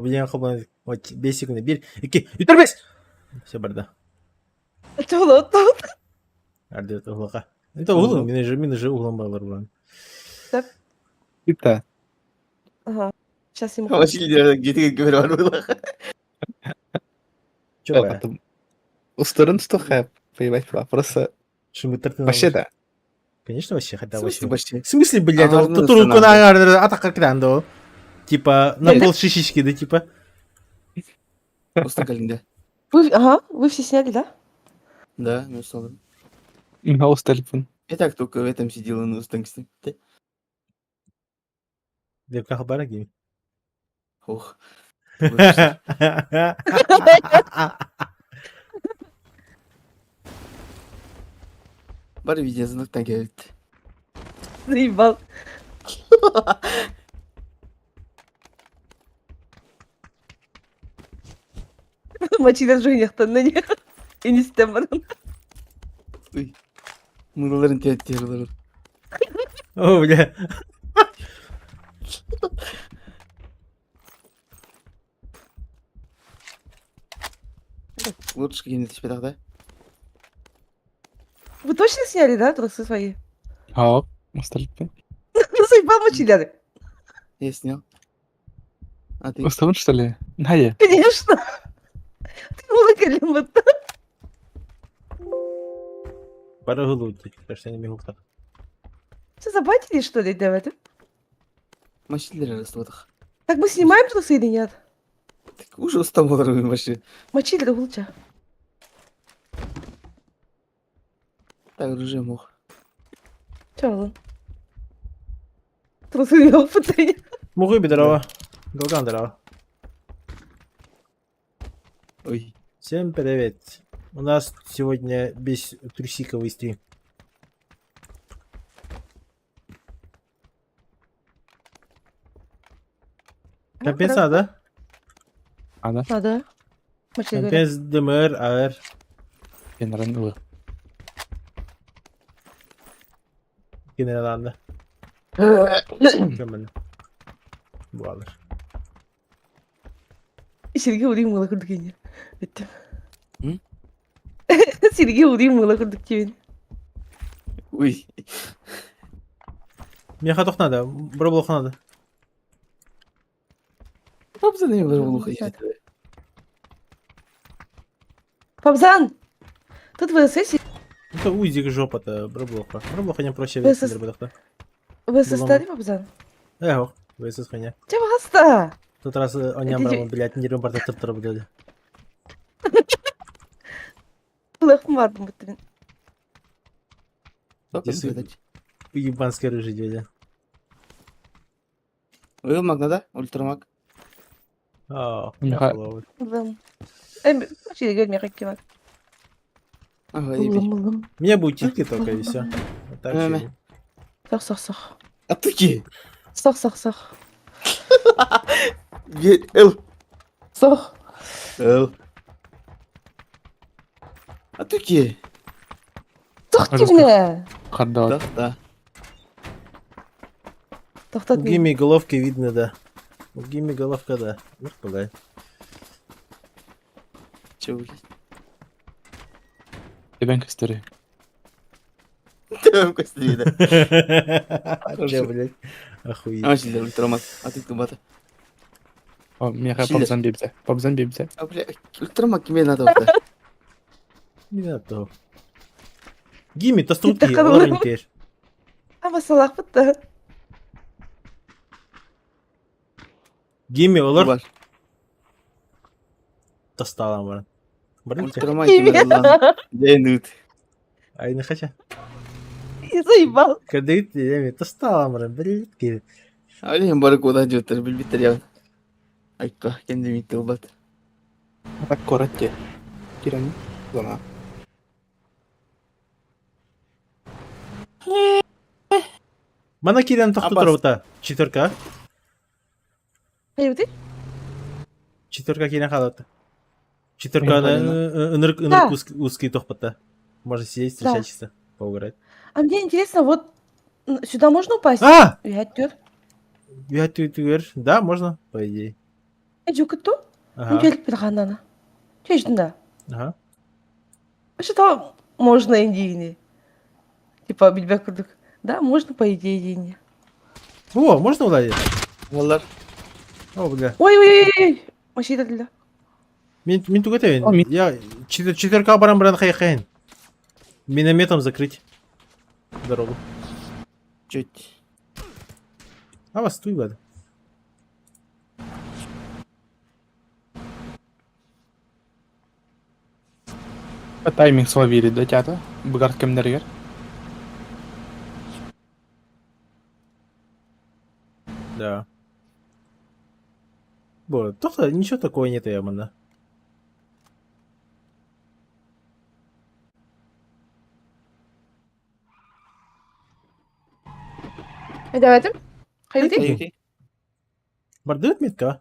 Блин, хобан, вот 5 секунд. 1, 2, 3, Все, барда. Туолот. Арды уһулака. Это углу, мин же, мин же углом балар булан. Ита. Ага. Сейчас ему. Василий где-то говорил. Чё бара? Устарын что поебать просто вообще да. Конечно, вообще, хотя В смысле вообще. вообще? В смысле, блядь, Аңарны вот тут руку станады. на атака крандо. Типа, на пол шишечки, да, типа. Просто калинда. Вы, ага, вы все сняли, да? Да, мен усталым. Хаус телефон. Я так только в этом сидела на устанксе. Деп кахбара гим. Ох. Бар видеозвонок келді. Заебал. Мочи даже на них. И не стем Ой. Мыналарын театтерлер. О, бля. Лучше какие-нибудь да? Вы точно сняли, да, трусы свои? Ха, усталиппин. Ну, заебал мочиляны. Я снял. А ты? Усталын что ли? Найя. Конечно. Ты улыкали вот. Пара гулути, кажется, не могу так. Что, забатили, что ли, давай? Мочилер арасында. Так мы снимаем трусы или нет? Так уже устал вообще. Мочили лучше. Так, оружие мог. Че он? Трусы не опытные. Могу бедрова. Долган здорово. Ой. Всем привет. У нас сегодня без трусиковый стрим. Компенса, да? А, да? А, да. Мочили, говорят. Компенс ДМР, АР. Генерал ылы. Генераланда. Көмөн. Буалар. Сергей Уримыла курдук Өттүм. М? Сергей Уримыла курдук диэбин. Ой. Мне хатох надо, броблох надо. Папзан не бар булуха. Пабзан! Тут ВСС, Это узик жопа-то, броблоха. Броблоха не проще ВСС. весить дырбадахта. ВСС Булам. стали, Пабзан? Эх, ВСС хуйня. Че баста? Тот раз он Это брал, блядь, не рыбар тыр блядь. Лых мардым буттым. Ебанская рыжая дядя. Ой, маг надо? Ультрамаг. А, Миха- Булам. Эм, мочили, говорит, мне хакки Ага, Булам, булам. У меня будут титки только и все. Вот так Эм. всё. Сох, сох, сох. А ты ки? Сох, сох, сох. Эл. Сох. Эл. А ты ки? Сох Пожалуйста. тимне. Хардават. Да, да. У Тохтат мен. Гими головки видно, да. У Гими головка, да. Ну, куда? Че, блядь? Тебен костері. Ты костри, да. Че, блядь? Охуеть. А, сильно ультрамаг. А ты кубата. О, меха Шиллер. пабзан бибзе. Пабзан бибзе. А, бля, ультрамаг кime надо вот. Не надо того. Гими, то струтки, Так, олар теперь. Ама салах бутта. Гими, олар Бар. тасталам бар. Бар Ультрамаг кime надо. Дэнут. Ай, не хочу. Я заебал. Когда я тасталам бар, блядь. ки. Алин бар куда жөтөр билбиттер я. Айка, кенди митти болбат. Так коротте. Киран. Зона. Мана кирен тохту Абас. турабыта. Четверка. Эй, ты? Четверка кирен халаты. Четверка Блин, ынырк Да. ынырк узкий узкий тохпата. Можно сидеть, Да. встречать чисто, поугарать. А мне интересно, вот сюда можно упасть? А! Я тёр. Я ты ты говоришь? Да, можно, по идее. Жукуту? Ага. Келип ханана. Чечтин да. Ага. Что можно индийни? Типа билбек курдук. Да, можно по идее индийни. О, можно уладить? Олар. О, бля. Ой, ой, ой, ой. Машина для. Мин, мин тугатайын. О, мин- Я четверка баран баран хайхайн. Минометом закрыть дорогу. Чуть. А вас туй бад. Тайминг словили, да, тята? Бугарт кемнергер. Да. Вот, только ничего такого нет, я мана. Давайте. Хайды. Окей. Бардык метка.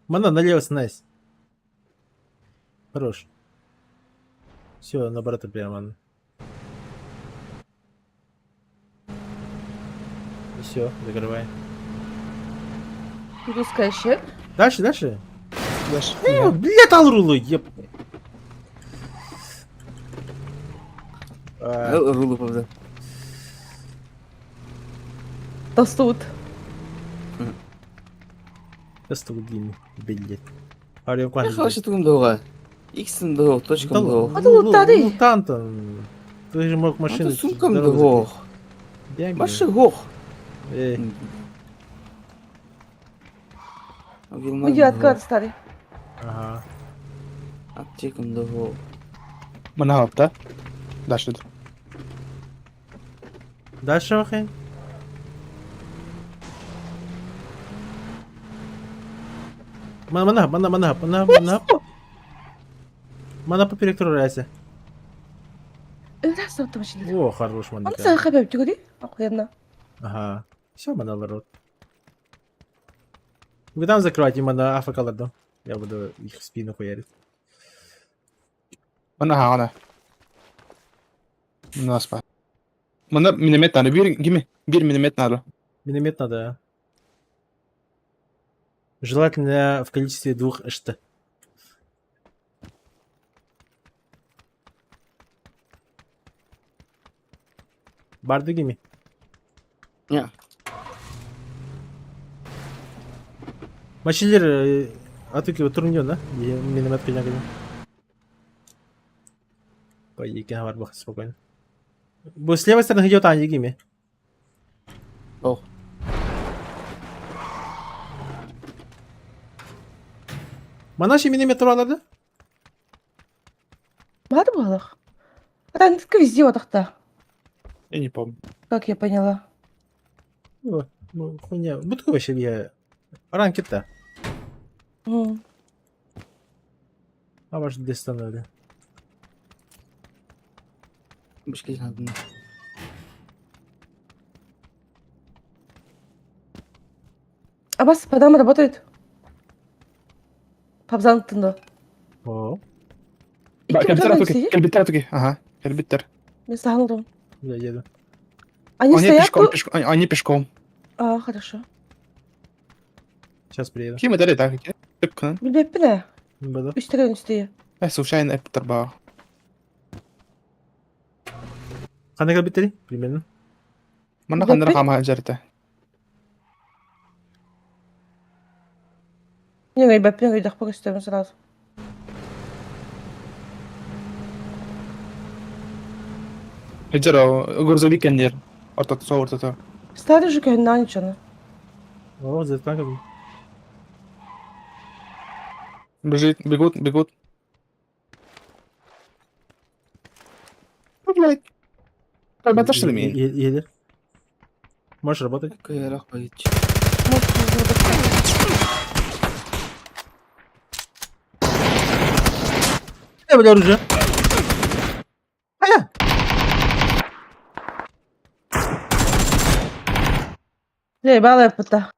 Мана налево снайс. Хорош. Все, на брата прямо. Все, закрывай. Русская ще. Дальше, дальше. Дальше. Э, блядь, алрулу, еп. А, Рулу правда. Тостут. Стул длинный, блядь. Ария кван. Хорошо тугум дога. Иксин дого, точкам дого. А ты лутады. Ну, там-то. Ты же мог машину... Сумкам дорогу дого. закрыть. Маши гох. Эй, Уйди откат старый. ага. Аптекам дого. Мана да? Дальше. Дальше, Вахин? Мана, мана, мана, мана, мана. Мана поперек турайся. Раз там машина. О, хорош, мана. Аны сен хабар түгүри. Охуенно. Ага. Все, мана ларот. Вы там закрывайте мана афакаларду. Я буду их в спину хуярить. Мана хагана. Мана спа. Мана миномет надо. Бир, гиме. Бир миномет надо. Миномет надо. Желательно в количестве двух ШТ. Бардыгими? Не. Мачилер, атыки турнир, да? Миномет коня коня. Пойди, бар спокойно. С левой стороны идет Аня Гими. Ох. Манаши миномет тураларды? Бар балах. Рандка везде отақта. Я не помню. Как я поняла. О, ну, хуйня. Будка вообще я. Ранкет-то. А ваш дестанали. Башка надо. А вас по дам работает? Пабзан тында. О, Кельбиттер туки. Кельбиттер туки. Ага. Кельбиттер. Мен сағындым. я еду. Они Они стоят пешком, тут? пешком. Они пешком. А, хорошо. Сейчас приеду. Ким это так? Тыпкын. Билбеппин ә. Буду. Үстірен үстіе. Э, случайно эптер ба. Қандай кельбиттери? Примерно. Мана хандар хама жарты. Не, гайбеппин гайдақ бұл үстерін сразу. Эджеро, грузовик кендер. Ортото, со ортото. Старый же көннан ничего. О, за танком. Бежит, бегут, бегут. Блядь. Ребята, что ли меня? Еле. Можешь работать? Какой рахмет. Я, бля, оружие. А я! Не, бала пыта.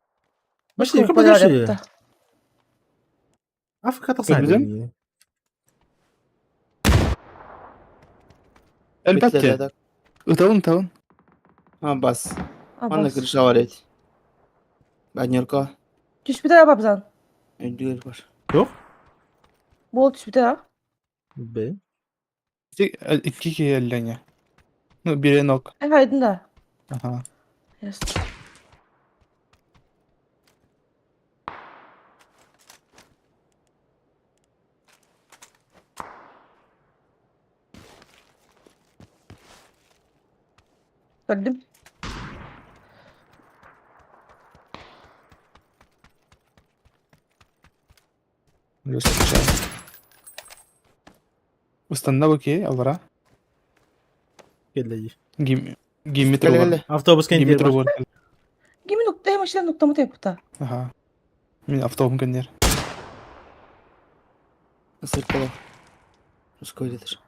Машина, как подошли? Африка Кельбиден? Эльбетте. Ыталын, ыталын. А, бас. Манна Абас. крыша бар эбит. Баннерка Түспүтэ абабзан. өйдүгэр бар. Туох? Буол түспүтэ а? Б. Икки киһи эллэҥэ. Ну, бире нок. Эн хайдын да? Аха. Ясно. Көрдүм. Устанна бу киһи аллара. Кэллэ дии. Гим гимми Кэлэ туругар. кэлэ. Автобус Гимми кэнтиэр бар. туругар. Кими нукта машина нуктамыт эппута. Аха. Мин автобум кэннер. Сыркала. Ускоритор.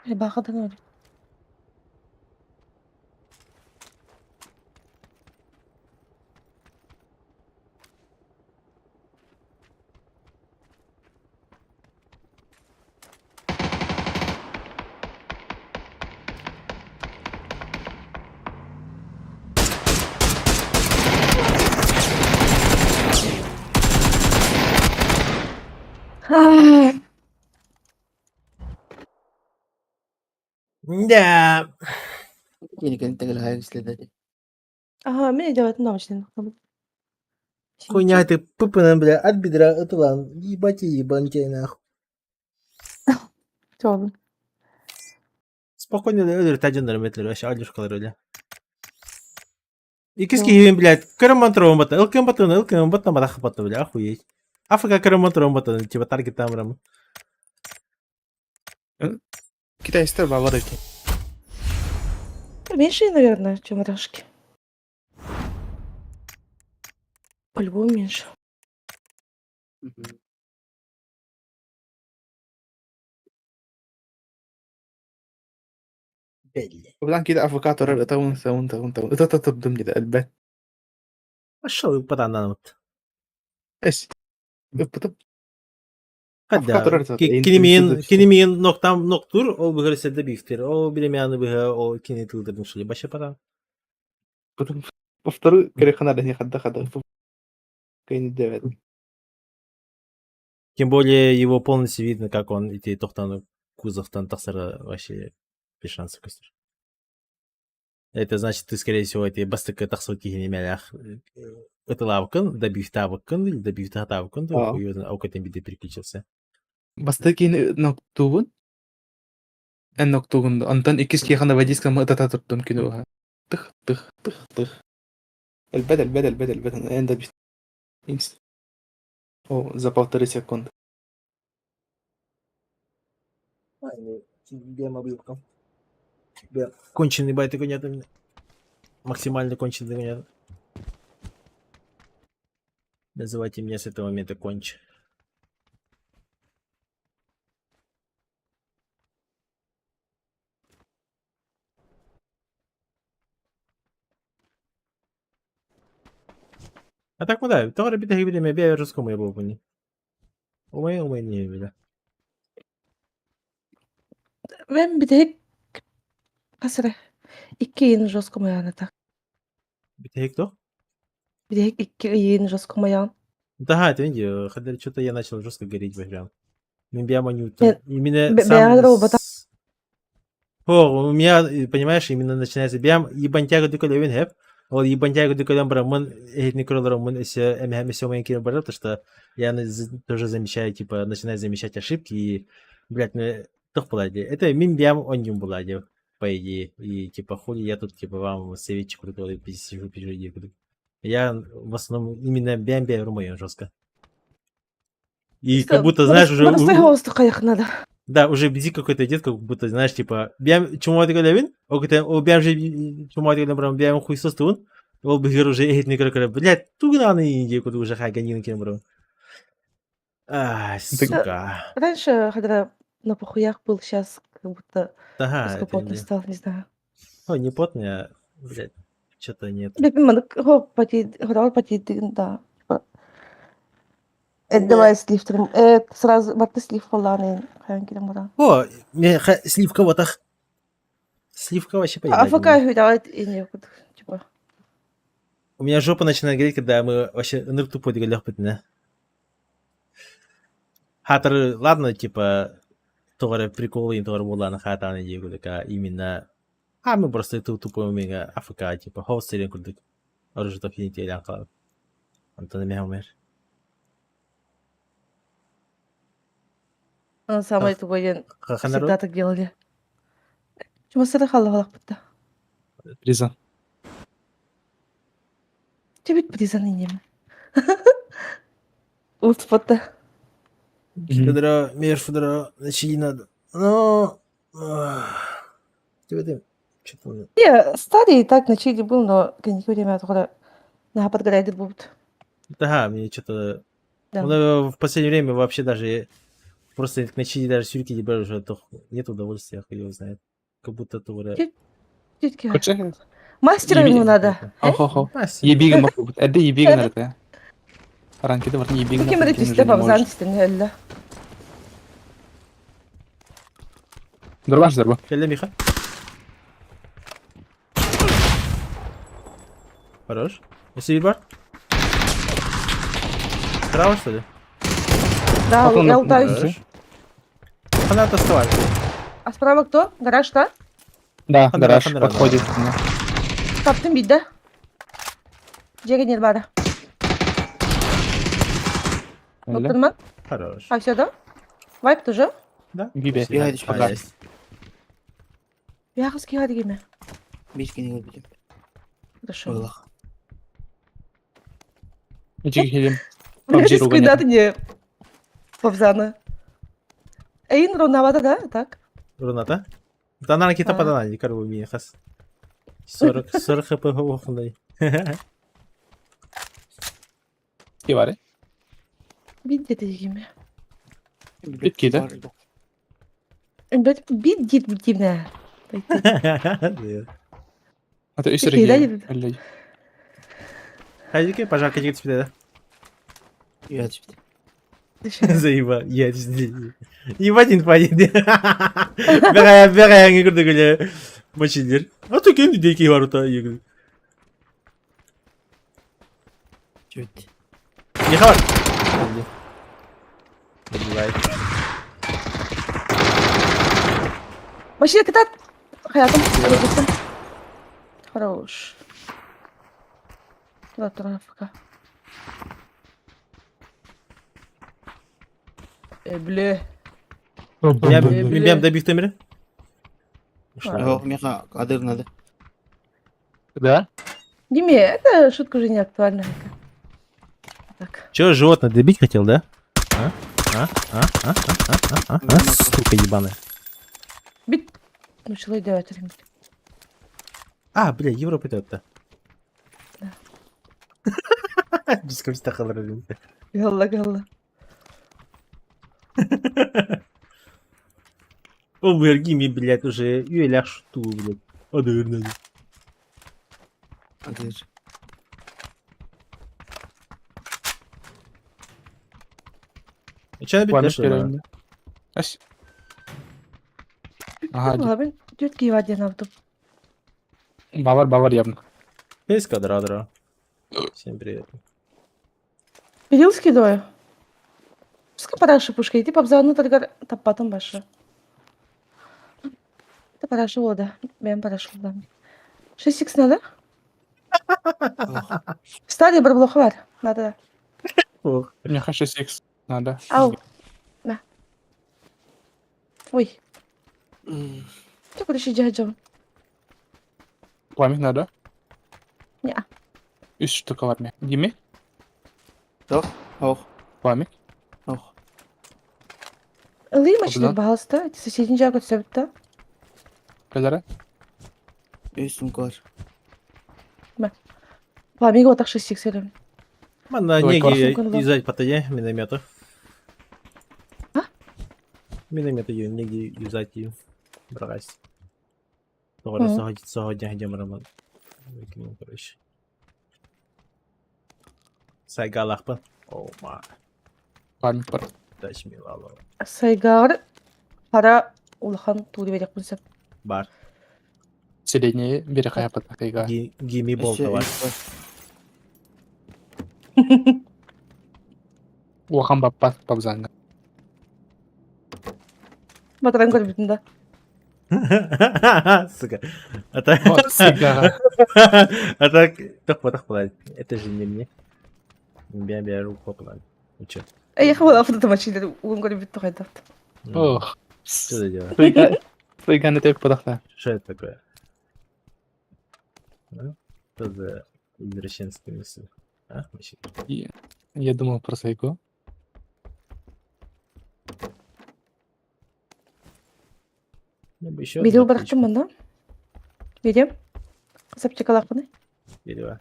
Бахадан өлү. Да. Кини кэнтэгэл хайа иследери. Ага, мен өйдөөбөтүм да машина нуктамыт. Хуйня ты пыпынан, бля, от бедра ытылан. Ебать и ебан тебя нахуй. Чоолун. Спокойно өлөр тажындар метлер, вообще алюшкалар өлө. Иккис киһибин, блядь, көрөн монтровун бата, ылкын батын, ылкын баттан батах батта, бля, охуеть. Африка көрөн монтровун баттан, типа таргет тамрам. Китайстар баалар эбит. Меньше, наверное, чем рашки. По-любому меньше. Бля. Уlan кида авокадо ыта унта унта унта ыта тыбдым диде элбэт. Пошел патанан вот. Эс. Ыппытым. Хадда. Авокадо ыта. Кинимиин кинимиин ноктам ноктур, ол быгыр седде бифтер. Ол билемяны быһа ол кини тылдырдын шули баша патан. Потом повторю керехана не хадда хадда. Кайны девет. Тем более его полностью видно, как он эти тохтаны кузовтан тахсара вообще без шансов көстөр. Это значит, ты, скорее всего, эти бастыка тахсар кихини мэлях ытылабыкын, добивтабыкын или добивтатабыкын, Аа. аукатен биде переключился. Баста кини ноктугун. Эн ноктугун. Антон иккис киэхана водительском ытата турдум кинуха. Тых тых тых тых. Элбэт элбэт элбэт элбэт. Эн да Имс. О, за полторы секунды. Конченый байт конята. Максимально конченый конята. Называйте меня с этого момента конч. А так куда? Товар биде хибиде ме бе русскому я был Умей, умей не бile. Мен бүтэһик хас эрэ икки ыйын жестко майаан так. Битехик то? Бүтэһик икки ыйын жестко майаан. Да, это видео. Хотя что-то я начал жестко гореть прям. Именно Э, Именно б- сам... бэйэҕэ буолбатах. О, у меня, понимаешь, именно начинается бям ебантяга дукалевин хэп. Ол ебантяга дукалем бара мын этникролар мын эсе эмэхэм эсе моин кирен бара, потому что я тоже замечаю, типа, начинаю замечать ошибки и, блядь, ну, тох булади. Это мин бям оньюм булади, по идее. И, типа, хули я тут, типа, вам советчик крутой, сижу, пишу, Я в основном именно бям бям румаю жестко. И как будто, знаешь, уже... Простой голос хайах надо. Да, уже бзик какой-то идет, как будто, знаешь, типа, бям чумати галявин, о бям же чумати галявин, бям хуй состун, ол бігер уже эхет не блядь, тугнаны индия куда уже хай ганин кем бро. А, сука. Раньше, когда на похуях был, сейчас как будто Ага, жестко это потный не... стал, не знаю. Ой, не потный, а, блядь, что-то нет. Блядь, маннык хо пати хотал пати да. Типа давай сливтерим. Сразу барты слив холланы хайан кирен баран. О, мне сливка вот ах. Сливка вообще поедать. АФК үһү ини типа. У меня жопа начинает гореть, когда мы вообще ынырык тупой дегелехпитинэ. Хатыр, ладно, типа, тоҕо эрэ прикол иһин тоҕо эрэ буоллаҕына хаатаҕына дии курдук, а именно а мы просто тупой умега АФК, типа, хоус сирин курдук оружие финитиэлээн хаалар. Онтон эмиэ умер. Самый тугой диэн всегда так делали. Чумасыра халлаҕалахпытта. Призан. Чебит призан инеме. Утпатта. Федора, мер Федора, начни надо. Но... Тебе что-то... Не, старый и так на чили был, но кэнники время тогда на подгорает будет. Да, мне что-то... Да. Ну, в последнее время вообще даже просто на чили даже сюрки не беру, уже нет удовольствия, хуй его знает. Как будто тура. Тетки. Коче. Мастера ему надо. Охо-хо. Мастер. Ебигин бак. Эдде ебигин арата. Ранкеде бар ебигин. Ким эрэ түстэ бабзан түстэн өллө. Дурбаш дурба. Кэллэ Миха. Хорош. Если бар? Справа, что ли? Да, Потом я на- лутаюсь. Хорош. Она отоставай. А справа кто? Гараж, да? Да, Хандра, гараж хандра, да. подходит. Таптым бидде. Дьиэ бара. Оттон Хорош. А все, да? Вайп тоже? Да? Бибе. Я еще А, есть. Яховский гадигиме. Бир кини көрбүтүм. Хорошо. Олох. Ичиги хелим. Бля, PUBG ругани. скуйдаты не Павзана. Эйн рунавата, да? Так. Руната? Да она ракета А. подана, не корву ми хас. 40, 40 хп охнай. Киваре. Биддет дигиме. Битки, да? Бит биддит битимне. Это Битки, да, үсерге. деді? Әлле. Хайдики, пожарка дигит спиде, Я түспүт. да? Заеба, я Ебать инфа Бегая, бегая, не курды гуле. Мочилер. А то кем дикий ворота егы. Түспүт. Не хавар. Добивай. Машина катат. Хаятым. Хорош. Туда трафика. Э, бля. Я Бля. бям добив темире. Ох, меха адыр надо. Да? Диме, эта шутка уже не актуальна. Так. Че, животное добить хотел, да? А? А? А? А? А? А? А? А? Сука ебаная. Бит. Ну, человек делает. А, бля, Европа это. Да. Дискомста халар. Галла, галла. О, Вергими, блядь, уже юэлях шуту, блядь. Адыр надо. Адыр. Че набить Пламя дальше? керемде. Ась. Ага, ди. Лабин, тетки воде нам тут. Бавар, бавар явно. Песка, дра, дра. Всем привет. Перилский дою. Пускай параша пушка, иди пабзану таргар таппатым башы. Это параша вода. Мен параша вода. 6 надо? Ох. Стадия бір блока бар. Надо. Ох. Меха 6х надо. Ау. На. Ой, М, ты куда еще жаджам? Пламя надо. Не. Үс штука бар ме. Диме? Ох, ох, Пламя. ох. Ылый машина Абзан. бағалыста. Соседний жағы түсіп Калара? Үс сумка бар. Пламеге отақ 6 сөйлем. Мана Ой, неги класс. юзать потаде миномету. А? Миномету ее неги юзать ее. Брать. Тогда Мгм. сьогодні сьогодні йдемо роман. Викинув, короче. Сайгалахпа. О, ма. Пламя бар. Тач милало. Сайгар пара улахан тури берек бұнсып. Бар. Средний бири хайаппатахыга. Гими Өссө болтовар. үс бар. Улахан баппат пабзанга. Батаран көрбүтүн да. Сука. А так... Вот, сука. А так, тох была. Это же не мне. Бя бя руку попала. Ну чё? Эй, хабала фото машина угун көрбүт тухайдат. Ох. Что за дело? Сыйганы теп подахта. Что это такое? А? Что за извращенские мысли? А, вообще? Я думал про Сайку. Мне бы еще Видео одну барахтым аптечку. манна. Видео. Сапчикалахпыны. Дерево.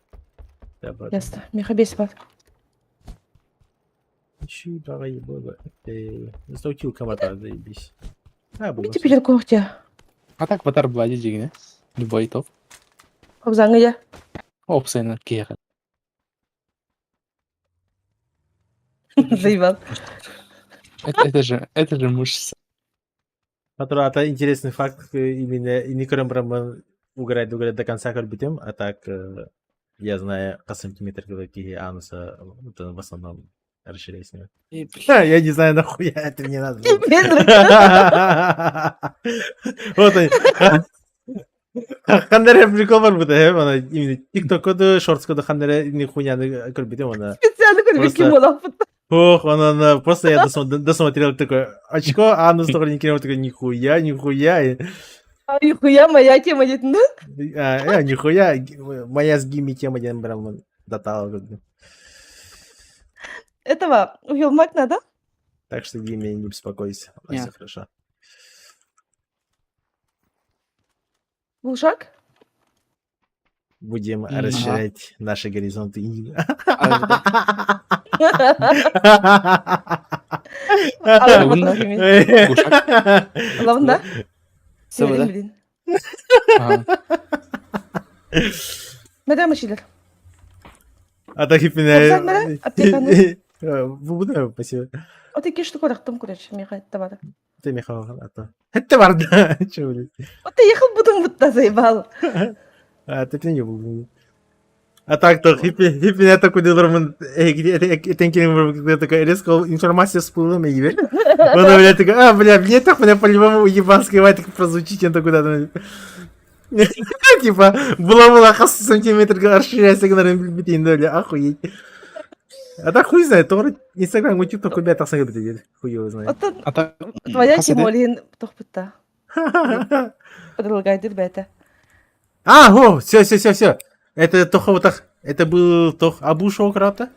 Да, бар. Ясно. Меха бес бар. Ищи, давай, ебало. Заутил комата, заебись. А, Бити было. пилер когтя. А так батар блади дигине. Любой топ. Обзаңы я. Опсайна киэхэ. Заебал. Это же муж. Который, это интересный факт, именно не көрөн угорать, угорать до конца көрбүтүм, а так я знаю по сантиметр какие ануса, это в основном расширяй с ними. И, блин, Я не знаю, нахуя это мне надо было. Мен Вот они. Ханнере прикол бар бу да, ана именно ТикТокко да, шортско да ханнере не хуйняны көрбүтүм ана. специально көрбүт Просто- ким болаппыт. Ох, она просто я досмотрел такой очко, а анус только не кинул, такой нихуя, нихуя. Нихуя моя тема дейтин да. А, нихуя, моя с гимми тема ден прям дотала. Этого уелмак надо. Так что гимми не беспокойся, у нас Не. все хорошо. Глушак. Будем Ага. расширять наши горизонты. Алла Э. Глушак. Лавында. Сыбыда. Блин. Ага. Мадам машилер. А так и Обзан мэрэ, аптеканы. Буду, спасибо. От икки штука рахтым көрөч. Меха табара. Ты Михаил, а то. Это варда. Чё, блядь? Вот ты ехал будем будто заебал. А, ты не был. А так-то, хиппи, хиппи, я такой делал, такой резко информация всплыла мне, ебать. Он, блядь, такой, а, бля, мне так, бля, по-любому уебанский ватик прозвучит, он такой, да, типа, була-була, хас сантиметр расширяйся, бля, охуеть. А так хуй знает, то Инстаграм, Ютуб такой, бля, так сам хуй его знает. Оттон А так твоя хас этэ. тема олин тохпутта. Предлагает бета. А, о, все, все, все, все. Это тох вот так, это был тох Абу Шократа.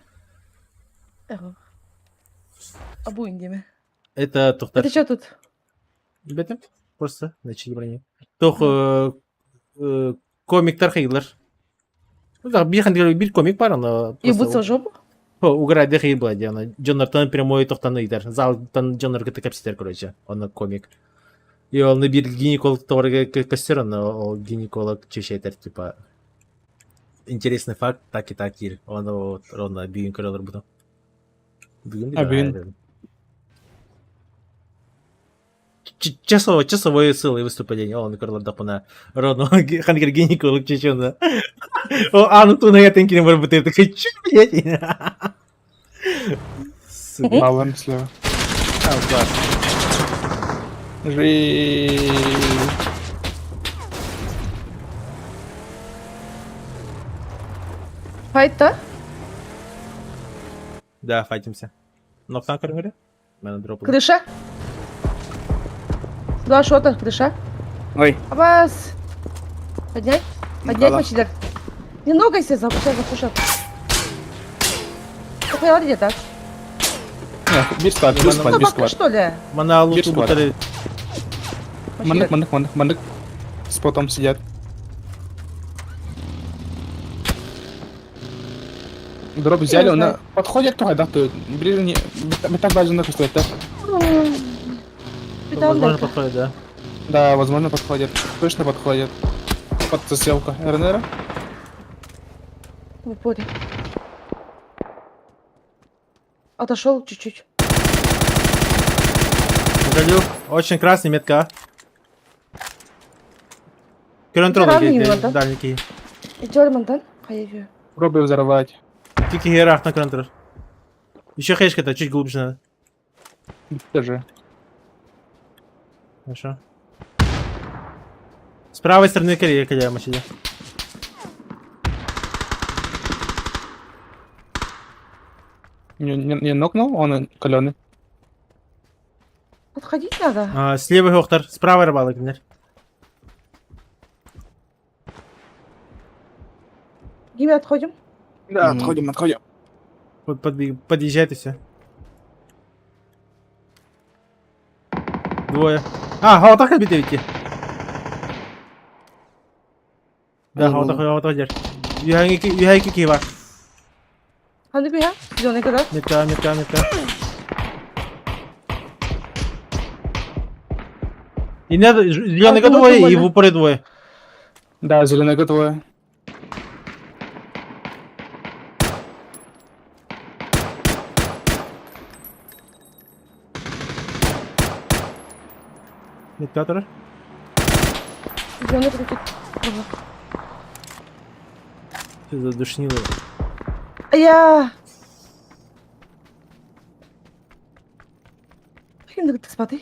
Абу индиме. Это тохтар. Это что тут? Ребята, просто начали брони. Тох комиктар хейлер. Ну да, бир комик бар, аны Ебутся в жопу? Уграйды хейл была, аны Джоннартан прямой тохтаны итер. Залтан Джоннар кыты кепситер, короче, оны комик. И он бир гинеколог торга костер, аны ол гинеколог чешетер, типа интересный факт, так и так ир. Он вот ровно бүгүн көрөлөр буду. Бүгүн А, бүгүн. Часовой ссылы выступление. Он көрөлөр дапына. Ровно хангер гинеколог чечена. О, а ну туна я тенкин бар бутыр такой, чё, блядь? Сука. Баллар слева. А, класс. Жи. Файт да? Да, файтимся. Ноктан көрүңөрү? Мен дроп. Крыша? Два шота, крыша. Ой, Абас! Поднять? Поднять Никола. мочилер. Не ногайся, сейчас запушат. Похуя где так? Бир склад, бир склад, бир Собака, склад. что ли? Мана луту Бир склад. бутары. Маннык, маннык, маннык, маннык. С потом сидят. Дроп взяли, он знаю. подходит туда, да, то ближе не... Мы так даже на стоит, да? Возможно, подходит, да. Да, возможно, подходит. Точно подходит. Под заселку РНР. В упоре. Отошел чуть-чуть. Угодил. Очень красный метка. Көрөн турар дальний киһи. Идёр мантан. Хайа Пробую взорвать. Икки киһи ыраахтан көрөн турар. Еще хэшка-то чуть глубже надо. Даже. Хорошо. С правой стороны Корея, когда машина. Не, не, не нокнул, он каленый. Подходить надо. А, слева Хохтар, справа рыбалок, например. Гиме отходим. Да, отходим, отходим. Подъезжает и все. Двое. А, вот так идти. Да, вот так, вот так. Юхайки кива. Ханды бия? Зеленый когда? Метка, метка, метка. И надо, зеленый двое, и в упоре двое. Да, зеленый двое. Медикатор. Зеленый крутит. Ты задушнила. А я... Ким спаты?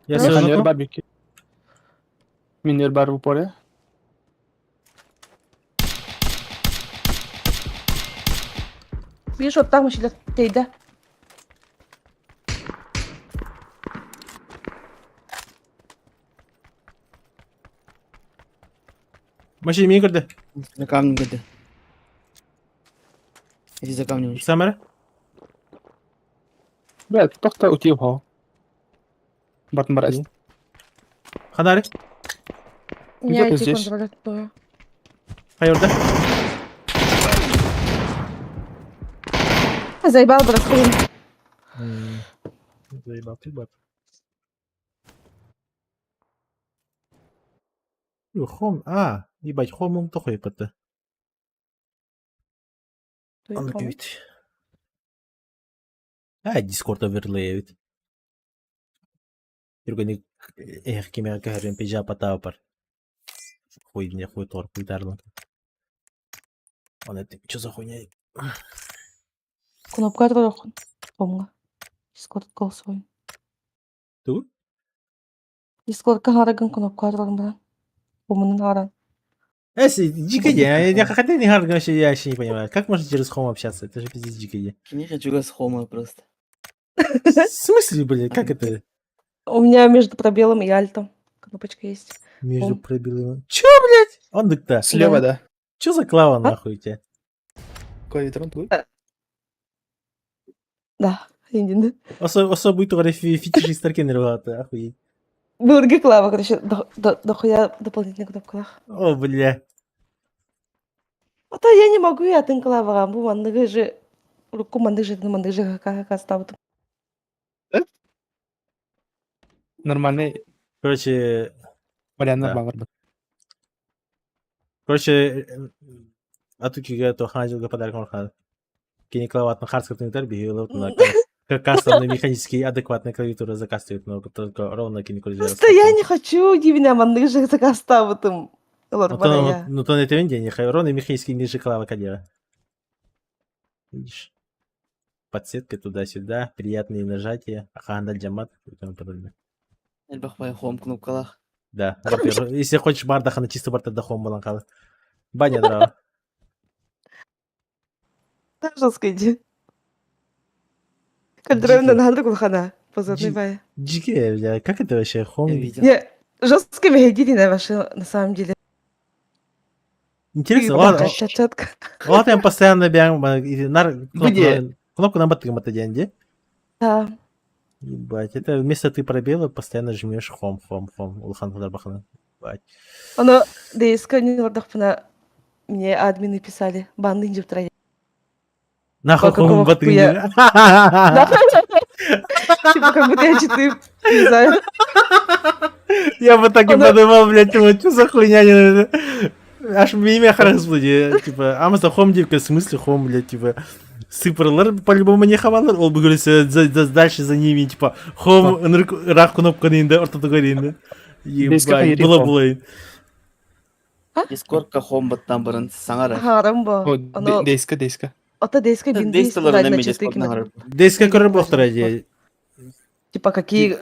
Я Минер бабики. Минер бар в упоре. Видишь, вот там еще да? Машина мини көрдө. На камне где-то. Иди за камнем. Самара? Бля, тохта утип хо. Бартын бар Ханари? Не, Где-то IT здесь. контроль оттуда. Хайорда? Заебал, брат, хуй. Заебал ты, бат. Хом, а, ебать, хомум тохой пата. Аны бит. А, Discord оверлей ведь. Түргөнүк эх кимеге көһөрүн пижа патаа бар. Хуй не хуй тор хуйдарлан. Он это что за хуйня? Кнопка турох. Помга. Discord голосовой. Ту? Discord хараган кнопка турох бра. Помнун харан. Эси, дикая идея. Я хотя не харган вообще, я вообще не понимаю. Как можно через хом общаться? Это же пиздец дикая идея. Не хочу с хома просто. В смысле, блин, как это? У меня между пробелом и альтом кнопочка есть. Между Хом. пробелом. Чё, блядь? Он дыкта. Слева, да. Чё за клава нахуй у тебя? Клавиатрон твой? Да, индин. Особый тугары фетишист таркенер охуеть. Былыргы клава, короче, дохуя дополнительная кнопка. О, бля. А то я не могу, я атын клаваға. Бу манныгы же руку манныгы же манныгы же как ставып. Нормальный Короче, вариант Да. бар. Короче, атукига то ханжылга подарок орхан. Кини клаватын харскатын бихилып на как кастомный механический адекватная клавиатура закастывает, но только ровно кини Просто я не хочу дивина манныгы же ставытым. Ну то, ну то на этом день, ровно механический ниже клава кадера. Видишь? Подсветка туда-сюда, приятные нажатия, аханда джамат и тому подобное. Элбэх хом кнопкалах. Да, во-первых, если хочешь бардахана, чисто барда хом баланкалы. Баня драва. Жестко иди. Контрольно надо кулхана. Позорный бай. Дикие, бля, как это вообще? Хом? Я видел. Не, жестко выходили на ваши, на самом деле. Интересно, ладно. Четко. Ладно, я постоянно бягам, нар Где? кнопку на баттыгым это деньги. Да. Ебать, это вместо ты пробела постоянно жмешь хом, хом, хом. Улхан Хударбахана. Ебать. Оно, ДСК не лордахпына мне админы писали, банды не втроем. Нахуй Какого хом хуя? баттыгым. Да. Типа, как будто я читаю, не знаю. Я бы так и Оно- подумал, блядь, думаю, что за хуйня? не- Аж имя хорошо, типа, Амазон хом, типа, в смысле хом, блядь, типа. Цифрлар по-любому не хавалар, ол бүгүн дальше за ними, типа, хом, ырах кнопканы инде, ортотугар инде. Ебать, было было. Дискордка хом баттан баран саҥара. Харам бо. Оно Дейска, дейска. Ото дейска бин Дейсталарынан мен Дискордна харар. Дейска көрөр буохтара дии. Типа какие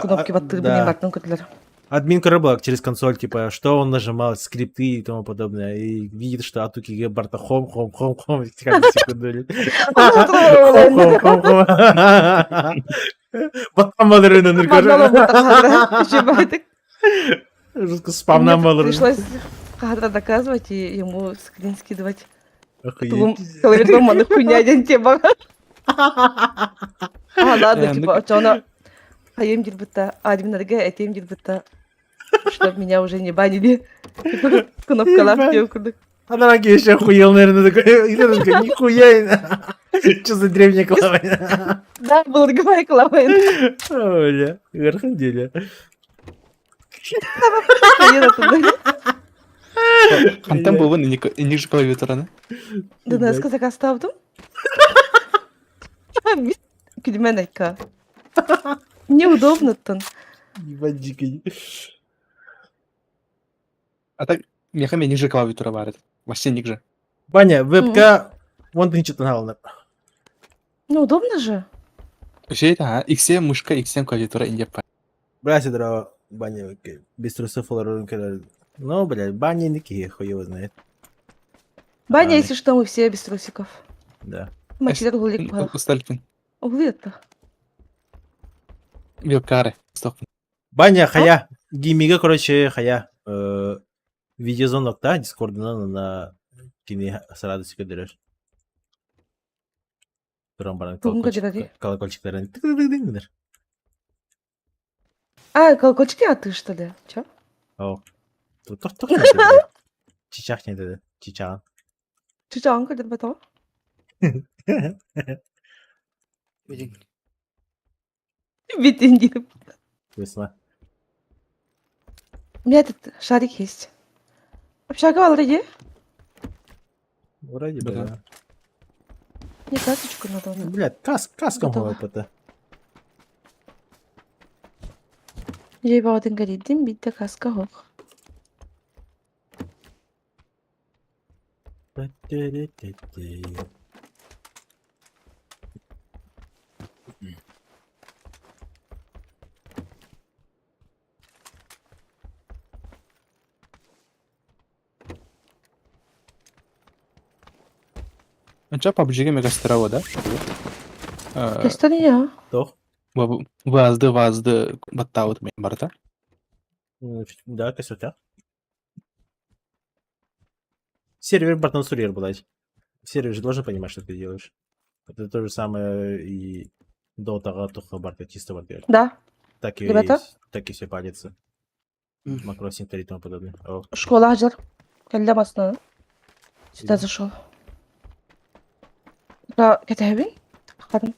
кнопки баттыр билин баттын көтүлөр. Админ көрөр буолак через консоль, типа, что он нажимал, скрипты и тому подобное. И видит, что атукиге барта хом, хом, хом, хом, каждую секунду. Хом, хом, хом, хом. Баттан балырын Жестко спамнан балырын. Пришлось кадра доказывать и ему скрин скидывать. Клавиатура маны хуйня диэн тема. А, ладно, типа, очоно хайым дирбытта, админнарга этим дирбытта, чтоб меня уже не банили. Кнопкалар диэн курдук. А дорогие еще охуел, наверное, такой. И такой, нихуя. Что за древняя клава? Да, былыргы клава. Бля, верхом деле. Хантан буолбун инник же клавиатураны. ДНС-ка заказтаабытым. Күлүмэн айка. Неудобно-тон. Ебать дикий. А так, миэхэ ник же клавиатура баар этэ. Вообще ник же. Баня, вебка вон тынчытын хаалына. Ну, удобно же. Вообще это, а, XM мышка, XM клавиатура индеппа. Бля, здорово, Баня, без трусов олорорун кэлэр. Ну, блядь, Баня никакие, хуй его знает. Баня, если что, мы все без трусиков. Да. Мачилер углик бар. Устальпин. Угли это. Вебкары. Стоп. Баня, хая. Гимига, короче, хая. Видеозвонок, да, дискордынан на кини с радостью көрдөрөр. Туран баран колокольчиктарын тык-тык-тык А, колокольчики, а ты что ли? Чё? О. Тох-тох. Чичах не dedi. Чичаҕын. Чичаҕын көрдөрбөтөҕө. Битин дип. Весьма. У меня этот шарик есть. Общага алрыги? Вроде бы, да. Мне касочку надо. Блядь, кас, каском ХВП-то. Дьэ баҕатын кэрийдим, биирдэ каска оһох. Анча PUBG-ге мегастырао да? Көстөн я. Тох. Вазды вазды баттаабыт мен барыта. Да, көстөтө. Сервер бартон сурьер блядь. Сервер же должен понимать, что ты делаешь. Это то же самое и Дотаға тухха барта чисто барта. Да. Так и, Ребята? так и все палится. Макросинтер и тому подобное. О. Школа ажар. Кэллэ масына. Сюда зашел. Да, кэтэһэбин. Хатын.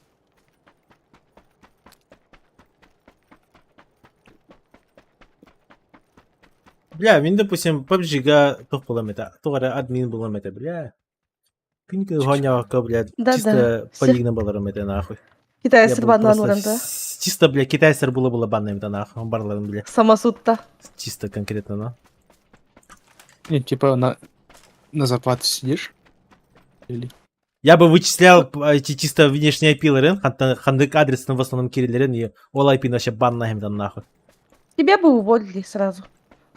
Бля, мин, допустим, PUBG-га тух булам это, тугара админ булам это, бля. Күн гонявка, блядь, Да, чисто да. полигна баларым это нахуй. Китайстар Я был баннан просто уран да. Чисто, бля, китайстар было было банным это нахуй, барларым, бля. Самосудта. Чисто конкретно, но. Нет, типа на, на зарплату сидишь? Или... Я бы вычислял эти чисто внешние IP-лерин, хандык адресін в основном кириллерин, и ол IP вообще баннаем там нахуй. Тебя бы уволили сразу.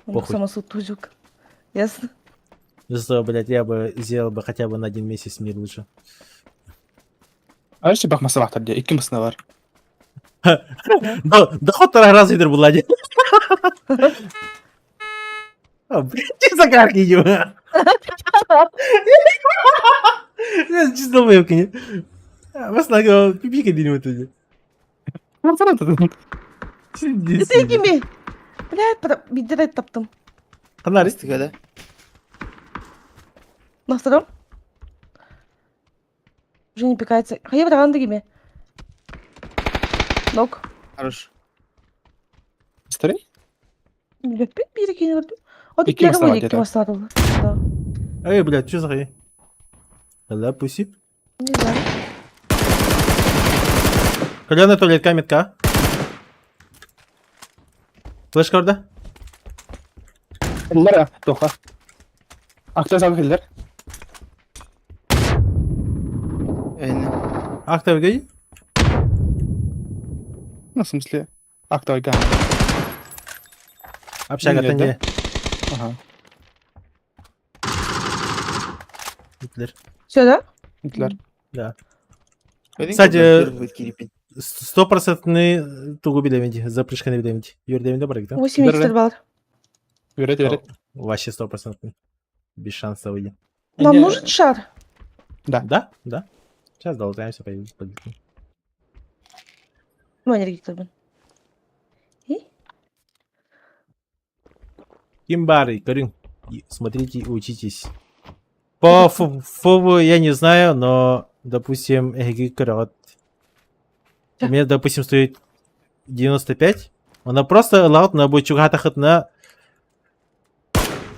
Он Похуй. самосуд тузюк. Ясно? Зато, блядь, я бы сделал бы хотя бы на один месяц мир лучше. А если бах масалахтар дии, икки масына бар. Да, доход раз идер була дии. А, блядь, чисто карки ё. Чисто выебки. Басна пипика динем это. Это кими? Блядь, бидер таптым. Канар. Истигада. На втором? Уже не пикается. Хайа браганды кими? Нок. Хорош. Старый? Блядь, бир кини көрдүм. О, Икки первый масала икки где-то. масала. Да. Эй, блядь, что за хрень? Да, пуси. Не знаю. Калена туалетка метка. Флешка орда? Ыллар тоха. Акта сабы келлер. Эйне. Актовый Ну, в смысле, актовый Общагаттан да? не. Ага. Гитлер. Все, да? Гитлер. Да. Кстати, Кстати, Стопроцентный тугу билемеди, запрыжканы билемеди. Юрдеминде бар да? 8 икстер бар. Верет, верет. Вообще стопроцентный. Без шанса выйдет. Нам нужен шар? Да. Да, да. Сейчас долутаемся, поедем. Манер гитлербин. Кимбары, Карин, смотрите и учитесь. По фову я не знаю, но, допустим, эһиги көрөҕүт. У меня, допустим, стоит 95. Она просто ылаҕыт на бу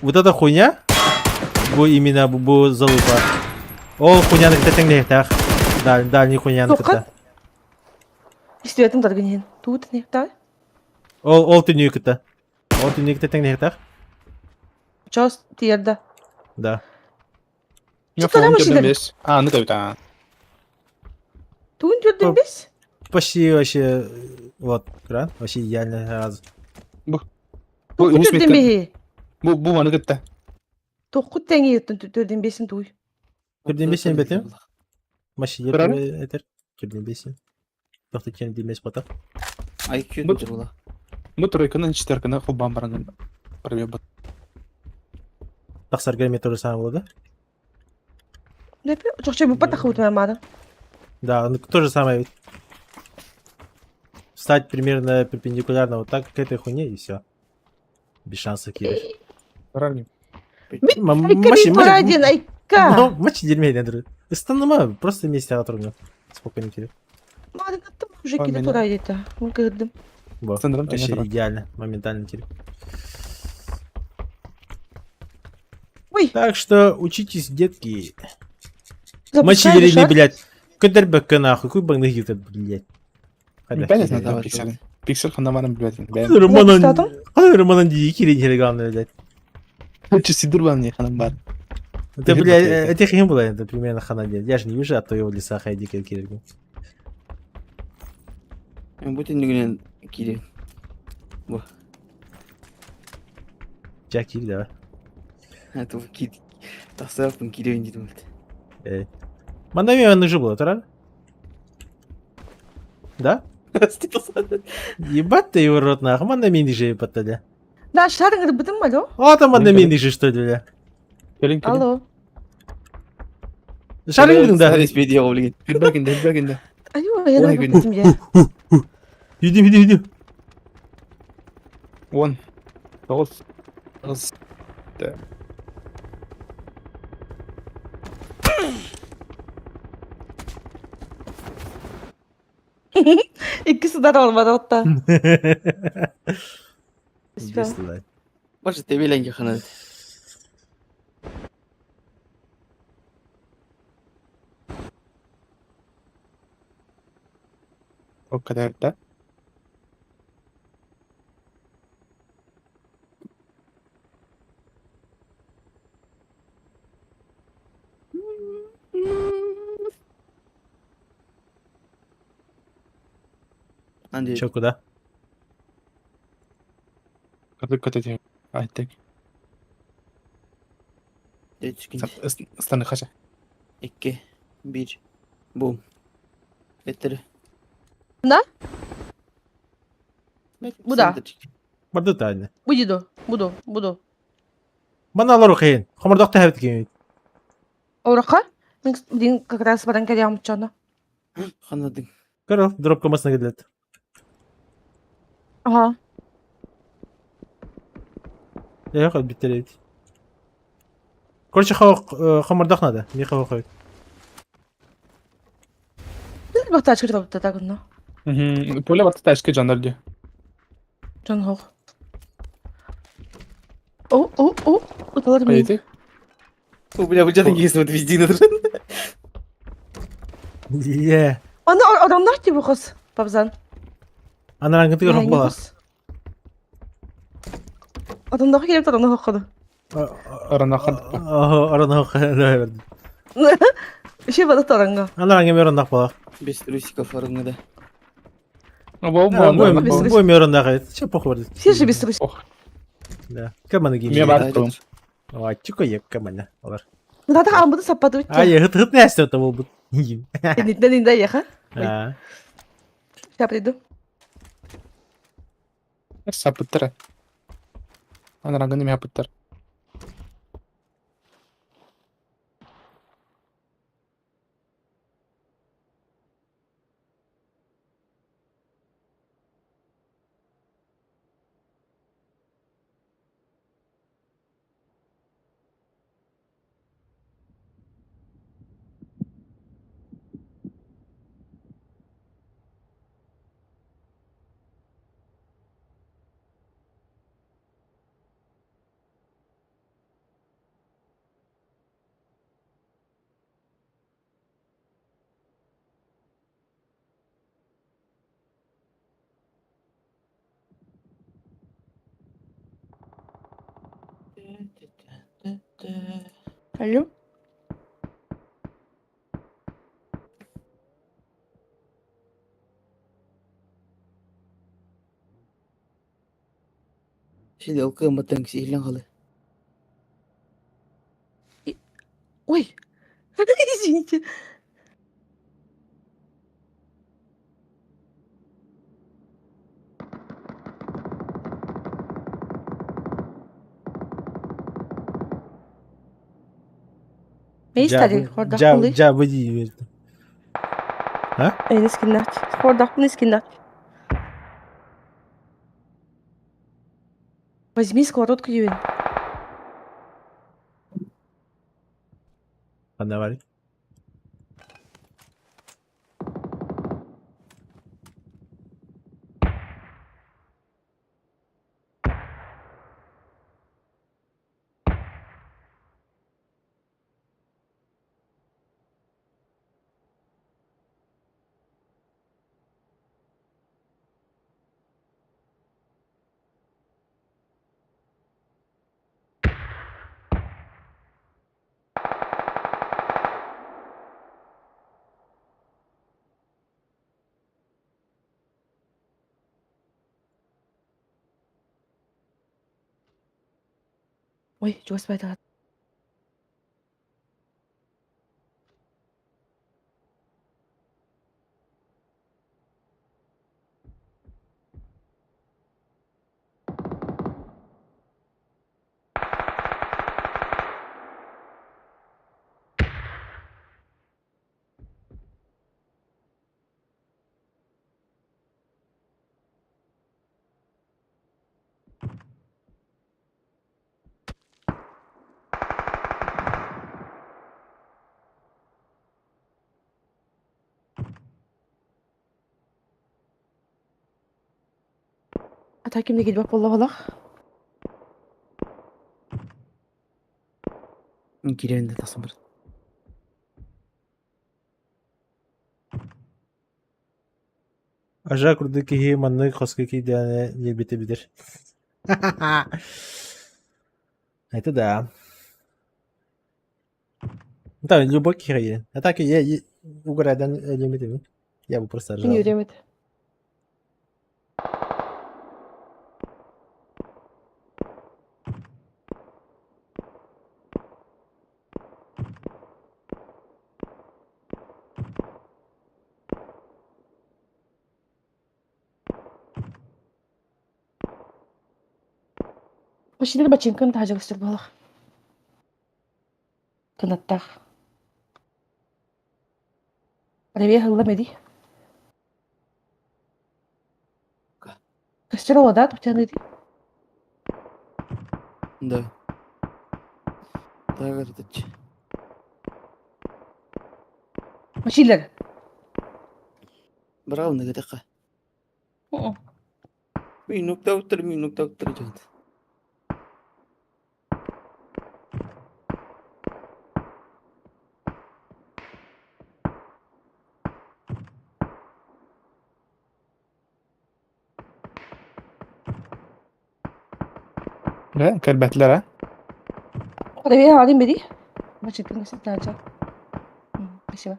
вот эта хуйня, бу именно бу залупа. Ол хуйняны кытта тэҥнэһиэхтээх. Дальний хуйняны кытта. Истибэтим даргын иһин. Тугу тэҥнэһиэхтээх? Ол ол түнүү кытта. Ол түнүү кытта тэҥнэһиэхтээх. Чос тиэрдэ. Да. Что там А, ну да. Тугун түрдүн бес? Почти вообще, вот, кран, вообще идеально сразу. Бу Тугун түрдүн беһи? Бу бу маны кытта. Тохку тэҥи түрдүн бесин туй. Түрдүн бесин бетим? Машина этер. Түрдүн бесин. Тохты кен димес бата. IQ була. Бу тройканы четверканы холбан баран пробел. Тахсарга метро самое было, да? Лепе, чохчой бу патахут мамада. Да, ну то же самое ведь. Встать примерно перпендикулярно вот так к этой хуйне и все. Без шансов кидать. Правильно. Айка. Мочи дерьме, Андрей. Станма, просто вместе отрубно. Спокойно кири. Мадын аттым уже киди тура это. Мы кырдым. Вообще идеально, моментально кири. Ой. Так что учитесь, детки. Мочи дерьме, блядь. Көтөрбөккө нахуй, куй баңны гитер, блядь. Понятно, да, пиксель. Пиксель ханамарым, блядь. Романан, Романан дии кири главное, блядь. Чисидур не ханамар. Это, блядь, это хрень была, это примерно хана Я же не вижу, а то его леса хайди кири. Будь не кири. Во. Жа кири, давай. Это кири. Тасарапын кири дедим. Э. Мандами он же было, тара? Да? Ебать ты его рот нахуй, манда же ебать Да, шарың бытым алло? О, там манда же что ли, бля? Алло. Шарың да? Билбегинде, билбегинде. Алло, я на бытым я. Иди, иди, иди. Он. Тоғыз. Тоғыз. Иккиси дар албады отта. Может, ты миленький хана. O kadar da. Андрей. Че, куда? Кадык эти. Айтек. Станы хача. 2 1 Бум. Беттери. На? Бу да. Барды тайны. Буду, буду, буду. Маналар оқайын. Хомырдақ тәхәбет кемейді. Орақа? Мен блин, как раз баран кәрем чана. Ханадың. Көрі, дроп комасына келеді. Ага. Yok, bitti. Короче, хомырдақ надо. Не хо Бак тачка тапты так ну. Поле бар тачка жандар Жан хох. О, о, о, уталар мен. Поедете? У меня бюджет есть вот везде. Е. Аны оронноох дии бу хос, Пабзан. Анарааҥҥытыгар Эһэҥҥи хоппалар. хос. Отонноох киирэн орону хохходу. Оронохо. Оронох. Еще бада торанга. Анарааҥҥа мөрөннөх буолар. Без трусиков арыҥҥа да. Бу мөрөннөх эбит. Че похуй бар. Все же без трусиков. Да. Кэманы Мне бар том. Аччыко кэманы олар. Надо амбыты саппаты бит. Ай, хыт хыт näste это был. Иннитнен инда еха. Сейчас приду. Сапыттара. Анараагын эмиэ сапыттар. Алло. Сиди ол кыамматтан сиһилэн халы. Ой. Извините. Мейстари, хордахпын Жабы дии берди. Энискиннах. Хордахпын искиннах. Возьми сковородку, Ювин. Ханна бар. Ой, чугас байтаҕа. А кимне килбэт буолла Киирэн да тахсан баран. Ажа курдук киһи маннык хоско киирдэҕинэ диэбитэ билэр. Это да. Да, любой киһи. А так я угорадан өлөмүтүмүн. Я бы просто ржал. Үөрэмит. Машина бачыҥкын таһдьа көстөр буолах. Кынаттаах. Привет, ыллам эдий. Көстөр оҕо тутаныый Да. Тагырдыч. Машилер. Браво нагатака. Минуктауттар, минуктауттар дьон. Бля, кэлбэтилэр а? Привет, Вадим, бери. Спасибо.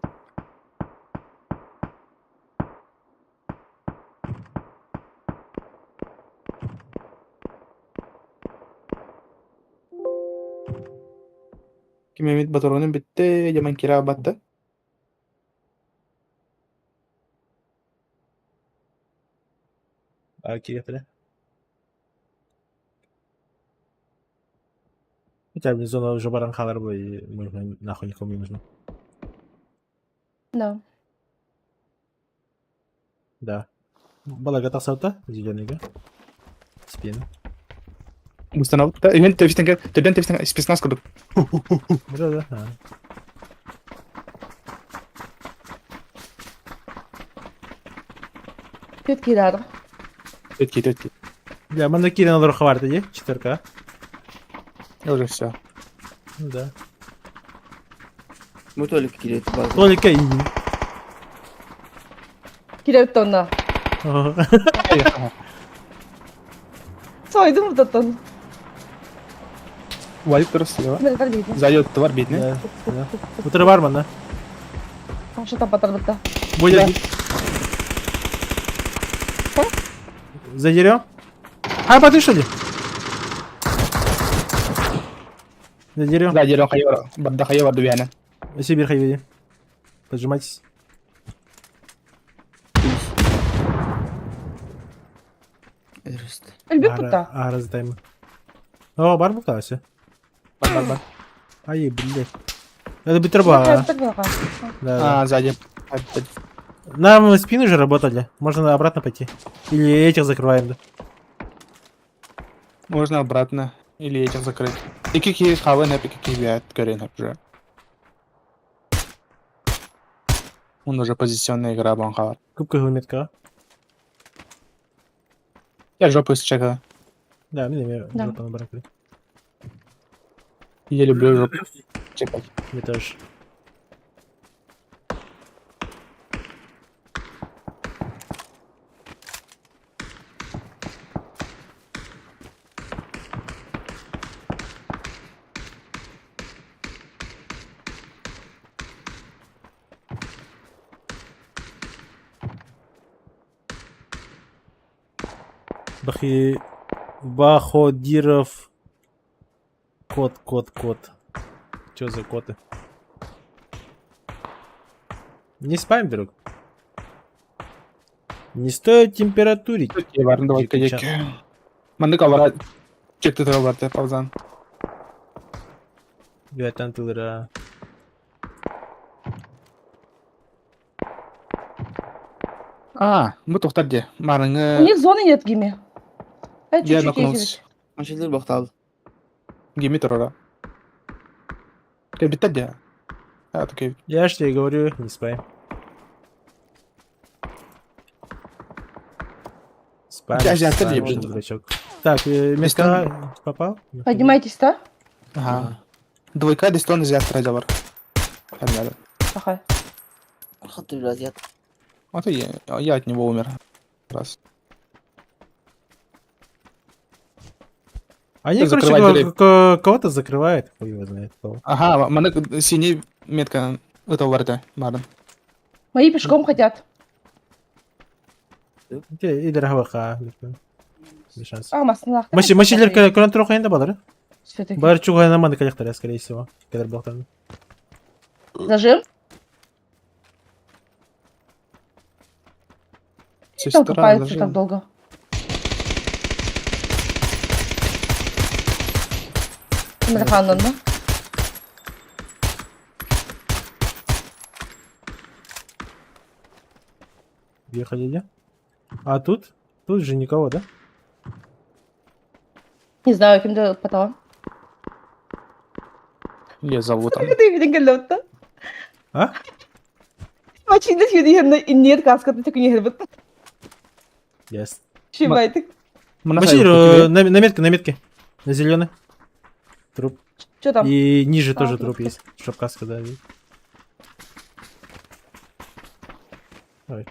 Ким эмит батаронун бүттэ, дьаман кира батта. А, кириэхтэрэ. Хотя бы зона уже баран хаалар бу можно нахуй никому не нужно. Да. Да. Балага тахсалта зеленыйга. Спину. Установка. Үһүн тэбистэн төрдөн тэбистэн спецназ курдук. Да, да. А. Түөрт киирээри. Төрт төрт. Бля, манна киирэн олорор хабарда дии, четверка. Уже все. Ну да. Бу Толик кириэт бар. Толика и. Кирэбит онно. Сойдум бутаттан. Валик турар слева. Сзади бар битне. Да, да. Утары бар манна. Что там батар Будет. За деревом? А, ты что ли? За деревом. За деревом хайвар. Банда хайвар дубяна. Сибирь хайведи. Поджимайтесь. Өлбүт тута. А, раздайм. О, бар бу все. Бар, бар, бар. Ай, блядь. Это битроба. Да, А, сзади. Нам спины же работали. Можно обратно пойти. Или этих закрываем, да? Можно обратно. Или этих закрыть. И какие хавы на какие бят көрен уже. Он уже позиционная игра банхар. Кубка метка. Я жопу чекаю. Да, мне Да. жопу на баракли. Я люблю жопу чекать. Мне тоже. Бахи... Баходиров. Кот, кот, кот. Чё за коты? Не спам, друг. Не стоит температурить. Бар давай Кирпича. Маннык авара чекти тура барты паузан. Бятан тылыра. А, бу тохтар де. У Марыңы них зоны нет, Гими. Я Чуть-чуть нокнулся. есть. Машиналар бахтал. геми турара. Кебиттер де. А, такой. Я ж тебе говорю, не спай. Спам, Я же спам, отель ебжу. дурачок. Так, место попал? Поднимайтесь, да? Ага. Двойка дестон завтра бар. Надо. Ага. Хатты biraz yat. А то я от него умер. Раз. Они, короче, Закрывать дверь. кого-то закрывают, хуй его знает кого. Ага, маннык синий метка этого варта. Марын. Мои пешком хотят. Те, И дорогого Без шанс. А, маснах. Маши, машилер көрөн турук енді балары. Все-таки. Бар чугайна маны коллектора, скорее всего. Кедр блоктан. Зажим? Там Сестра копаются зажим. так долго. Мирханнан, да? Где ходили? А тут? Тут же никого, да? Не знаю, кем-то потом. Я зову там. Ты виден гэллэвтэ. А? Мачинда сүйдиһэнна инниэт каскатын төкүнүһэрбит. Yes. Шибайтык. Маши, на метке, на метке. На зеленый. Труп. Что там? И ниже А, тоже труп. труп есть. Чтоб каска, да. Ой.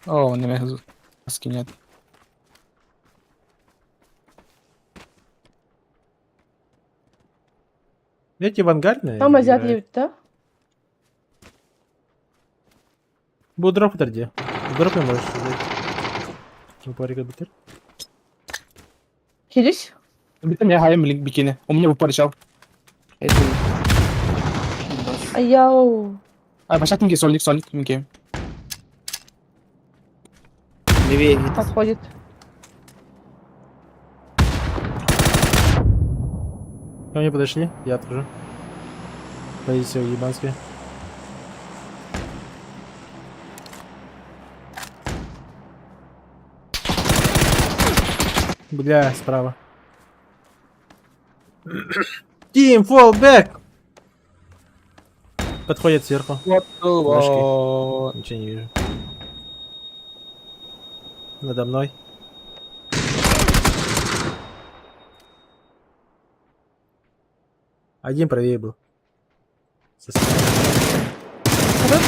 О, у меня каски нет. Эти авангардные Там азиат играют. диэбит да? Бу дроп дии. Дропе можешь взять. Ну, парик бутер. Хилиш? Битем я хаем линк бикини. У меня упор чал. Это... Бас. Аяу. А, башат минге сольник, сольник минге. Левее где-то. Подходит. Ко мне подошли, я отхожу. Позиция ебанская. Бля, справа. Team, fall back! Подходит сверху. Вот. Вот. Ничего не вижу. Надо мной. Один правее был. Со спины. Хорош?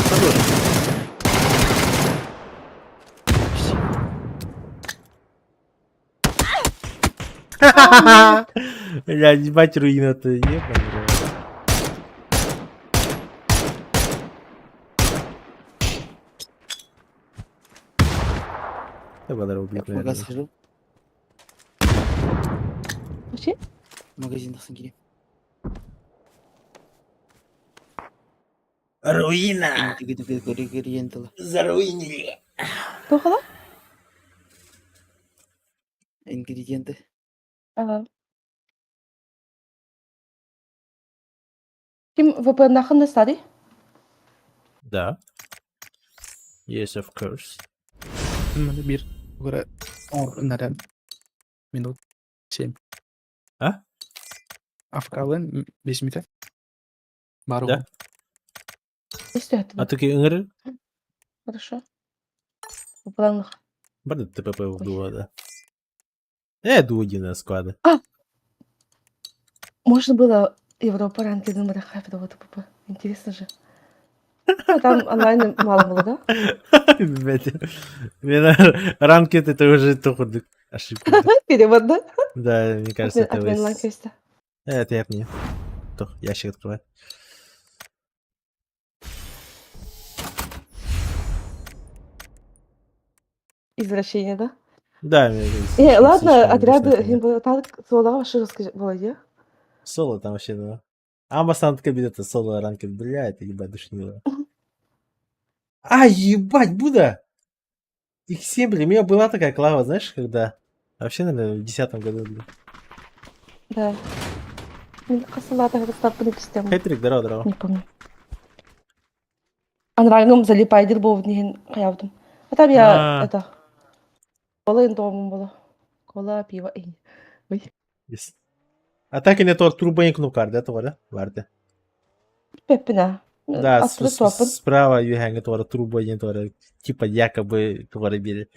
Хорош. Бля, ебать руина-то, ебаный рот. Я Валера Я убить, в магаз наверное. схожу. Вообще? Магазин тахсан киирим. Руина! Ингредиенты. Заруинили! Туохала? Ингредиенты. Ага. Ким VPN-нахын настари? Да. Yes, of course. Бир. Угара. Нара. Минут. Семь. А? Афкалын бес мүтэ. Бару. Да. Истэ А ты ыҥыр? Хорошо. VPN-лах. Барды ТПП в дуо, да. Дуодина склада. Можно было Европа ранки номера хайпа ТПП. Интересно же. Ну, там онлайн мало было, да? Блядь. Меня ранкет это уже только ошибка. Перевод, да? Да, мне кажется, это Отмен вы... ланкеста. Это я мне. Тох, ящик открывай. Извращение, да? Да, мне кажется, Э, слишком ладно, слишком отряды лишняя хуйня. было так соло вообще расскажи, было, де? Соло там вообще, да. Амбасан кабинета соло ранкет, бля, это ебать душнило. А, ебать, Буда! Их 7, блин, у меня была такая клава, знаешь, когда? Вообще, наверное, в 10 году, блин. Да. Мин хасалата хастаппын кистем. Хэтрик, здорово, здорово. Не помню. Анрангым залипайдыр буолбутун хайаабытым. А там я А. это кола домом было. Кола, пиво, эй. Ой. Yes. А так и не то турбо кнопка, да, того, да? Варте. Пеппина. Да, Аттыры туаппын. справа юханга туара турбо не туара, типа якобы туара били.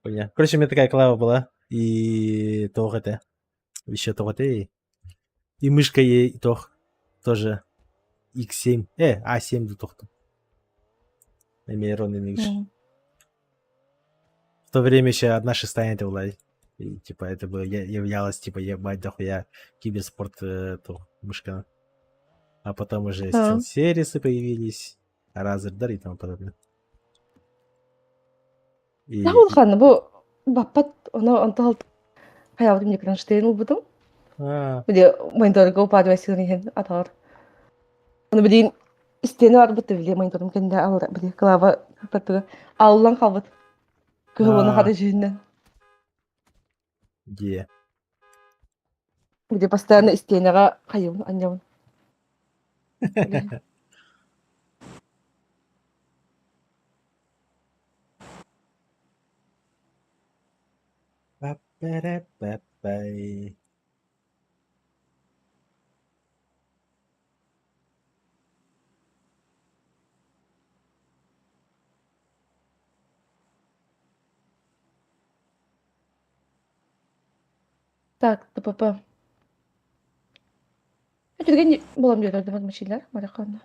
Хуйня. Короче, у меня такая клава была. И тох это. Еще тох это. И мышка ей тох тоже X7. А7 до тохту. Эмейрон English. В то время еще 1/6 это была. И, типа, это было, являлось, типа, ебать, дохуя киберспорт, то, мышка. А потом уже А. SteelSeries появились, Razer, да, и тому подобное. И, Да, улахан бу баппат оно онтон хайаабытым мне кронштейн ылбытым. А, Били мониторга упадывай силын атаар. Ону билин истиэни барбыт били мониторум кэннэ алра били клава таттыга аллан хаалбыт. Кыһыл А. хата дьүһүннэн. где? Где постоянно истиэнэҕэ хайыбын анньабын. Били. Па-па-ра-па-пай. Так, ТПП. Үчүгэй буолан биэрэр мачилар мараханна.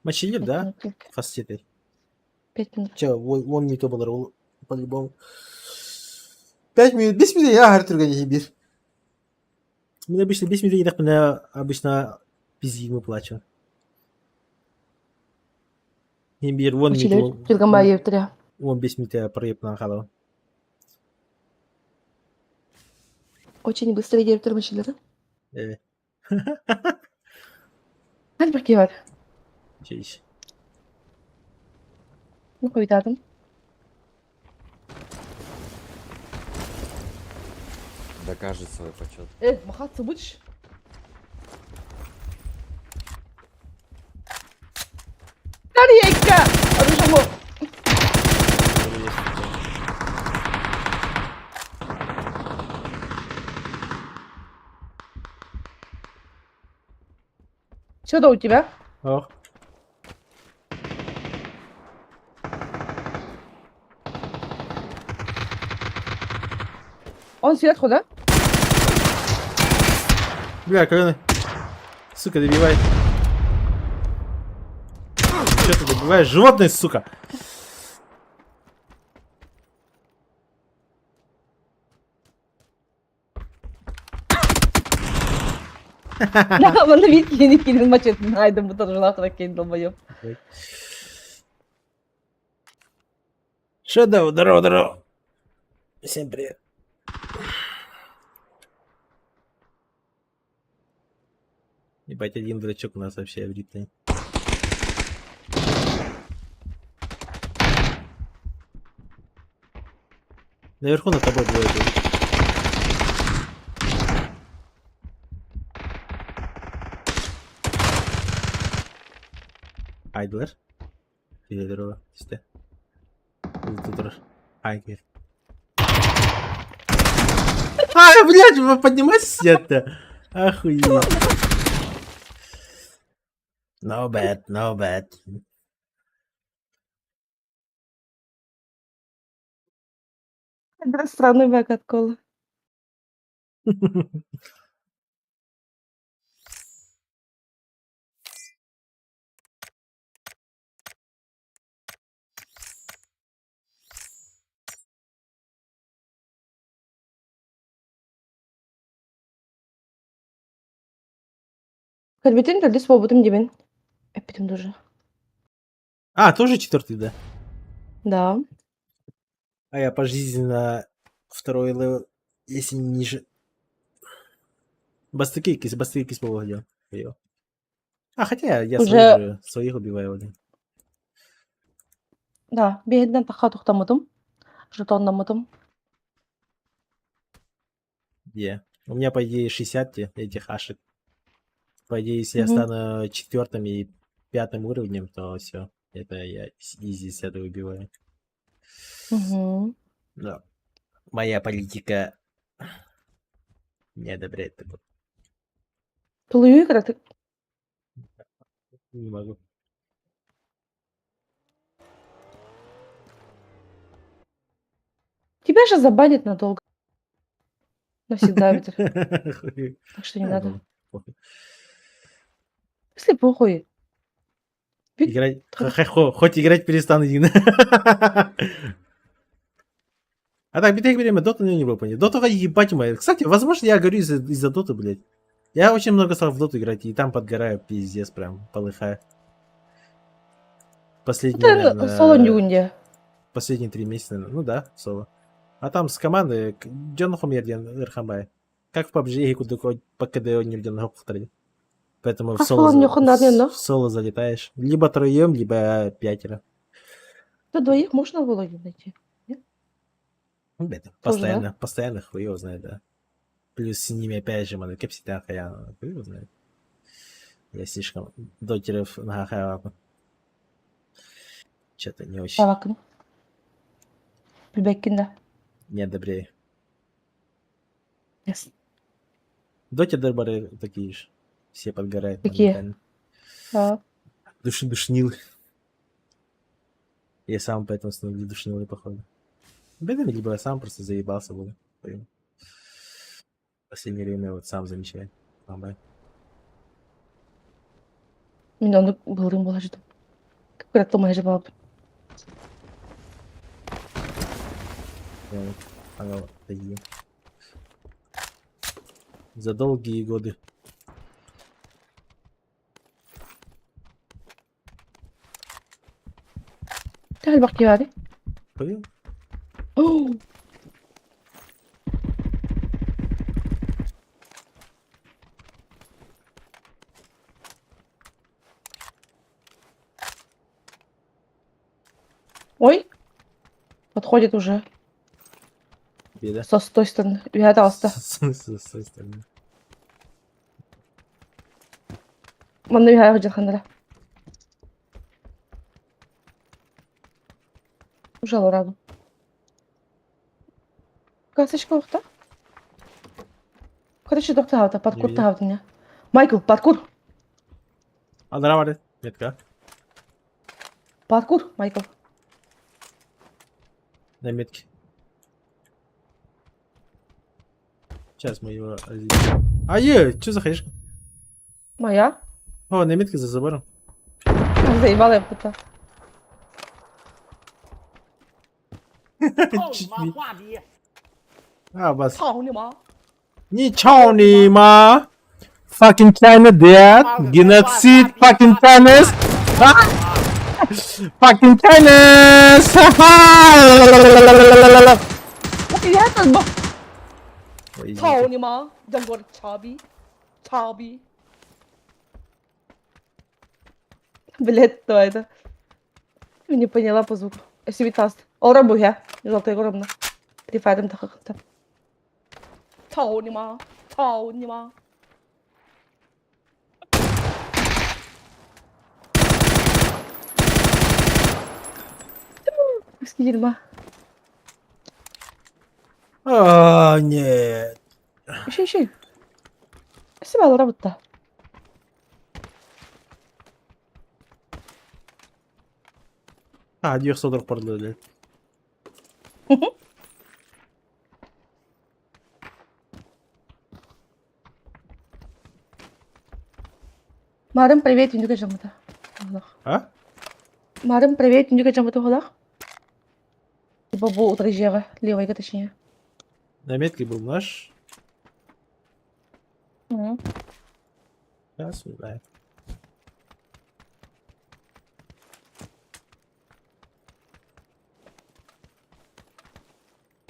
Мочили, Пять да? минут только. Фастеты. 5 минут. Че, вон не то было, ол по-любому. 5 минут, 5 минут, я Артур бир. Мин обычно 5 минут идэхпинэ обычно пиздиим выплачиваю. Мин биир 10 Училер минут Тюргамбаевтара. 15 минут проебнан хаалабын. Очень быстро диэбиттэр машиналары. Э. Хас бакки бар? Чейш. Ну, хойутаатым. Докажет свой почет. Махаться будешь? Тарьекка! Оружие. Что да у тебя? Ох. Он сверху, да? Бля, каленый. Сука, добивай. Че ты добиваешь? Животное, сука! Манна биир киһини киирин мачетын айдым бу торжулаах киин долбоёб. Шедоу, здорово, здорово. Всем привет. Ебать, один дурачок у нас вообще в ритме. Наверху над тобой двое было. Айдлер. Здорово, түстэ. Тут Айгер. А, блядь, вы поднимайтесь сидят-то? Охуеть. No bad, no bad. Странный бэк от кола. Көрбүтүн төрдүс буолбутум диибин. Эппитим дуже. А, тоже четвертый, да? Да. А я пожизненно второй левел, если не ниже. Бастыки, кис, бастыки кис был А, хотя я Уже- своих, же, своих убиваю. Да. Да, биһинэн тахха тохтоммутум. Жетоннаммытым. Где? У меня, по идее, 60 этих ашек. По идее, если я Мгм. стану четвертым и пятым уровнем, то все. Это я изи с этого убиваю. Угу. Да. Моя политика не одобряет такое. Тулуйу кыратык. Не могу. Тебя же забанят надолго. Навсегда ведь. Хуй. Так что не А, надо. ну, похуй. Если похуй. Ведь- Играть, хоть играть перестану. Дина. А так, битых время Доту не был понять. Доту ебать моя. Кстати, возможно, я горю из-за Доты, блядь. Я очень много стал в Доту играть, и там подгораю, пиздец, прям, полыхаю. Последние, Это наверное, соло нюнде. последние 3 месяца, наверное. Ну да, соло. А там с командой, дьон хомерден Ирхамбай. Как в PUBG, куда по КД не Поэтому в А соло, соло не надо, но? в соло залетаешь. Либо троем, либо пятеро. Да двоих можно было найти. Ну, это Тоже, да? постоянно, постоянно хуй его знает, да. Плюс с ними опять же, маны кэпситан хаян, хуй его знает. Я слишком дотеров на хаян. Что-то не очень Табакын. Билбэккин да. не одобряю. Yes. Дотеры бары такие же. Все подгорают. Какие? моментально. А. Души душнилы. Я сам поэтому становлюсь душнилой, походу. Бедный, либо я сам просто заебался буду. В последнее время вот сам замечаю. Бамбай. Мин ону былырыын буола сытым. Кыратта же баап. Ага, такие. За долгие годы. Элбэх киһи баар. Понял? Ой, подходит уже. Беда. Со с той стороны. Үһэ таҕыста. С с той стороны. Манна үһэ дьаханнара. Уже олорабын. Касочка охта. Короче, доктор хавта, паркур Не таһабытын Майкл, паркур! Анара бар метка. Паркур, Майкл. На метке. Сейчас мы его... А е, что за хаешка? Моя? О, на метке за забором. Заебала я будто. Чуть не- А, бас. Ничего нема. Fucking China dead. Геноцид fucking Chinese. А! Fucking Chinese. Ой, 操你妈！中国的叉逼，叉逼！Блять, кто это? Не поняла по звуку. Сибитаст. Олрабу я. Золотой горобна. Прифайдом тахахта. 操你妈！操你妈！Скидма. А, нет. Еще, еще. Спасибо, работа. А, диэх содор парлы, блядь. Марым, привет, үндүгэ жамыта. А? Марым, привет, үндүгэ жамыта холах. Типа бу утрежега, левойга точнее. На метке был наш. Сейчас узнаем.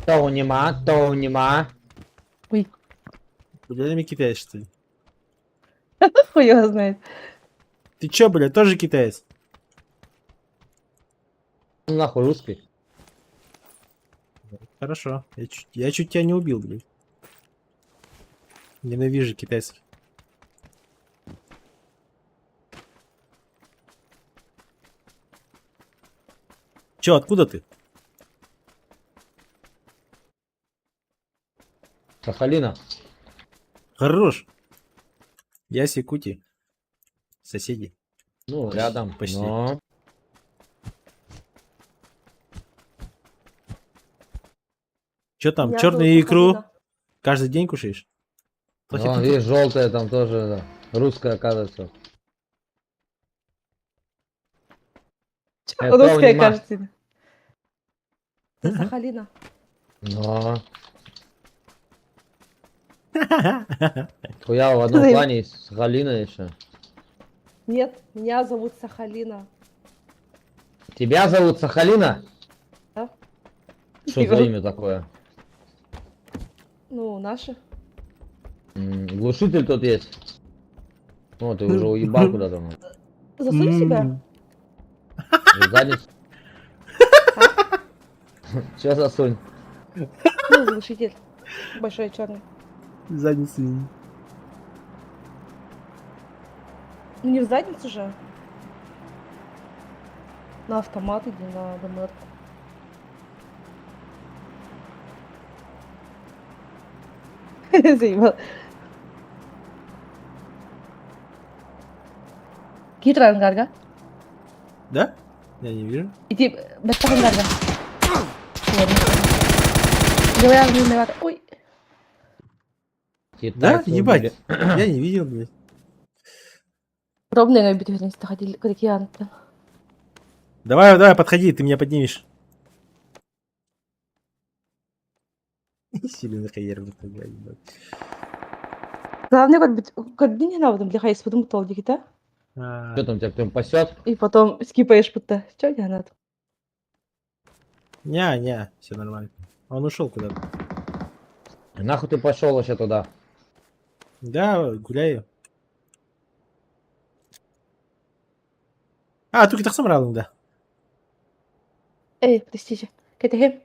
逗你妈，逗你妈！ Ой, Блядь, китаец, что ли? хуй его знает. Ты чё, блядь, тоже китаец? Ну нахуй русский. Хорошо. Я чуть тебя не убил, блядь. Ненавижу китайцев. Чё, откуда ты? Сахалина. Хорош. Я с Якутии. Соседи. Ну, рядом. Почти. Но. Чё там, Я черную тоже икру Сахалина. каждый день кушаешь? Вон, видишь, желтая там тоже, да. Русская, оказывается. Чё, Э, Русская, Тони, ма. кажется. Сахалина. Но. Хуя в одном Заеб- плане есть Сахалина еще. Нет, меня зовут Сахалина. Тебя зовут Сахалина? Да. Что за имя такое? Ну, наши. Глушитель тут есть. О, ты уже уебал куда-то. ну. Засунь себя. В задницу. Че засунь? Ну, глушитель. Большой черный. Задницу. Ну, не в задницу же. На автомат или на БМР. Заебал. Китра ангарга. Да? Я не вижу. Иди, бэттэх ангарга. Ладно. Говорят, не виноват. Ой, Да? Китайцы Ебать. убили. Я не видел, блядь. робный ходили, какие анты. Давай, давай, подходи, ты меня поднимешь. Сильно нахуя, блядь, ебать. Главное, көрдүн иһин били хайыспытым тол дикита. Что там тебя кто пасет? И потом скипаешь будто. Чё я надо? Не, не, все нормально. Он ушел куда-то. Нахуй ты пошел вообще туда? Да, гуляю. А, тут тахсам да. Эй, простите. Кэтэһим.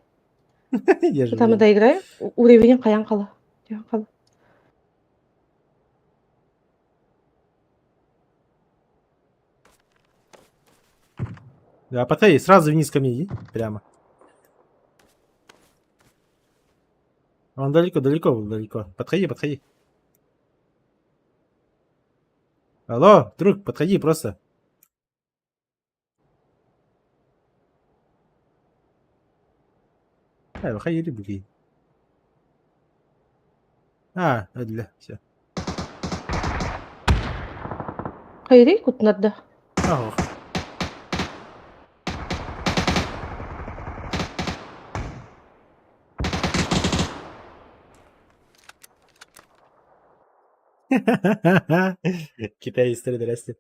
Я же Там доиграем. Уровень хайан қала. Қала. Да, подходи, сразу вниз ко мне иди, прямо. Он далеко, далеко был, далеко. Подходи, подходи. Алло, друг, подходи просто. А, выходи, рыбки. А, для, все. Хайри кутнарда. Ох. Китай история здрасте.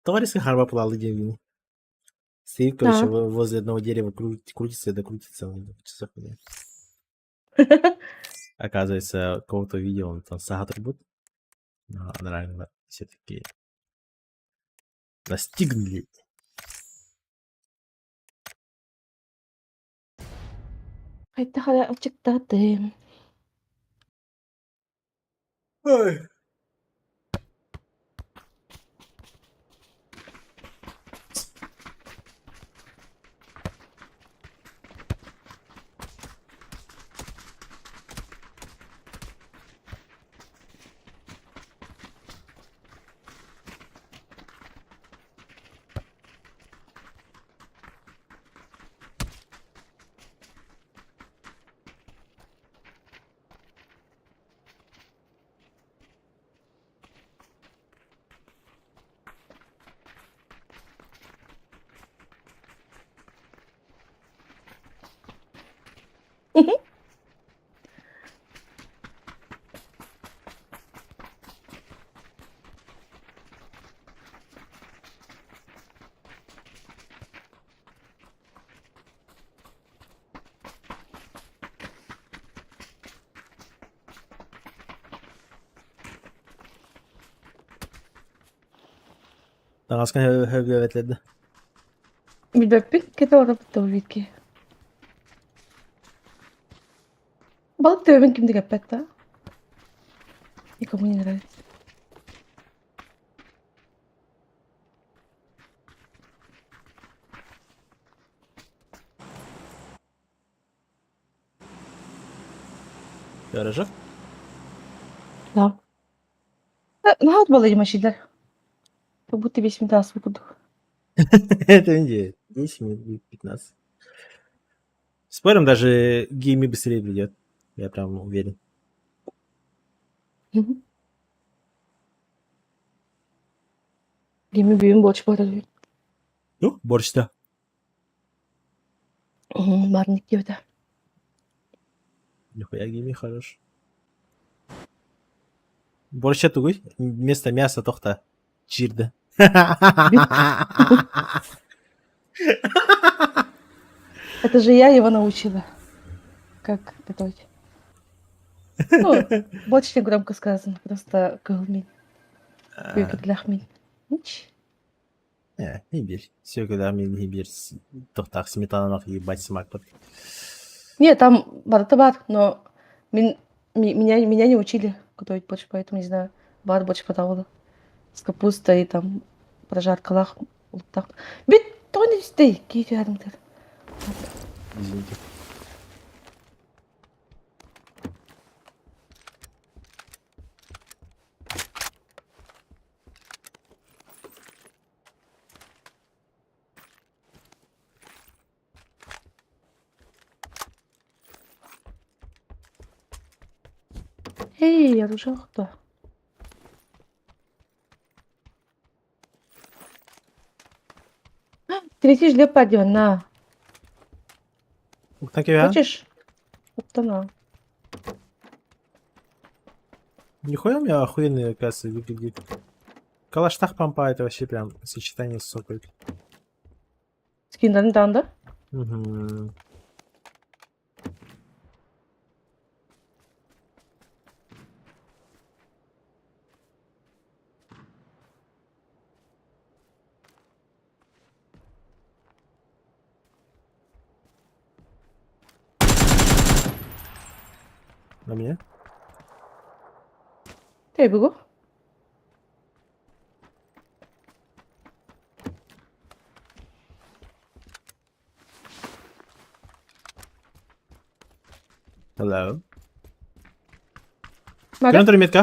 Товарищ Харба плавал деревни. Стоит, короче, возле одного дерева, крутится, да крутится, он часов не. Оказывается, кого-то видел, он там сага будет. Но нормально, все такие настигнули. Хайта ачыктатым. Ой. Таҥаскын хөбүлэбэтлэрдэ. Билбэппин кэтэ олоробут витки. Балык төбөбүн ким да кэппэт да. Никому не нравится. Гаража? Да. Наһаа балыйым машиналар. Как будто весь минут курдук. Это не 10 минут, 15. Спорим, даже Гейми быстрее придет. Я прям уверен. Гейми бүгүн борщ барар. Ну, борщ-то. Барник диэбитэ. Нихуя Гейми хорош. Борща тугуй. Вместо мяса тохта. Чирда. Это же я его научила, как готовить. Ну, больше не громко сказано, просто кылмин. Күйкүтлэхмин. Нич. Не бир. Все, когда мне не бир. Тохтах сметана ебать смак. Не, там барыта бар, но меня не учили готовить борщ, поэтому не знаю. Бар борщ подавала. С капустой там прожаркалах. Так. Бит, то не стей, киит Извините. Эй, я уже кто? Третий жлеп падён, на. Так я. Хочешь? Вот на. Нихуя у меня охуенный, оказывается, выглядит. Калаштах помпа это вообще прям сочетание с сокой. Скиннарын даҕаны да? Угу. На мне? Я бегу. Hello. Надо? Көрөн метка.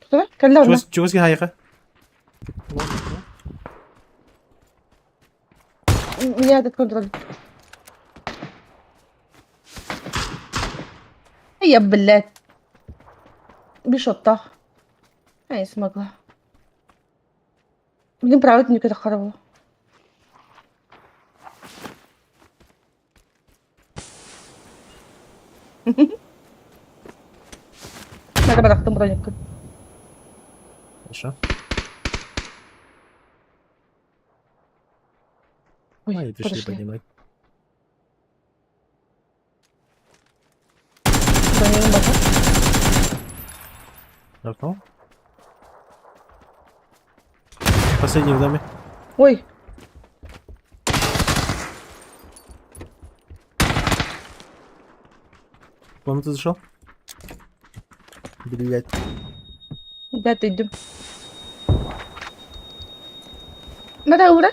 Туда? Кэллэ онно. Чугас чугас хайыха. Меня этот контроль. Я, блядь. Бишоттах. Я не смогла. Блин, правда, никогда хорошо. Надо барахтым брониккын. Хорошо. Ой, Они пришли подошли. поднимать. Бронигын бата. Окно. Последний в доме. Ой, В комнату зашел. Блять. да ты иди. Надо ура.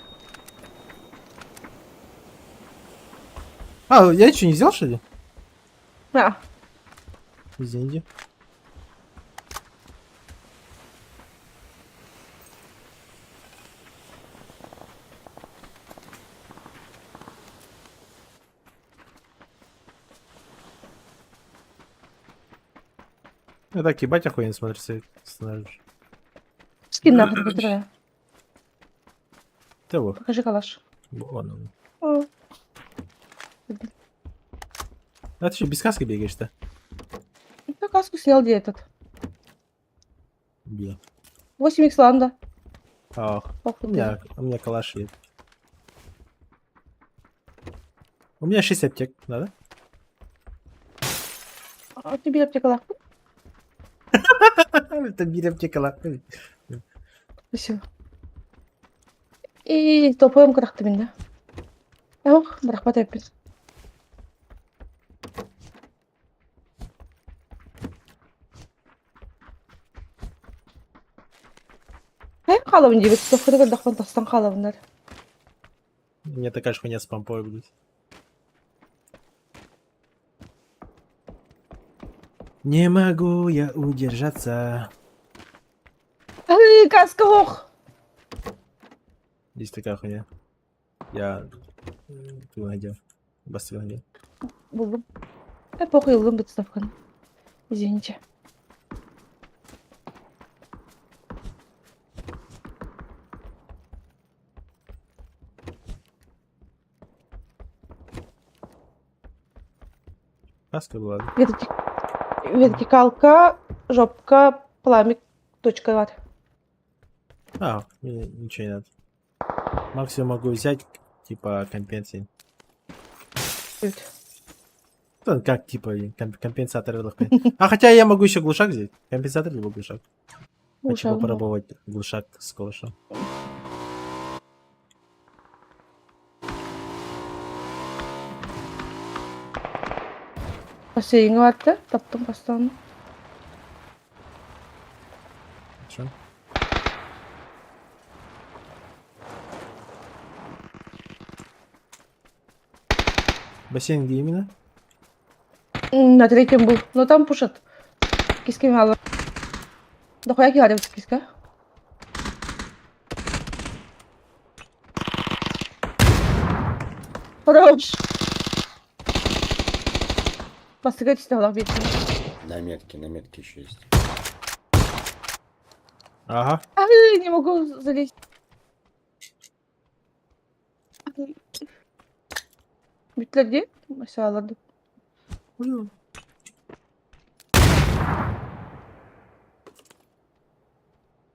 А, я что, не взял, что ли? А, Извините. Ну так, ебать охуенно смотрится снаружи. скин нахуй быстрее. Того. Покажи калаш. Вон он. О, А ты что, без каски бегаешь-то? ну, каску снял где этот? Бе. 8 х ланда. Ах, Похуй у меня калаш есть. У меня 6 аптек, надо? А тебе аптека лах. Это бери аптека, ла. Спасибо. И топоем кырахты минде. Ох, рахмат эппин. Хайа хаалабын диэбит, тоффута көрдөхпүн тастан хаалабыннар. У меня такая же хуйня с помпой, блядь. Не могу я удержаться. Ай, каска ох! Здесь такая хуйня. Я ту надел. Бастил надел. Буллум. Э, похуй ыллым бытставканы. Извините. Каска была. да? Вертикалка, жопка, пламя, точка бар. А, мне ничего не надо. Максимум могу взять, типа, компенсии. Бүт. Ну, как, типа, компенсатор. А хотя я могу еще глушак взять. Компенсатор либо глушак. Хочу Глушак, да. попробовать глушак с калашом. Бассейҥҥэ барда, таптым бастаан. Хорошо. Бассейн где именно? На третьем был, но там пушат. Киски мало. Дохуя киһи киска. Хорош. Бастыга түстэ олох биирдэ. На метке еще есть. Ага. Ай, не могу залезть. Бүттүлэр дии? Сааларды.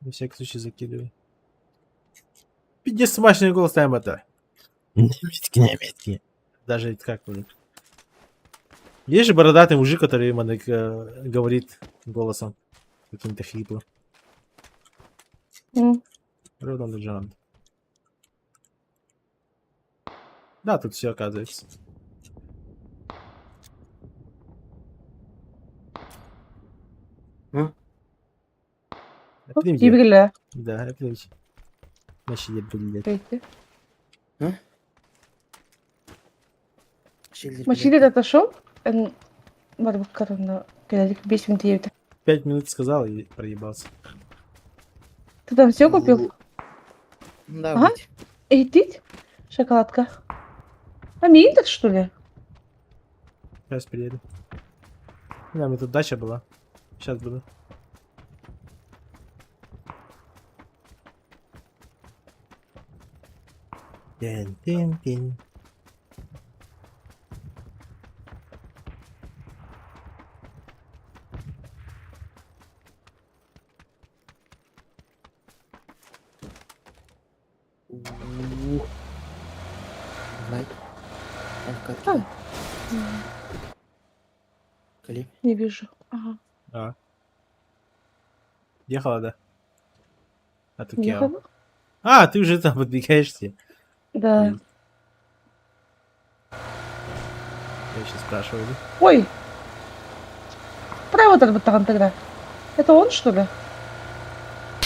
На всякий случай закидывай. Пиздец, смачный голос там это. Метки, не метки. Даже это как будет. Есть же бородатый мужик, который именно говорит голосом каким-то хриплым. Road on the ground. Да, тут все оказывается. А? Эпилемия. Ибриле. Да, эпилемия. Значит, я, блядь. Пейте. Шелдер Машина отошел. Барбакаровна, 5 минут. 5 минут сказал и проебался. Ты там все купил? Да, Ага. быть. Эй, ты? Шоколадка. А мне так, что ли? Сейчас приеду. Да, у меня тут дача была. Сейчас буду. Тин, тин, тин. Ух. Лайк. А. Как Кали. Не вижу. Ага. А. Ехала, да? А ты кем? Ехала? А, ты уже там подбегаешься. Да. Я сейчас спрашиваю. Да? Ой! Право там тогда. Это он, что ли?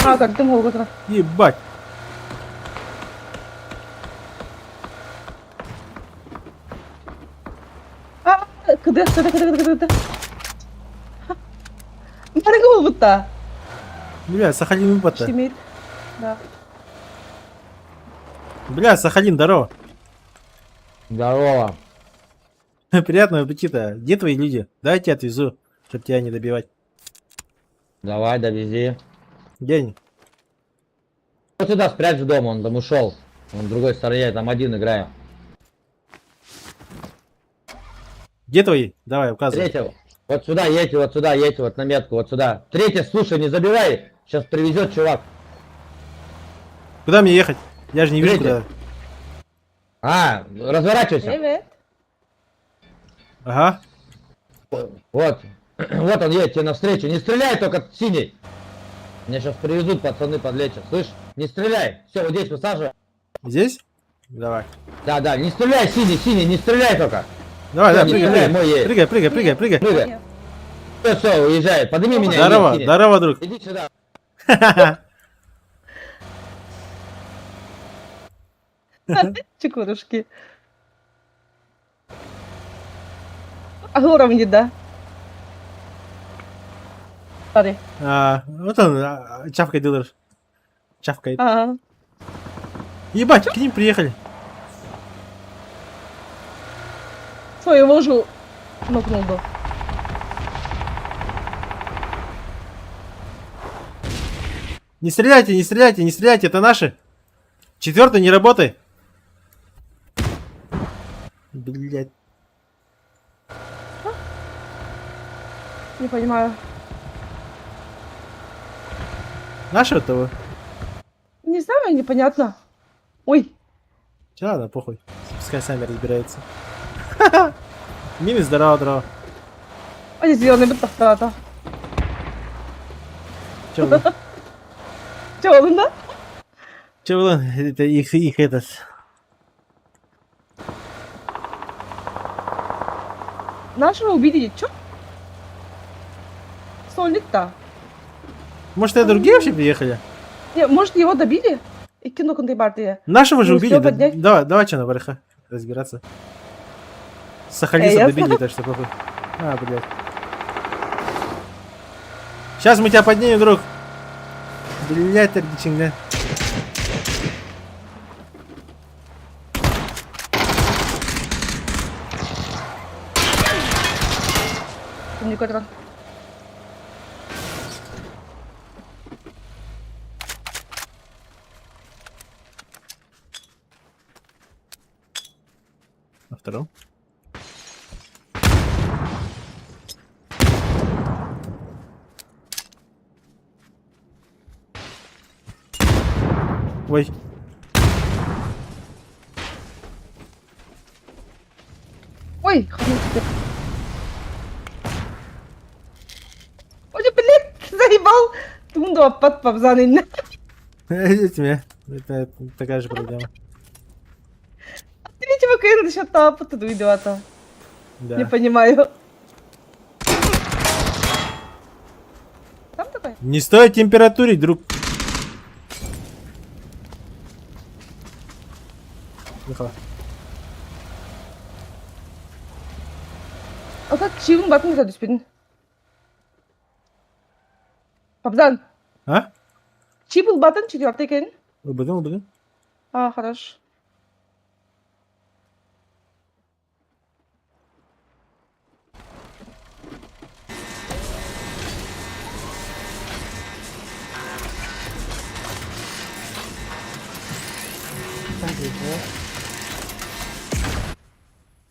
А, как ты мог это? Ебать! А, куда, куда, куда, куда, куда? Баргул будто. Бля, Сахалин выпад. Имеет. Да. Бля, Сахалин, здорово. Здорово. Приятного аппетита. Где твои люди? Дай я тебя отвезу, чтобы тебя не добивать. Давай, довези. Где они? Вот сюда спрячь в дом, он там ушел. Он в другой стороне, я там один играю. Где твои? Давай, указывай. Третьего. Вот сюда едьте, вот сюда едьте, вот на метку, вот сюда. Третий, слушай, не забивай. Сейчас привезет чувак. Куда мне ехать? Я же не вижу, Третий. куда. А, разворачивайся. Привет. Ага. Вот. Вот он едет тебе навстречу. Не стреляй только, синий. Меня сейчас привезут, пацаны подлечат. Слышь, не стреляй. Все, вот здесь высаживай. Здесь? Давай. Да, да, не стреляй, синий, синий, не стреляй только. Давай, Всё, давай, не прыгай, стреляй, прыгай. мой едет. Прыгай, прыгай, прыгай, прыгай. Прыгай. Все, все, уезжай. Подними меня. иди, Здорово, синий. здорово, друг. Иди сюда. Чекурушки. А уровни, да? Смотри. А, вот он, чавкает дилер. Чавкает. Ага. Ебать, к ним приехали. Своего же нокнул бы. Не стреляйте, не стреляйте, не стреляйте, это наши. Четвертый, не работай. Блять. Не понимаю. Наши этого? Не знаю, непонятно. Ой, Че, ладно, похуй. Пускай сами разбираются. Мины, здорово, здорово. а зеленый бы так-то. Че вы? Че, он, да? Че вы? Это их этот. Нашего убили, чё? Сольник-то. Может, это другие вообще приехали? Не, может, его добили? И кино контрибартия. Нашего же Не убили. успел Да, поднять. давай, давай, что на барыха разбираться. Сахалинца Я добили, так что похуй. А, блядь. Сейчас мы тебя поднимем, друг. Блядь, да. Не көрдім. На втором. Ой. Ой, хрен тебе. Ой, блядь, заебал. Тунду аппат пабзан инне. Этими. Это такая же проблема. Третьего кайна еще тапа тут уйдёта. Да. Не понимаю. Там такой? Не стоит температурить, друг. Михаил. А как чивын батын да түспедin? Пабзан, А? чибыл батын четвертый екен. Ылбыдым, ылбыдым. А, хорош.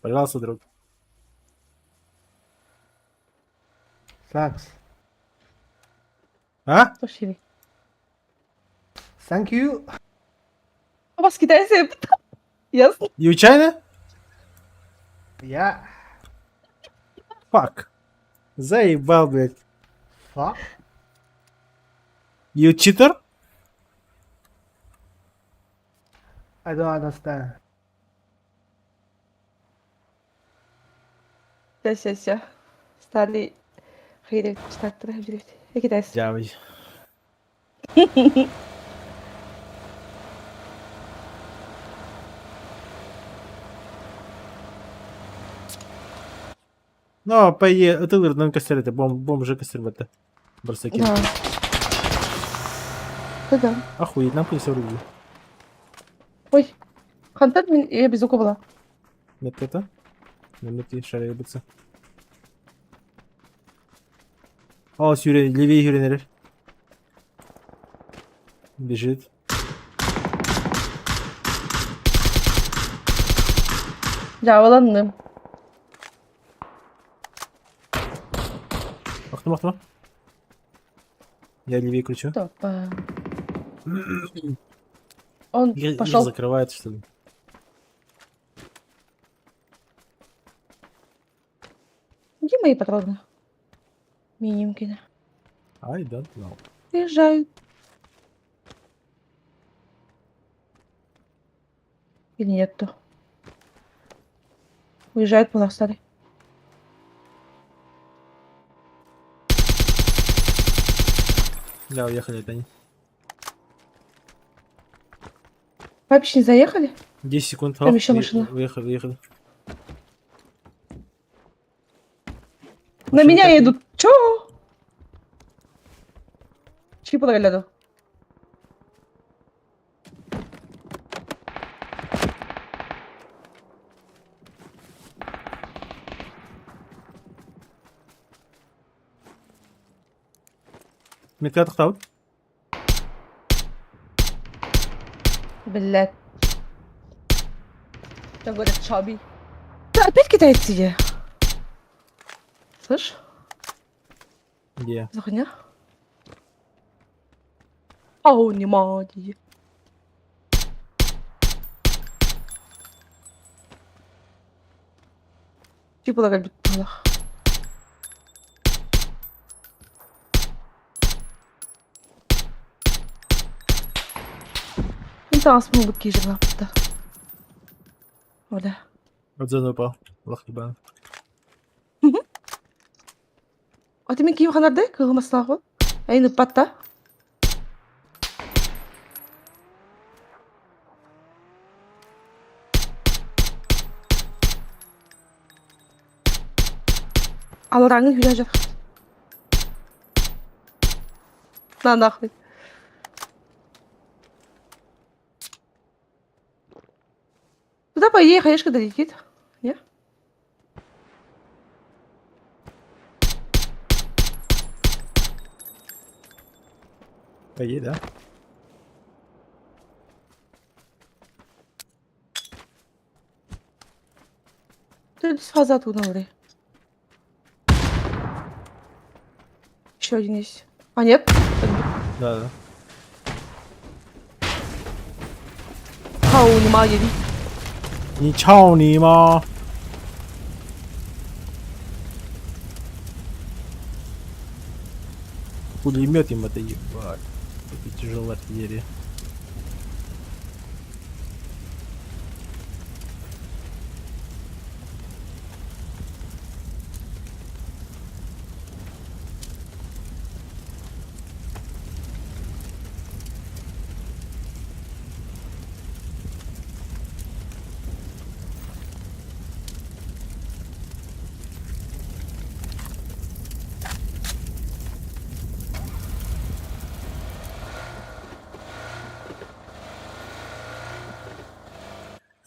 Пожалуйста, друг. Thanks. А? Слушай. Thank you. У вас китайцы? Ясно. You China? Yeah. Fuck. Заебал, блядь. Fuck. You cheater? I don't understand. Все, все, все. Стали хейрит, читать, Я китайцы. Дявый. Ну, по идее, ытылырынан костер это, бом, бомжи костер это. Барсаки. Да. Да-да. Охуеть, нам хуй врубили. Ой, хантан мин я без звука была. Нет, это? На метке шаребится. О, сюре, левее юринер. Бежит. Жабаланным. Ахтым, ахтым. Я левее кручу. Топа. Он Их, пошел. их закрывает, что ли? Где мои патроны? Минимкины. I don't know. Приезжают. Или нету? Уезжают по старый. Да, уехали это они. Вообще не заехали? 10 секунд. Там Оп, еще машина. Уехали, уехали. На Машина меня такая. едут. Чё? Чьи подали? Метка тоқтауд. Блядь. Что говорят, чаби? Да, опять китайцы е. Слышь, Где? за хуйня? Ау, не мади. Типа лагать. Инта асмын бит кижи лапта. Оля. От зоны упал. Лох ебаный. А ты мен киім ханарды кылмаслағы? Айны патта. Алараңын хүрә жар. На нахуй. Туда поехали, хаешка долетит. Не? Поедь, да? Ты фаза оттуда. Еще один есть. А, нет? Да, да. 操你妈爷！你操你妈！Пулемет им это ебать. Это тяжелая артиллерия.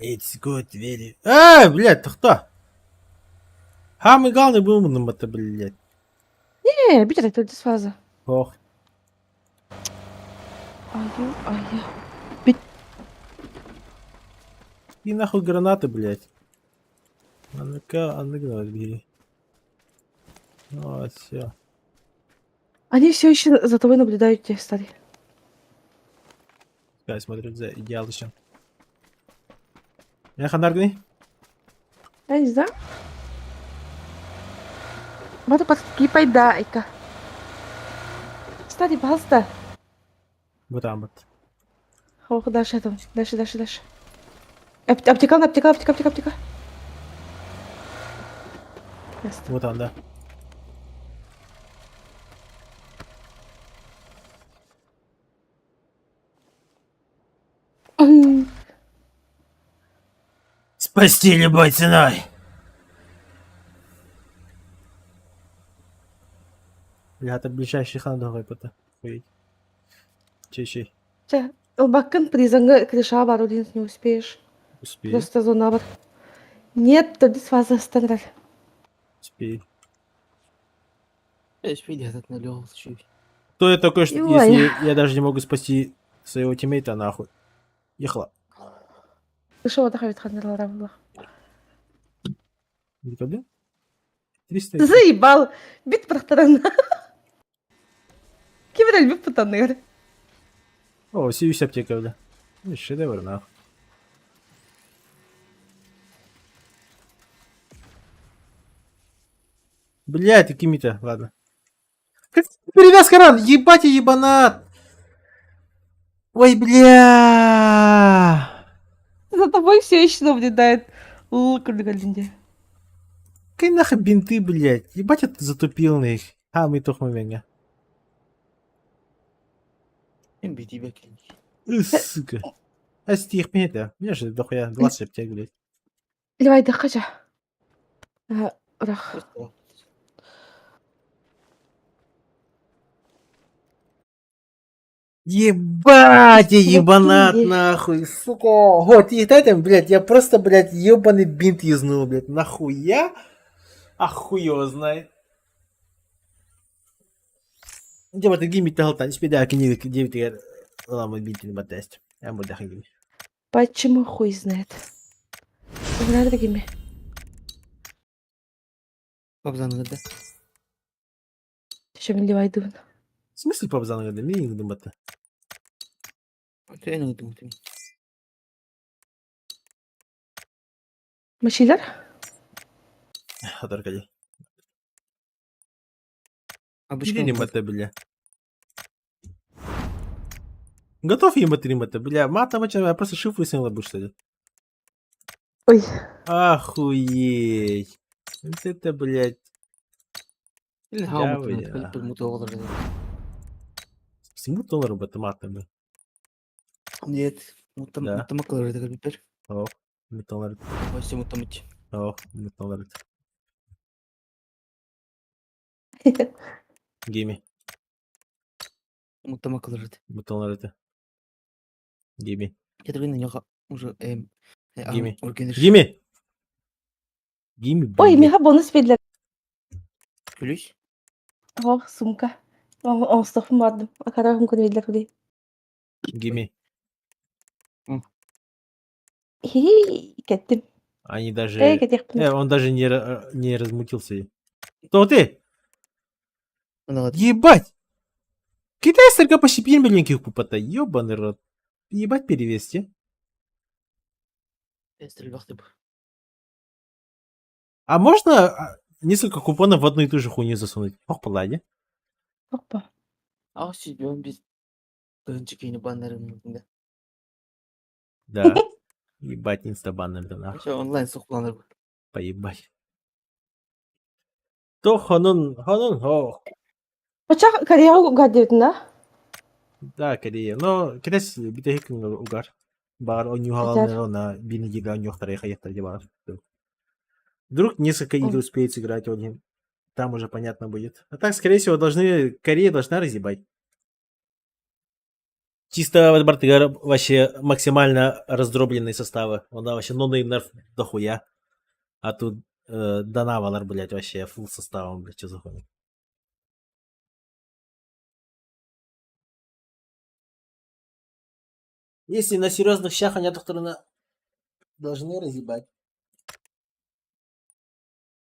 It's good, very... Эй, блядь, ты кто? Самый главный был это, блядь. Не, бит это фаза. Ох. Аю, аю. И нахуй гранаты, блядь. А ну-ка, а ну-ка, бери. Ну, все. Они все еще за тобой наблюдают, те, старый. Я смотрю за идеалышем. Я ханаргни? Я не знаю. Бата подкипай да, айка. Кстати, пожалуйста. Вот там вот. Ох, дальше там. Дальше, дальше, дальше. Аптека, аптека, аптека, аптека, аптека. Вот там, да. Спасти любой ценой. Бля, это ближайший хан догой пота. Охуеть. Чей-чей. Чэ, ылбаккын призаңы крыша бар один не успеешь. Успей. Просто зона бар. Нет, тогда фаза стандарт. Успей. Эш, видя, этот налёг, чуть. Кто я такой, что Ой. если я даже не могу спасти своего тиммейта, нахуй. Ехала. Крыша вот такая вот Не 300. Заебал. Бит прохтарана. Ким эрэл бит О, сиюсь аптека, бля. Ну, шедевр, нахуй. Блядь, какими-то, ладно. Перевязка ран, ебать и ебанат. Ой, бля. За тобой все еще наблюдает. Лукарде. Какие нахуй бинты, блядь. Ебать, я затупил на их. А, мы тухмы меня. Сука. А стих мне это. Мне же дохуя 20 аптек, блядь. Левай, да хача. Рах. Ебать, я ебанат, нахуй, сука. Вот, и там, блядь, я просто, блядь, ебаный бинт юзнул, блядь. Нахуя? А хуй его знает. Где вот гимми талтан, спида книги 9 ламы бинт на тест. Я буду гимми. Почему хуй знает? Знает такими. Пабзан да? Еще мен левай дубын. В смысле пабзан да? Мен думата. Ты не думал. Машилер? Хадаркали. Обычно не мата, бля. Готов ему три мата, бля. Мата, я просто шифры сняла бы, что ли. Ой. Охуеть. Вот это, блядь. Или Смутал робота матами. Нет, Да. мутамакалар это как О, муталар. Вообще мутамыч. О, муталар. Гими. Мутамакалар. Муталар. Гими. Я другой на него уже Гими. Гими. Гими. Ой, меха бонус бердилер. Ключ. О, сумка. Оңстоқпын бардым. Акара мүмкін бердилер куди. Гими. Хи, кеттим. Они даже... Эй, кетекпин. Он даже не размутился. Кто ты? Ну Ебать! Китайцы только по щепин маленьких купата. Ебаный рот. Ебать перевести. Стрельбахты А можно несколько купонов в одну и ту же хуйню засунуть? Ох, палади. Опа. А сидем без тыһынча баннерым да. Да. Ебать, инстабан, наверное, Все онлайн сухланыр. Поебать. То хонун, хонун, хо. Бачах Кореяҕа угар диэбитин да? Да, Корея. Но кэтэс бүтэһик күҥҥэ угар. Баҕар Этэр. онньуһаҕалнара на биир неделя онньуохтара хайыахтара дии баҕар. Вдруг несколько игр успеет сыграть он. Там уже понятно будет. А так, скорее всего, должны... Корея должна разъебать. Чисто вот Бартыгар вообще максимально раздробленные составы. Он вообще нонеймнер дохуя. А тут Данавалар, блядь, вообще фул составом, блядь, что за хуйня. Если на серьезных щах они должны разъебать.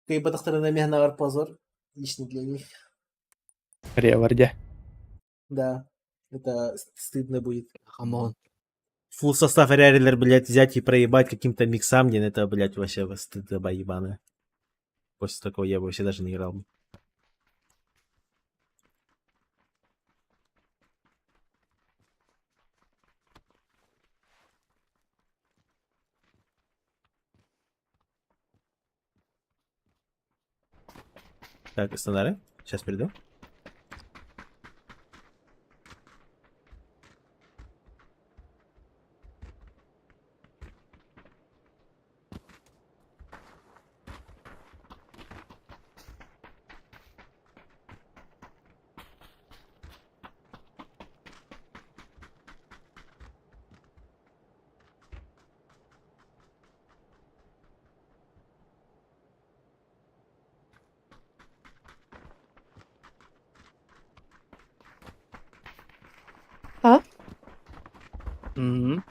Кыйбатахтарына мехнагар позор личный для них. Корея Да, это стыдно будет. Хамон. Фул состав Рярилер, блядь, взять и проебать каким-то миксам, блин, это, блядь, вообще стыдоба ебаная. После такого я бы вообще даже не играл бы. Так, сценарий. Сейчас перейду. А? Мгм.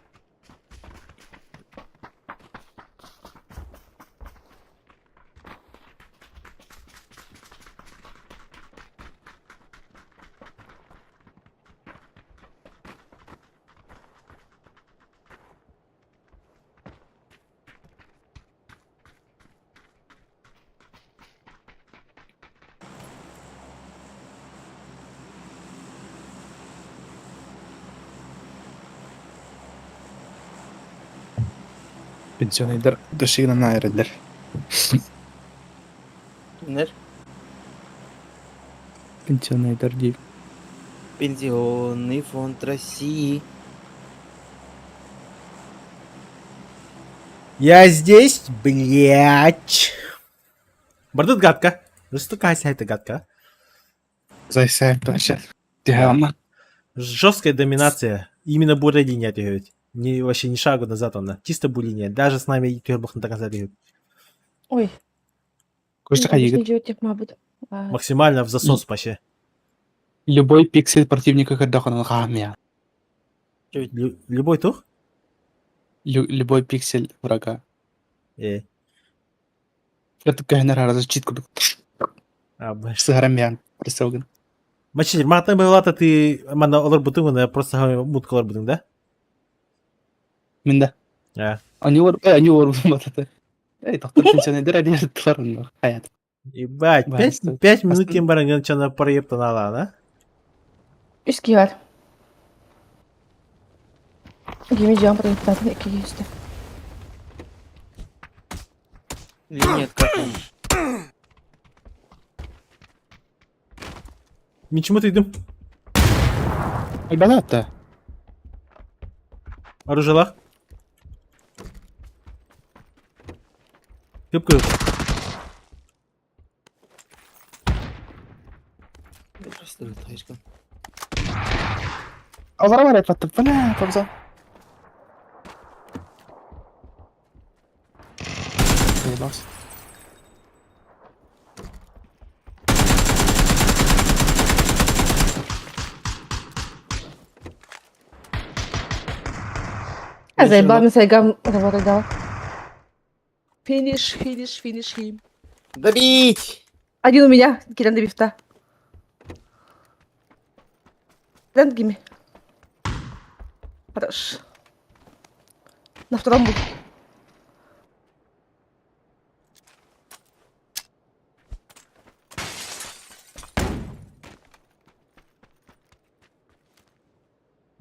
Пенсионердар дошигынан айрылар. Кимнер? Пенсионердар дии. Пенсионный фонд России. Я здесь, блядь. Бардут гадка. Ну что такая это гадка? Зайсайм вообще. Тихо, Жесткая доминация. Именно бурелиния ведь. Не, вообще ни шагу назад она. Чисто булиния. Даже с нами Тюрбах до конца бегает. Ой. Костя Хаигит. Максимально в засос вообще. Любой пиксель противника когда хамия. Любой тух? Любой пиксель врага. Это кахнер разочитку. А, баш. Сыгарамян. Присылгын. Мачи, мата была ты мана олар бутың, просто муткалар бутың, да? Минда. А. Они ор, они ор бататы. Эй, доктор пенсионер алер хаят. Ебать, 5 минут кем баранган чана проептанала, да? Үс киһи бар. Гими жан проептатын икки киһи Или нет, как он? Ничему ты идем? Альбалата. Оружие Кыпкы. Просто слишком. Азара паттı. Бля, табза. Заебался. А заебал мен сайгам работа дал. Финиш, финиш, финиш хим. Добить! Один у меня, Киран добивта. Дан гими. Хорош. На втором был.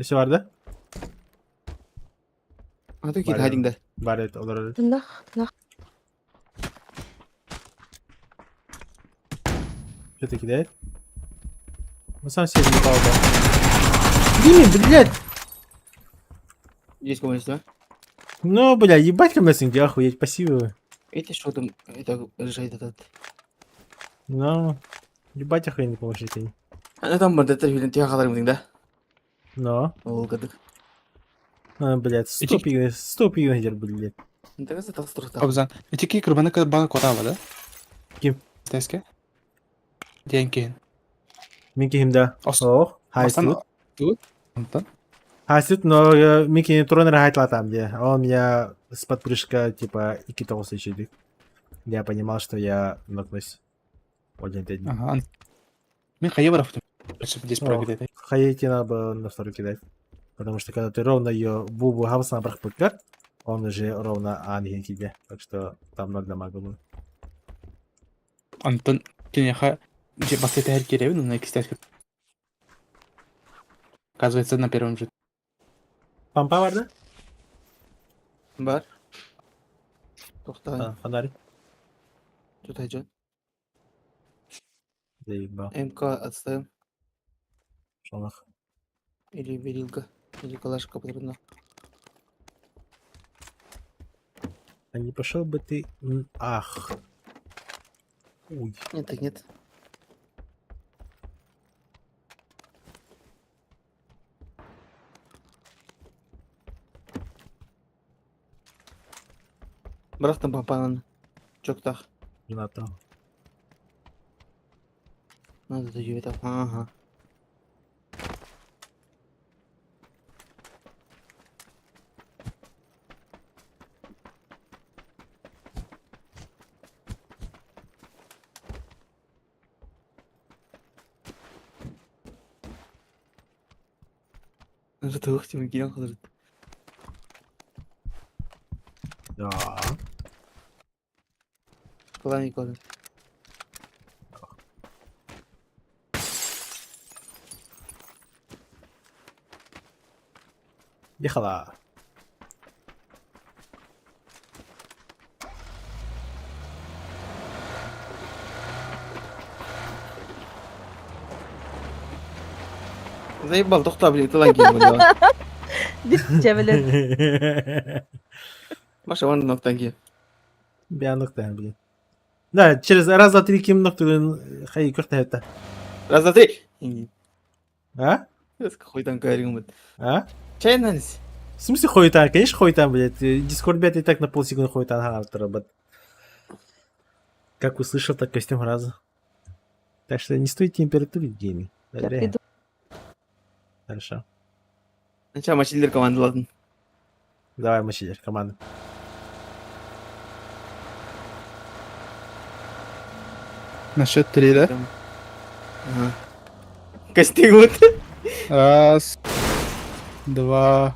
Өссө бар да? А ты кит хадиң да. Бар это олорор. Тынах, тынах. Что ты кидает? Он сам себе въебал, да. Дими, блядь! Есть комнат, да? Ну, бля, ебать ко мне охуеть, спасибо. Эти что там, это решает этот. Ну, ебать охуенный помощник. Ана там бардаттар хүлэн тиха халар да? Но. Ол кадык. А, блядь, 100 пигнер, блядь. Интегасы тастырта. Обзан. Ити курбаны бана котаба да? Ким? Теске. Диэн киһин. Мин киһим да. Ох, хайсут. Тут. Онтон. Хайсут, но мин киһи туран эрэ хайтлатам де. Он меня с подпрыжка типа икки тоҕус ичидик. Я понимал, что я нокнусь. Один день. Ага. Мин хайа барахтым. Здесь прыгает. Хаете надо было на второй кидать. Потому что когда ты ровно ее бубу хавсана брахпыкар, он уже ровно ангел тебе. Так что там ноль дамага было. Онтон кинеха же бастыта киребин, на икстер. Оказывается, на первом же. Пампа бар да? Бар. Тохта. А, фонарь. Тут айжан. Заебал. МК отставим. Шалах. Или берилка. Или калашка патронна. А не пошел бы ты... Ах. Ой. Нет, так нет. Бырахтым папанан. Чоктах. Жена-то. Надо это. Ага. Туох тимин киирэн халыр. Да. Кылан иконы. Ехала. Заебал, тохта, блин, тылан киирэн буолла. Дьэ, блин. Маша, вон ноктан киир. Бя ноктан, блин. Да, через раз, два, три ким ноктан хай көртө это. Раз, два, три. А? Хуйтан кайрыгымыт. А? Чай нанс. В смысле хуйтан? Конечно хуйтан, блядь. Дискорд, блядь, и так на полсекунды хуйтан ха Как услышал, так костюм разу. Так что не стоит температурить гейми. Я приду. Хорошо. Нача мачилдер командаладын. Давай, мочи, команда. На счет три, да? Ага. Костюмут. Раз, два,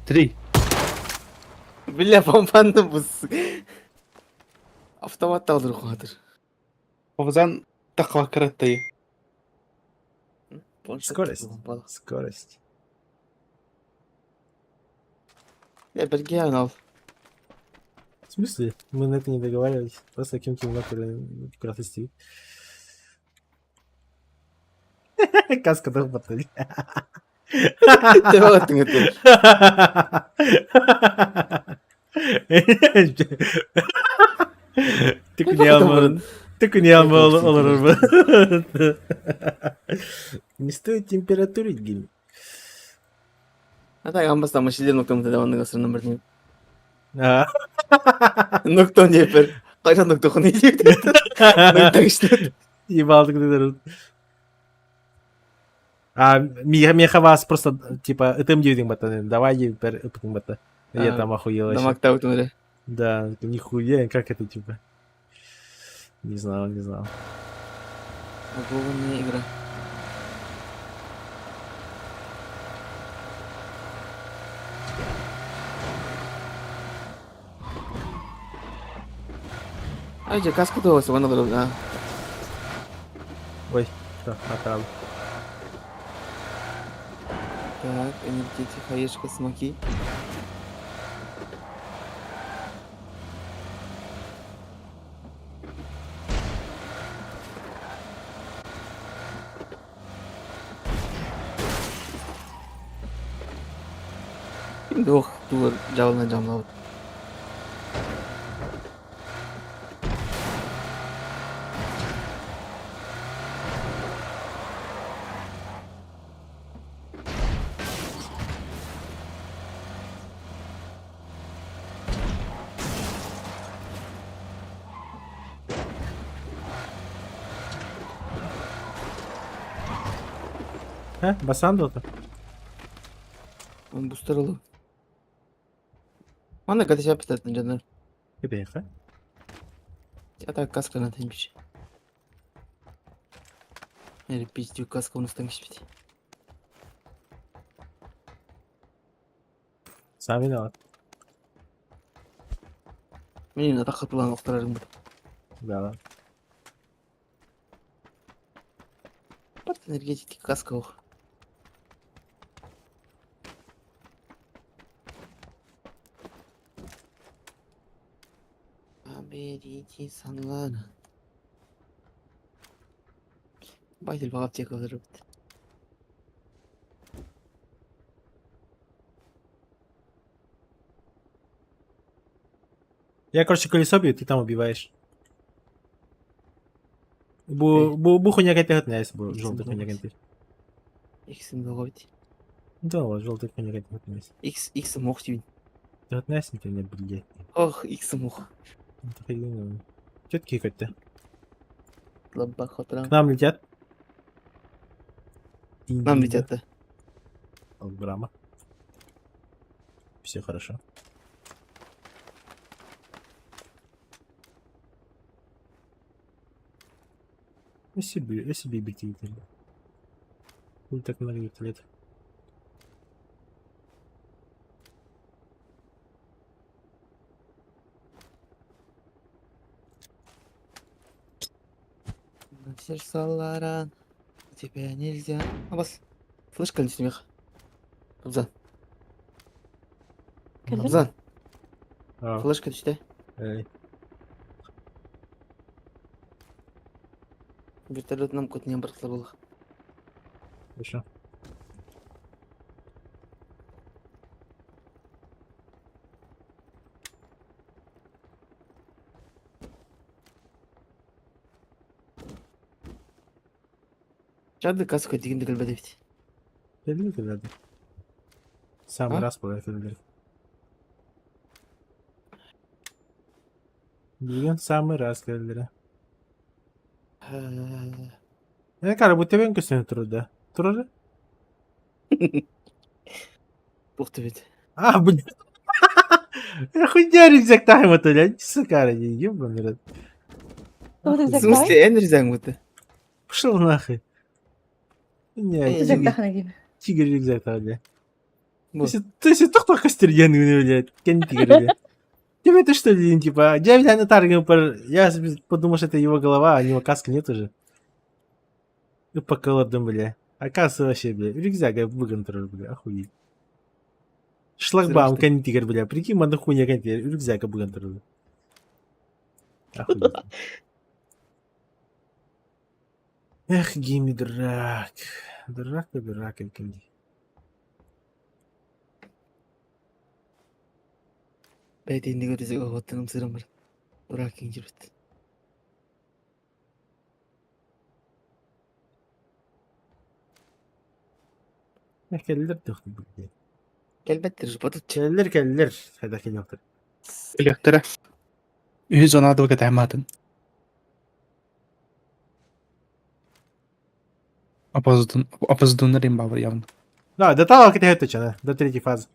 три. Бля, помпанды бус. Автомат талдыр хуатыр. Повзан таква караты. Скорость. Скорость. Я бергеян ал. В смысле? Мы на это не договаривались. Просто кем кем куда-то стив. Каска долбатый. Тебалаттың өтөр. Ты не алмал. Не стоит температурить, гейм. А так амбаста мачилдер ноктан да онны гасырынан бир. А. Ноктон депер. Кайдан ноктон дейт. Ноктон иштеп. Ебал ты А, меха вас просто, типа, это м бата, давай пер бата. Я там охуел вообще. Намакта өтүнөрө. Да, нихуя, как это, типа? Не знал, не знал. Багованная игра. Ай, же каска то сабана да. Ой, что, отправил. Так, энергетик, хаешка, смоки. Ох, тур дьалына дьамлабыт. Э, басан дуота? Он бустарылы. Манна катыша пистолеттен дьоннор. Кэбиһиэххэ. А так касканы тэнбич. Или пиздю каска унустан кичпит. Сам виноват. Мин атахха тулан охторарым бут. Да. Пат энергетики каска ох. Аберити санлана. Байтел бага аптека өлөрөбүт. Я, короче, колесо бью, ты там убиваешь. Бу, бу, бу хуйня кайта хатнайс, бу желтый хуйня кайта. Иксин бага бит. Да, вот желтый хуйня кайта хатнайс. Икс икс мох тибин. Ты хатнайс, не блядь. Ох, икс мох. Четкие как-то. Лабак хотран. К нам летят. Нам летят, да. Брама. Все хорошо. Я себе, я себе бить Не так много лет. Саларан. Тебя нельзя. Абас. Флешка смех. Абзан. Абзан. Флешка түстэ. Вертолет нам кот не обратно было. Хорошо. Жады каска дигинди кэлбэт эбит. Кэлли кэллэ. Самый раз была кэллэ. Бүгүн самый раз кэллэ. Э, кара, бу тебен көстөн турда. Турар? Туох тебит. А, блин. Хуйня рюкзак тайм это, блядь, сука, ебаный рот. В смысле, эн рюкзак будто? Пошел нахуй. Не, Рюкзак тигр рюкзак там, бля. То есть только костерьян, блядь, кен тигр, блядь. Тебе это что ли, типа, я, бля, на таргем, я подумал, что это его голова, а у него каски нет уже. И по колодам, бля. А касса вообще, бля, рюкзак, я выгон бля, охуеть. Шлагбаум кантигер, бля, прикинь, манда хуйня кантигер, рюкзак быган Охуеть. Эх, Гимми, дурак. Дурак ты, дурак, Кенди. Бэйт иннигэр рюкзак оҕоттон ымсыыран баран. Дурак киҥ дьирбит. Эх, кэллэр тохту, блядь. Кэлбэттэр ботуччу. Кэллэр, кэллэр. Хайда кэлиэхтэр. Электро. Үһүс зонада кэтэһэмаатын. Опоздун, опоздуннар им бабыр явно. Да, до того кэтэһэ точно, до третьей фазы.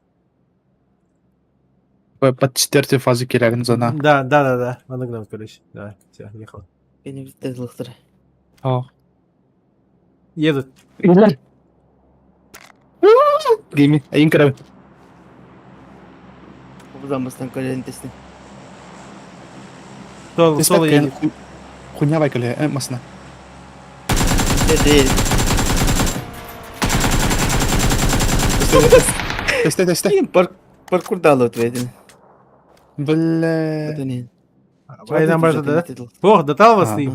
Под четвертую фазу кирэрин зона. Да, да, да, да. Монограмм, короче. Давай, все, ехал. Кэннибиттэн ылыахтара. О. Едут. Гейми, айын көрөбүн. Обзан бастан көлөн тэстин. Соло, соло едет. Хуйня байкале, э, масына. Дэ. Тэстэ, тэстэ. Ким пар паркур даалыт бэйдин. Бля. Отон Война можно, да? Бог, дотал вас ты.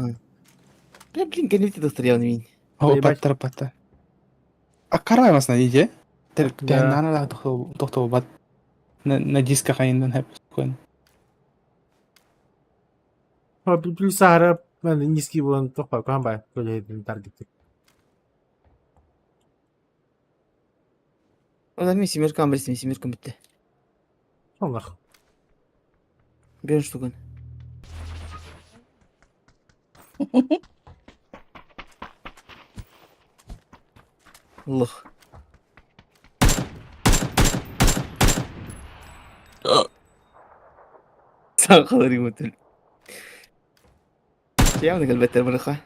Бля, блин, кэнники тахтарыан мин. О, Ебать. паттар, паттар. А карай вас найдите. Да. Тэннана тохтобат. На дисках айындан хэп. Плюс Сахара низкий был, тохпа, камбай, таргет. Одан мен семерка амбрис, мен семерка бітті. Аллах. Берін штукын. Лох. Саңқалар өтіл. Явно әлбәттә барыха.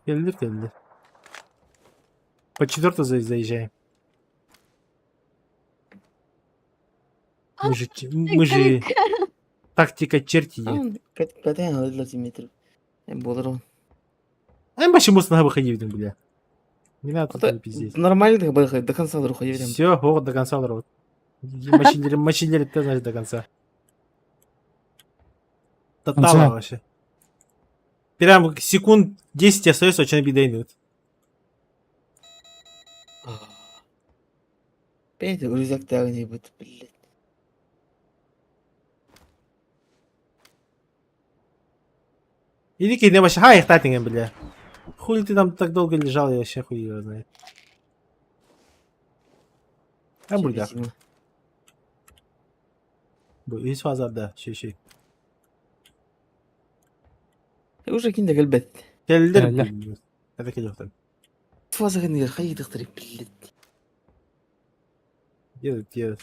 Келдер, келдер. По четвертую заезжаем. Мы же тактика черти. Катайын алыдылар метр. Болар он. А им вообще мусор выходи, бля. Не надо тут пиздеть. Нормально барыха, до конца руха Все, вот до конца рот. Мочили, мочили, ты знаешь, до конца. Тотала вообще. Прям секунд 10 остается, очень обидно. Бәйді, рюкзактағы не бит, блядь. Иди не вообще, хай, их бля. Хули ты там так долго лежал, я вообще хуй его знает. А бульдак. Үс фазарда, ши-ши. Уже кинде әлбәт. Келдер. Это келдер. Фаза кинде хай дықтырып, блядь. Едут, едут.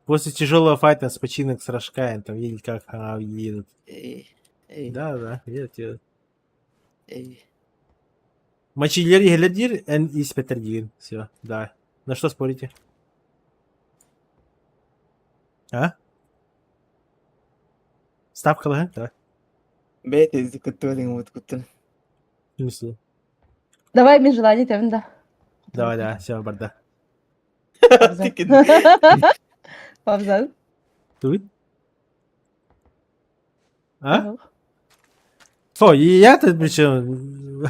После тяжелого файта с починок с Рожкаем, там видели, как она едут. Эй, эй. Да, да, едут, едут. Эй. Мочилер ехледир, эн испетердир. Все, да. На что спорите? А? Ставка, да? Давай. Бәйті, күттіп вот күттім. В смысле? Давай мне желание тебе, да. Давай, да, все, барда. Павзан. Ты? А? О, и я-то причем?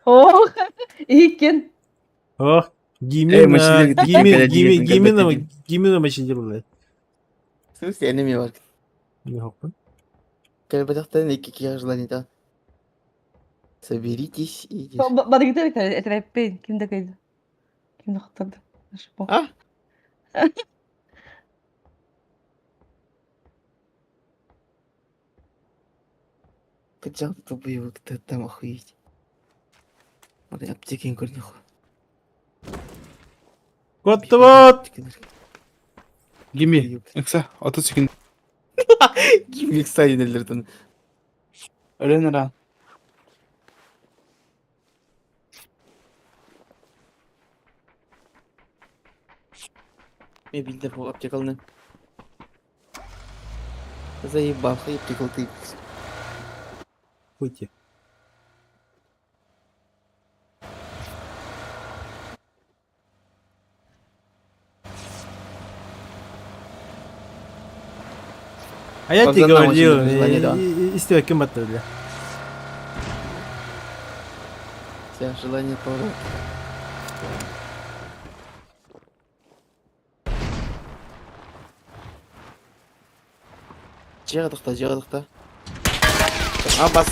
Ох, Икин. Ох, Гимина, Гимина, Гимина, Гимина мочилер, блядь. В смысле, энеми бар. Не хоппа. Кәлбәтәхтән ике киһә желание да. Соберитесь и... Баргыта это пень, ким да кайда. Ким да хаттарды. А? Качал тупой, кто там охуеть. Смотри, аптеки көрнеху. Вот вот. Гими. Экса, ото секунд. Гими экса енелерден. Өлен Мен билдер бу аптекалны. Заебал, аптекал ты. Выйти. А я тебе говорил, из тебя кем это, бля. Все, желание поворот. Жиға тоқта, жиға тоқта. А, бас.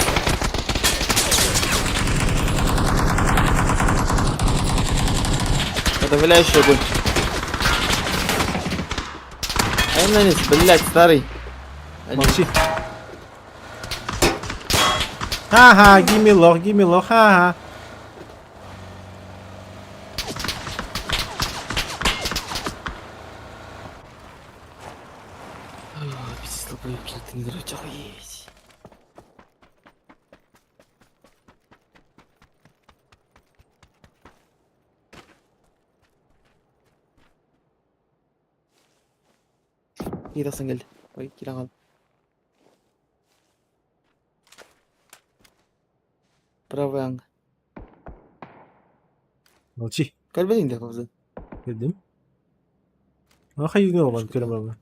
Подавляющий огонь. Ай, блядь, старый. Молчи. Ага, гимми лох, гимми лох, ага. Пиздец, долбоёб, ты не дрочь, охуеть. Кирасың кел. Ой, кире кал. Правый аң. Молчи. Көлбөдүң да кобзу. Кэллим. Хайыыны оҕон көрөм ама.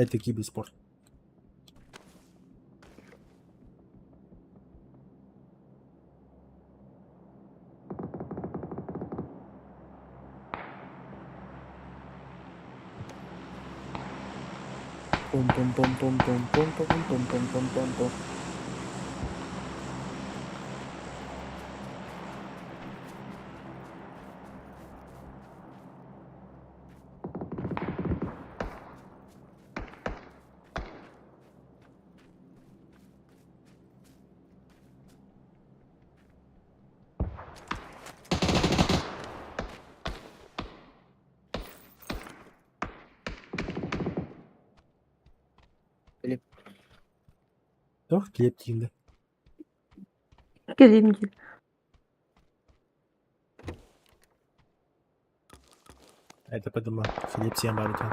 Это киберспорт. Пум-пум-пум-пум-пум-пум-пум-пум-пум-пум-пум. Глеб. Туох килиэп тиийдэ? Кэлиим диир. Это подумал, Филипп сиэн баарытын.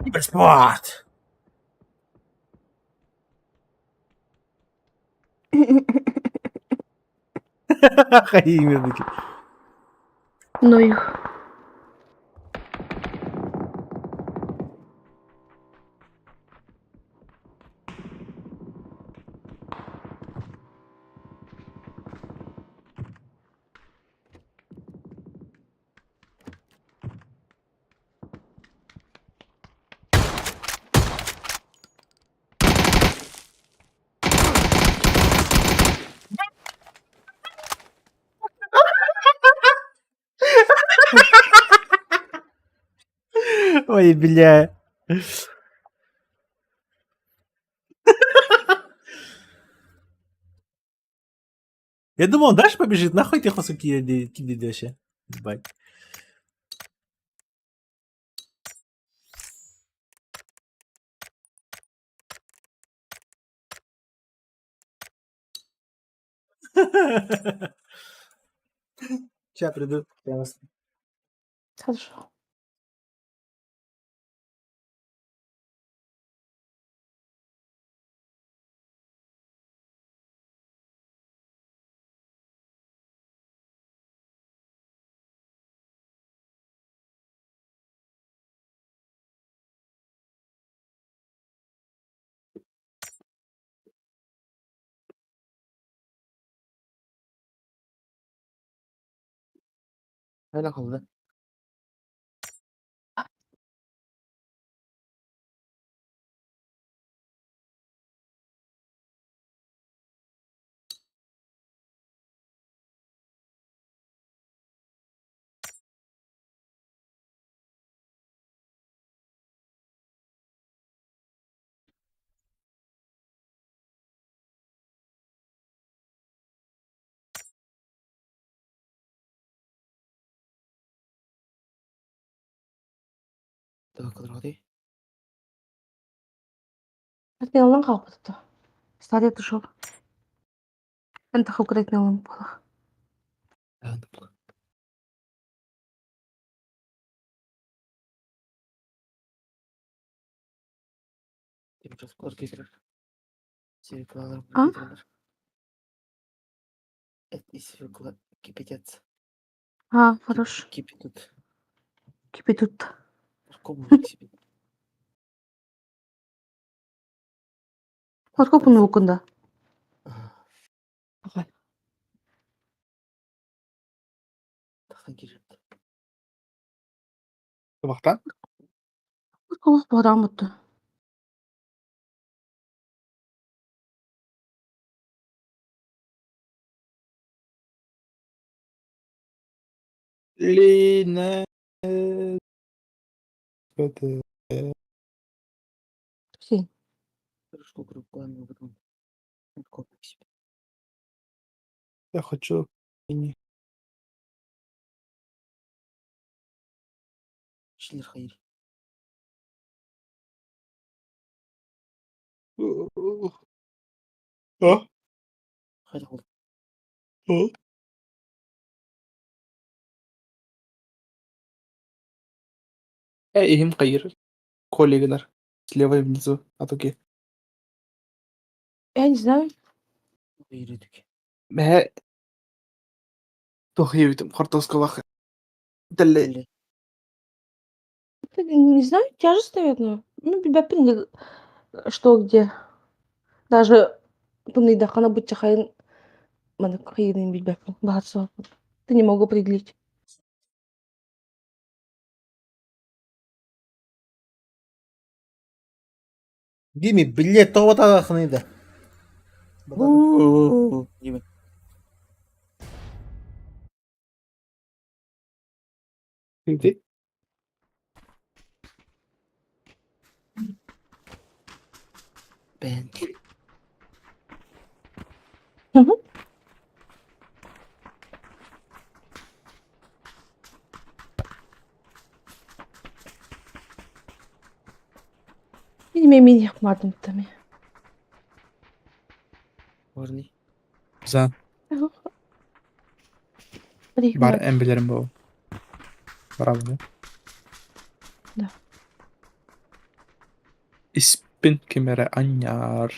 Киберспорт! Хайыҥ Ну их. Ой, бля. Я думал, он дальше побежит, нахуй ты хосу кидали вообще. Ебать. Сейчас приду. Прямо Хорошо. Öyle kaldı. Так, Этнеллан хаалбыт Стадия тушел. Эн тахукар этнеллан буолах. А? И свекла кипятятся. А, хорош. Кипятут. Кипятут. Морковку себе. Морковку да. Ага. Табахтан? Морковку буһарааммыт Лина. Это... Си. Я хочу. А? А? Ээ, иһим хайыр. Коллегалар. Слева и внизу. Атуки. Я не знаю. Мэһэ туох ийэбитим хортуоскалаах тэллэй Не знаю, тяжесть, наверное. Ну, билбэппин что где. Даже тымныйдаххына быччахайын маннык хайыырын билбэппин. Баһар суохпун. Ты не могу определить. Гими, блядь, тоҕо таҕахыный да? Дима. Иди. Бен. Мин мин yapmadım tabii. Орни. За бар эмбилерим бу. Браво. Да. Испин кимере анньар.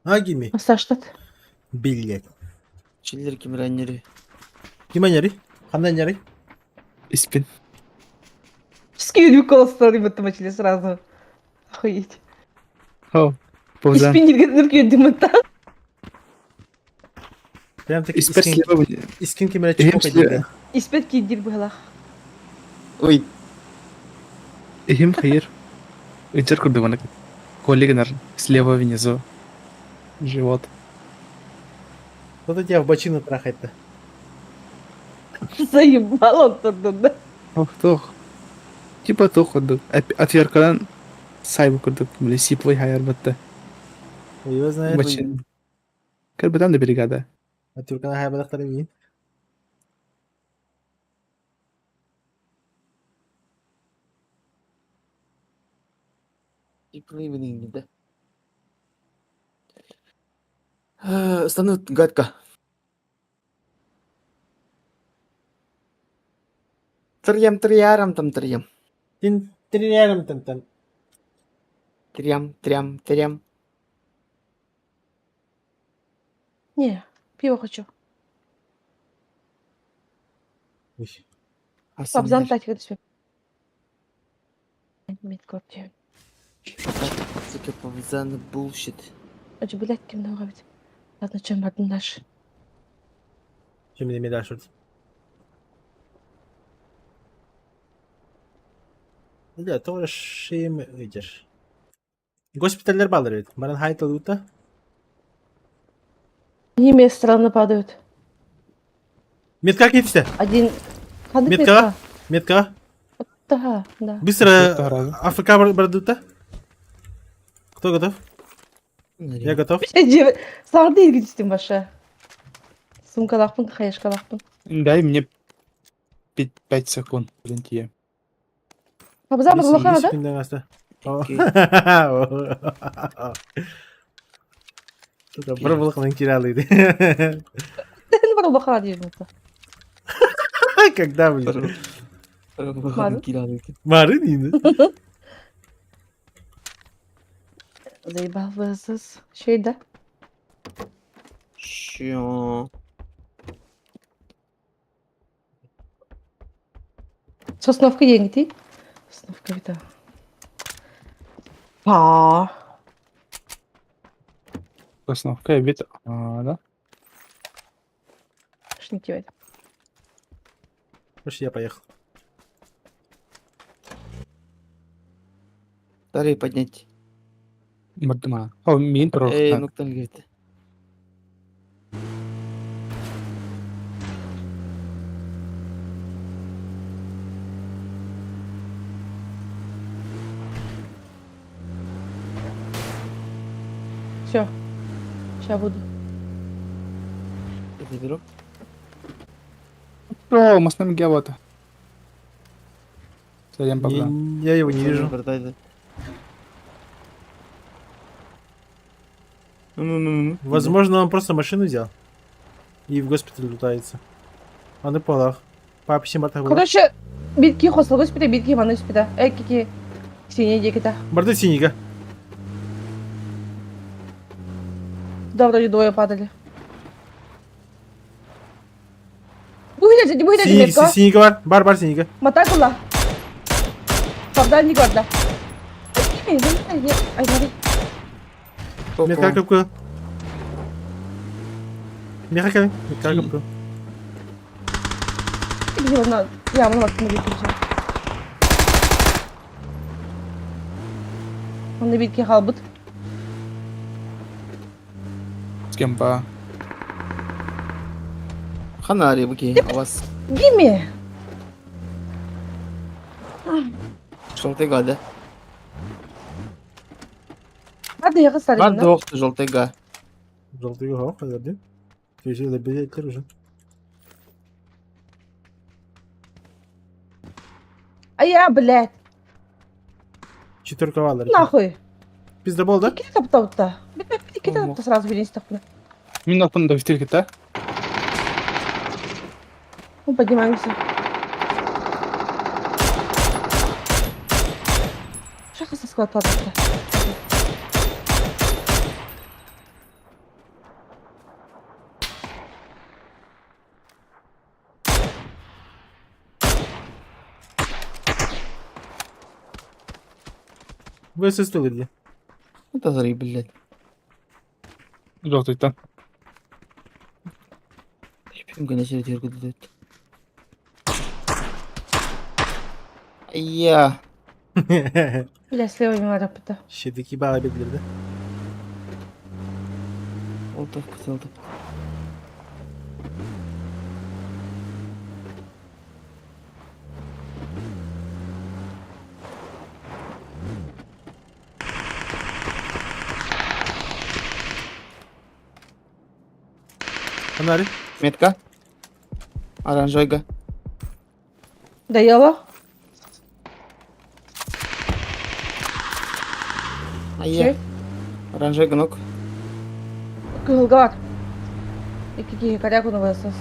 А, Гими? Массажтат. Блядь. Чиллер кимраннери. Ким анньарый? Ханна анньарый? Испин. Скидываю колостор и начали сразу. Охуеть. Хо. Повзан. Испин дымыта. Прям таки Испер искин, слева. искин кимере Эһим чпока слева. диэн. Испет кидир быһалах. Ой. Эһим хайыр. Ыдьар курдук Коллегнар слева внизу. Живот. Кто-то тебя в бочину трахает-то. Заебал он тогда, да? Ох, тох. Типа тох курдук. Отверкадан сайбы курдук. Били сиплый хайар батта. Его знает. Бачин. Кырбытан да бригада. Атюркана хайбадахтары миин. Типа да. Станут гадко. Трьям триярам там трьям. Тин триярам там там. Трям, трям, трям. Не, пиво хочу. Ой. Папзан тачка түспүт. Медкорте. Сука, павзан bullshit. Ачы, блядь, ким бит. Ладно, чем бардым дальше. Чем мне дальше? Да, тоже шим видишь. Госпитальлер баллар ведь. Баран хайтал ута. Они странно падают. Метка китсте. Один... Ханнык Метка? Метка? Да, да. Быстро АФК бардута. Кто готов? Я готов. Сарды илгичтим баша. Сумкалаахпын, хаешкалаахпын. Дай мне 5 секунд, блин, тие. Абзам улахан да? Секунддан аста. Сука, бір былықның киралыйды. Бар улахан деймін. Когда, блин? Мары. Мары дейді. Заебал ВСС. Şey да. Чё? Сосновка деньги Сосновка это. Па. Сосновка бит. А, да? Шники Слушай, я поехал. Старый поднять. Мардыма. О, мин Эй, прохта. ну кто говорит? Все. Сейчас буду. Я заберу. О, масна гевата. Садим пока. Я его не вижу. Возможно, он просто машину взял. И в госпиталь лутается. А на полах. Папа всем Короче, битки хосыл госпиталь, битки маны госпиталь. Эй, кики. Синий диэкитэ. Барды синийгэ. Да, вроде двое падали. Бу Синий, метка. синийгэ бар. Бар, бар синийгэ. Матай була. Правда, не гордо. Метка көпкө. Меха кэлин. Метка көпкө. Я мына баттым кетирчи. Онда битке халбыт. С кем по? Ханари буки, а вас Гиме. желтый да? Hadi yakın Бар sarayım. доқты желтыйга. Желтыйга хоқ, подожди. Кеше лебедеттер уже. А я, блядь, Четверка валар. нахуй. Пизда бол, да? İki tapta da. Bir bir iki tapta сразу birinci tapını. Мин опын да витер кита. Мы поднимаемся. Шаха со склад падает. Высыстыл иди. Это зри, блядь. Желтыйтан. Күнә сире күрдүт. Я. Бля, слева мимо рапыта. Şedeki bağ bildirdi. Oldu, kutuldu. Ханари. Метка. Оранжойга. Доела? Айя. Оранжойга нок. Кылгар. İki коряку на ВСС.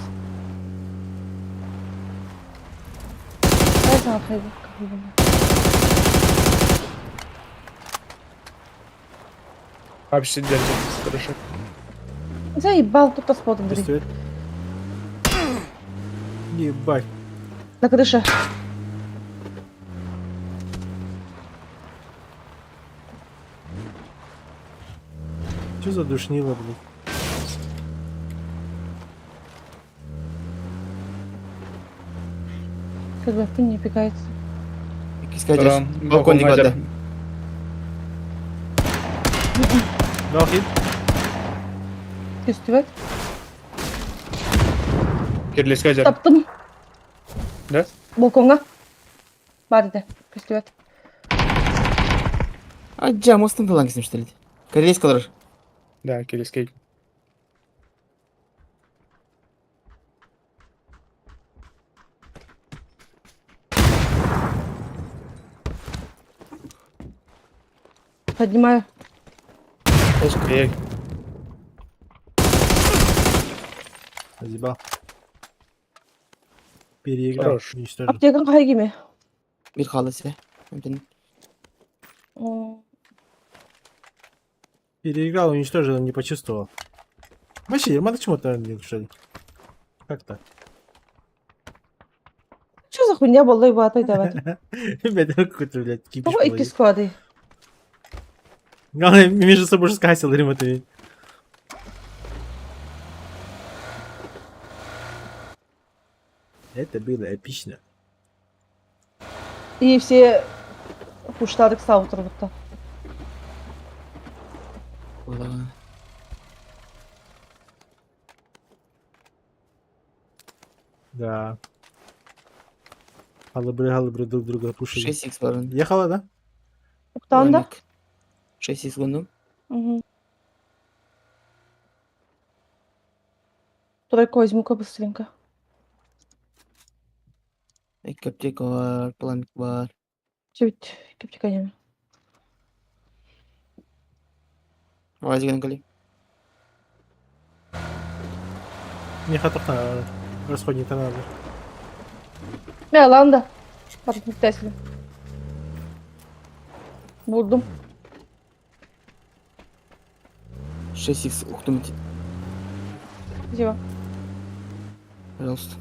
Дай сам хайбу. Вообще держит. Хорошо. Заебал, тут спот, Андрей. Чувствует. Ебать. На крыше. Что за душнило, блядь? Как бы не пикается. Кискадер. Балконник бада. Дал хит. Чувствует? Кирлеске жар. Таптым. Да? Балконга. Бар да. Чувствует. Аджа, мостын талан кесим что ли? Корейскалар. Да, кирлеске. Поднимаю. Эй, Заебал. Переиграл. Хорош. Уничтожил. Аптекан қай кеме? Bir халасы. Мүмкін. Переиграл, уничтожил, не почувствовал. Вообще, Ерман, почему то не что ли? Как так? Что за хуйня была и бата давай. Ребята, какой-то, блядь, кипиш Того был. iki склады. Главное, между собой же скасил, Рима, ты. Это было эпично. И все пуштадык сау тұрбытта. Ола. Да. Халыбры-халыбры друг друга пушили. 6x бар. Ехала, да? Уктан да? 6x гундум. Угу. Тройку возьму-ка быстренько. Iki аптека бар, пламик бар. Чуть кептика неме. Вазиган кали. Не хатахна, расходник надо. Мә, ланда. Барып мектәсілі. Булдум. 6х уктум ити. Спасибо. Пожалуйста.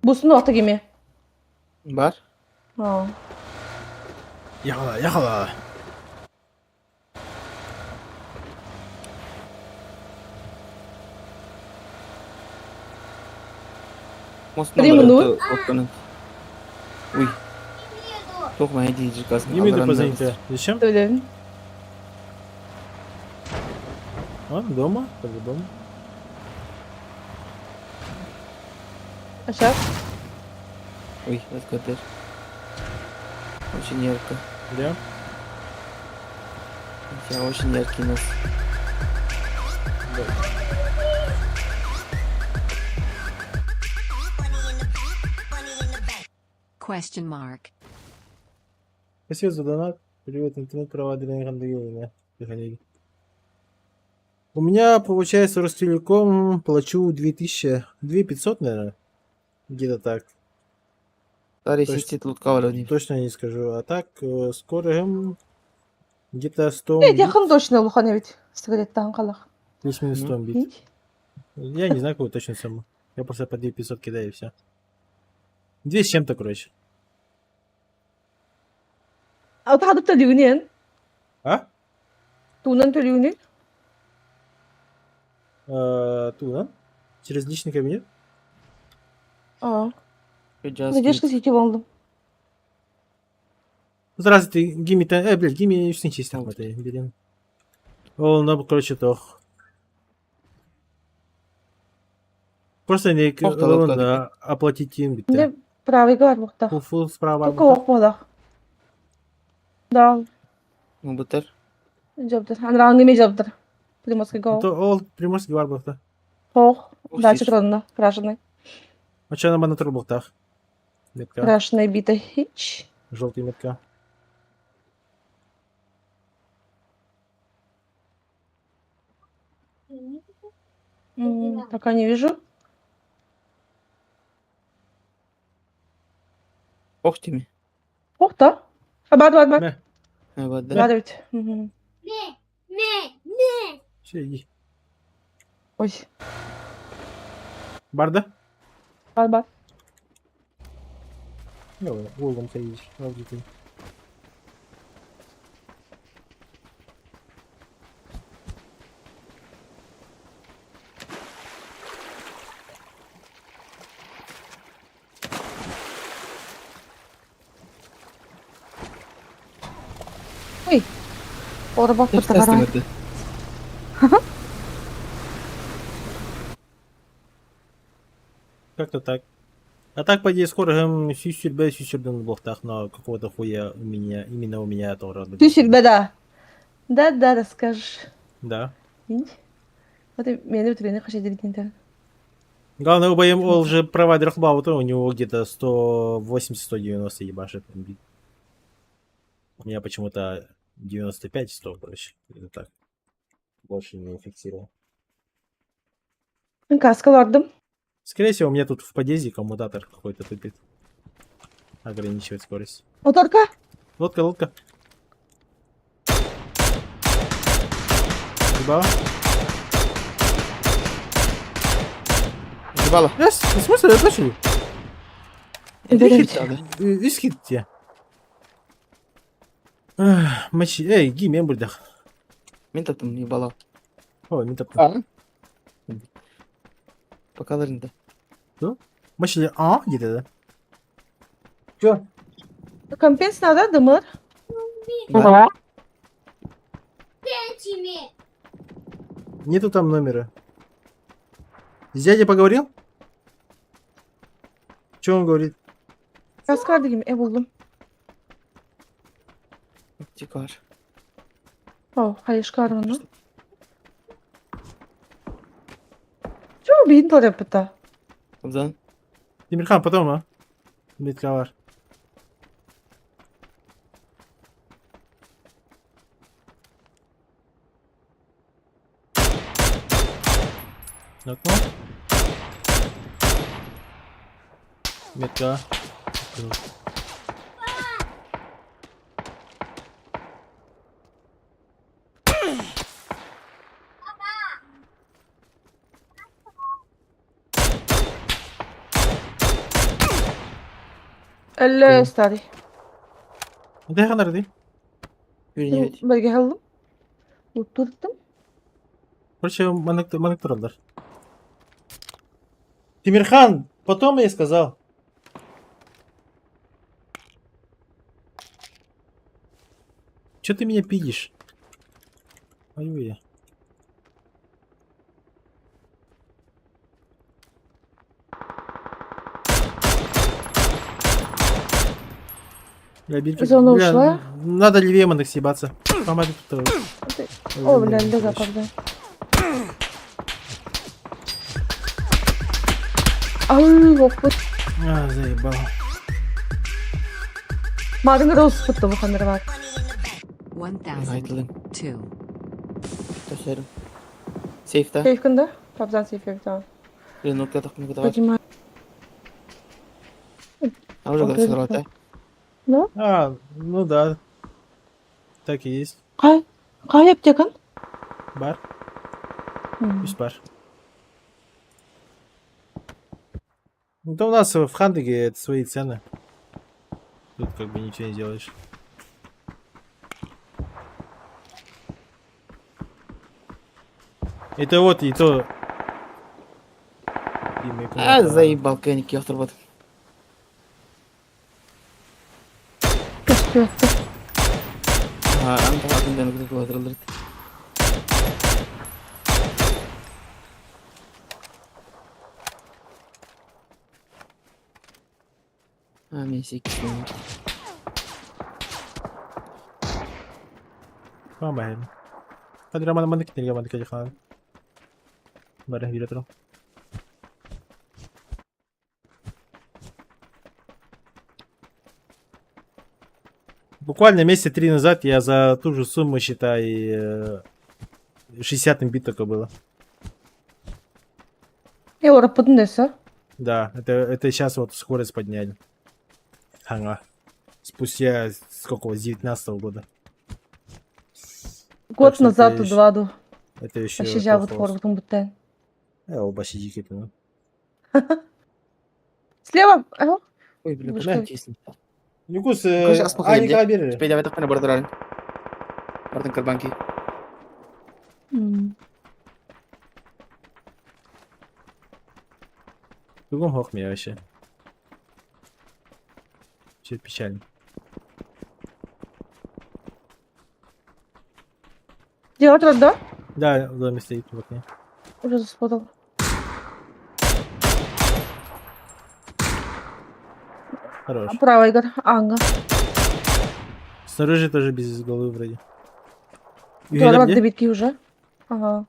Бусун орта кими? Бар. Аа. Yakala yakala. Мост Три минут. Уй. Туох маһы дии жикасын. Именно позвоните. Зачем? Төлөбүн. А, дома? По-любому. А сейчас? Ой, let's go there. Очень ярко. Да. Я очень яркий нос. Question mark. Спасибо за донат. Привет, интернет-провайдер Гандагилина. Коллеги. У меня, получается, Ростелеком плачу 2000, 2500, наверное. Где-то так. Старый Точно. сетит лутка вроде. Точно не скажу. А так, скоро где-то 100 Э, мбит. якын точно улахан эбит. Сигареттан халах. Плюс-минус 100 мбит. Ий. Я не знаю, какую точную сумму. Я просто по 2500 кидаю и все. 2 с чем-то, короче. А тахадып төлүүнен. А? Туунан төлүүнен. Ту, да? Через личный кабинет? Аа. Задержка сети болдум. Здравствуйте, гими блядь, гими чисто блин. Ол, ну, короче, тох. Просто не Ох, да, он, да, да, оплатить им Не правый бар бухта. Фул, фул справа. Только ок болах. Да, Мубутер. жабдыр. Анраңы неме жабдыр. Приморский гол. То ол Приморский бар бухта. Хох. Ох, Дальше сиш. тронно. Крашеный. Оча на тур бухтах. Метка. Крашеный бита хич. Желтый метка. Пока не вижу. Ох тими. Ох, да. А, бар, бар, бар. Мә. Да. Бар бит. Мгм. Все, иди. Ой, Бар да? бар, бар. Давай, углом садись. Правда. Ой. Орбак бутагара. Как-то так. А так, по идее, скоро сюсюрбе сюсюрден блохтах, но какого-то хуя у меня, именно у меня это урод. Түшүрбе да. Да, да, расскажешь. Да. Инь. Вот и мени үтүрени каша дирдин. Главное, УБМ, ол же провайдер хлбаута, у него где-то 180-190 ебашит. MB. У меня почему-то 95-100, короче. Где-то так. Больше не фиксировал. Мен каскалардым. Скорее всего, у меня тут в подъезде коммутатор какой-то тупит. Ограничивает скорость. Моторка. Лодка, лодка. Ебала. Ебало. Yes, в смысле, это точно? Эберебит. Үс хит те. Мочи, эй, ги, мен бурдах. Мен таптым ебало. Ой, мен таптым. Покаларында. Мочи, а, где-то, да? Чё? Компенс надо, дымыр. Бар. Нету там номера. С дядей поговорил? Чё он говорит? Каска дигим, э булдум. Тикар. О, хайышка арманы. Чё бейин толеп бita? Абзан. Темирхан, потом, а? Метка бар. Нокнул? Метка. Әллә старый. Де ханар ди? Yürüyün. Бәргә алдым. Уттурдым. Короче, маннык маннык тураллар. Тимирхан, потом я ей сказал. Че ты меня пидишь? Ой, я. Бля, Зона бля, ушла? Надо левее маннык съебаться. Помоги тут. О, бля, лега, правда. Ау, опыт. А, заебал. Мадың роз пытты бұқаныр бар. 1002. Төшерім. Сейфта. Сейф кында? Пабзан сейф tamam. Ренокта тақмын куда бар. Поднимаю. А уже Окей, сорвата. А, ну да. Так и есть. Қай? Қай аптекан? Бар. Пусть бар. Ну да у нас в Хандыге это свои цены. Тут как бы ничего не делаешь. Это вот и то. И мы А, заебал, кеники автор Көстү. А, анда атындан күтіп отырылдырды. А, мен 8 минут. Помогаем. Hadi Роман маннык нельга маннык хан. Бары бире турам. Буквально месяца три назад я за ту же сумму, считай, 60 имбит только было. Е, орап бұдын десі. Да, это сейчас вот скорость подняли. Ага. Спустя сколько, с 19 года. Год что назад это еще- удваду. Это еще... Вообще жабыт хорбутун буттен. Оба сидики, ну. Слева. Ага. Ой, бля, Вышка. куда тесно. Нюкус, Короче, аспаққа а, келді. Николай Берер. Теперь давай так на бордераль. Бардын карбанки. М. Другом хохме вообще. Все печально. Делать рот, да? Да, в доме стоит в окне. Уже заспотал. Хорош. Право, Игорь. Анга. Снаружи тоже без головы вроде. Туарбак Где? добитки уже. Ага.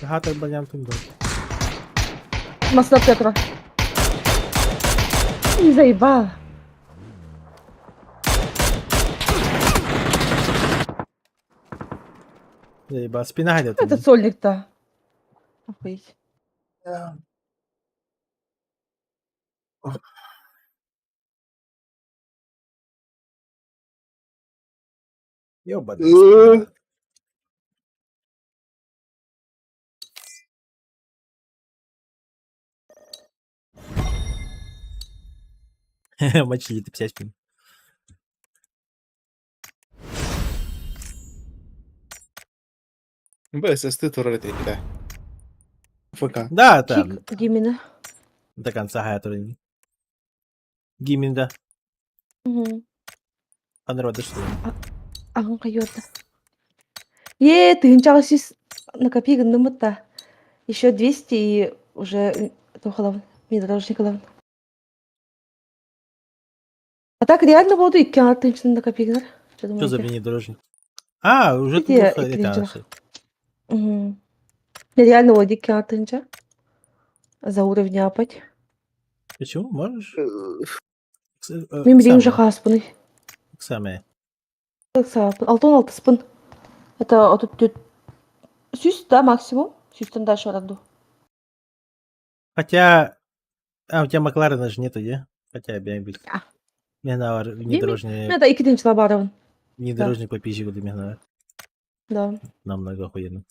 Ага, так баням там был. Масла Петра. Не заебала. Заебал. Спина где-то. Этот сольник-то. Охуеть. Ёбаная спина. Мочили ты 50 спин. БССТ турар этэ. ФК. Да, там. Кик Гимина. До конца хая Гимин, да. Мгм. А народ, что? Ағын қайырды. Е, тыгынчаға сіз накопи гындымытта. Еще 200 и уже тохалавын, внедорожник алавын. А так реально болды иккен артынчын накопи гынар. Что Что за думаете? внедорожник? А, уже Где тут это, эти всё. Мгм. Реально болды иккен артынча. За уровень апать. Почему? Можешь? Мен билейм уже Самое. хаспын. Самое. Алтон алтыспын. Это отут түт. Сүз да максимум. Сүзден дальше араду. Хотя... А, у тебя Макларена же нету, де? Хотя я бит. А. Мне внедорожный... Это иккитин барабын. Внедорожный попизже буду мне Да. Намного охуенно.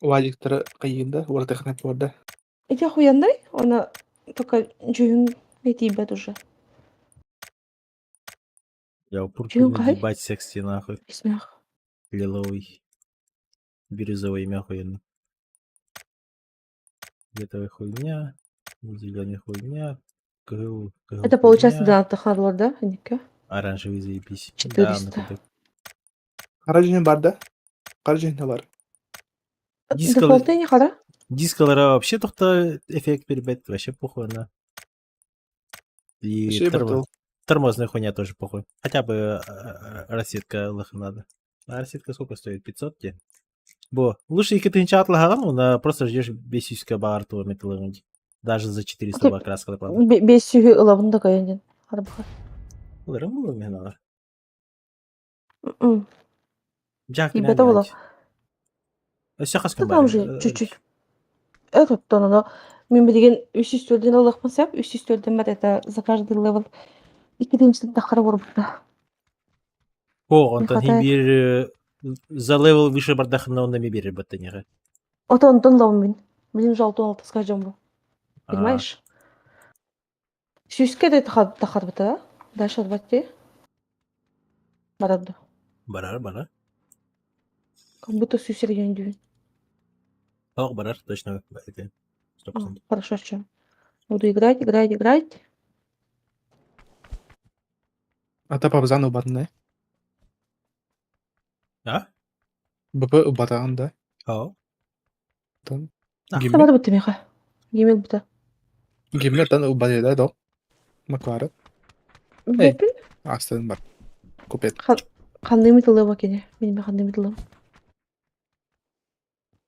Вадиктара кайында, уратыхна порда. Эти охуенный, она только дьүһүн тиийбэт уже. Я Чё, пурпурный кай? ебать секси нахуй. Смех. Лиловый. Бирюзовый имя охуенно. Где-то хуйня. Зеленый хуйня. КГУ, КГУ Это получается хуйня. донат харлар, да, Ника? Оранжевый заебись. 400. Да, ну, Хара дьүһүн бар да? Хара дьүһүнэ бар. Диско- Дефолтный не хара? Дисколара вообще только эффект перебет, вообще похуй на. И Вообще тормо- батыл. тормозная хуйня тоже похуй. Хотя бы расцветка лох надо. А расцветка сколько стоит? 500 те? Бо, лучше их ты чат лаган, на просто ждешь бесическое баарту металлургии. Даже за 400 ба краска правда. Бес сүүһү ылабын да кайын Харбаха. Уларым было меналар. М. Жак Ребята, было. Все Да там же чуть-чуть. Этот то оно мен билигин үс жүз төрден ылыахпын сөп, үс жүз төрден бар это за каждый левел иккитинчи тахара буорбута. О, Не онтон хватает. бир за левел выше бардахына онда ми берер баттанега. Ото онтон ылабын мин. Билин жалты он алтыска жомбу. Понимаешь? Сүүскэ да тахарбыта, да? Дальше отбатте. Барады. Барар, барар. Как будто сүүс регион дүүн. Ох, барар, точно. Это 100%. Хорошо, что. Буду играть, играть, играть. Ата пабзан убатны. А? БП убатаган да. О. Тан. А. Гимме. Барды бутты меха. Гемел бута. Гимме тан убатыда да до. Макларен. Беппин. Астан бар. Купет. Ханными тылы кене. Мен ханными тылым.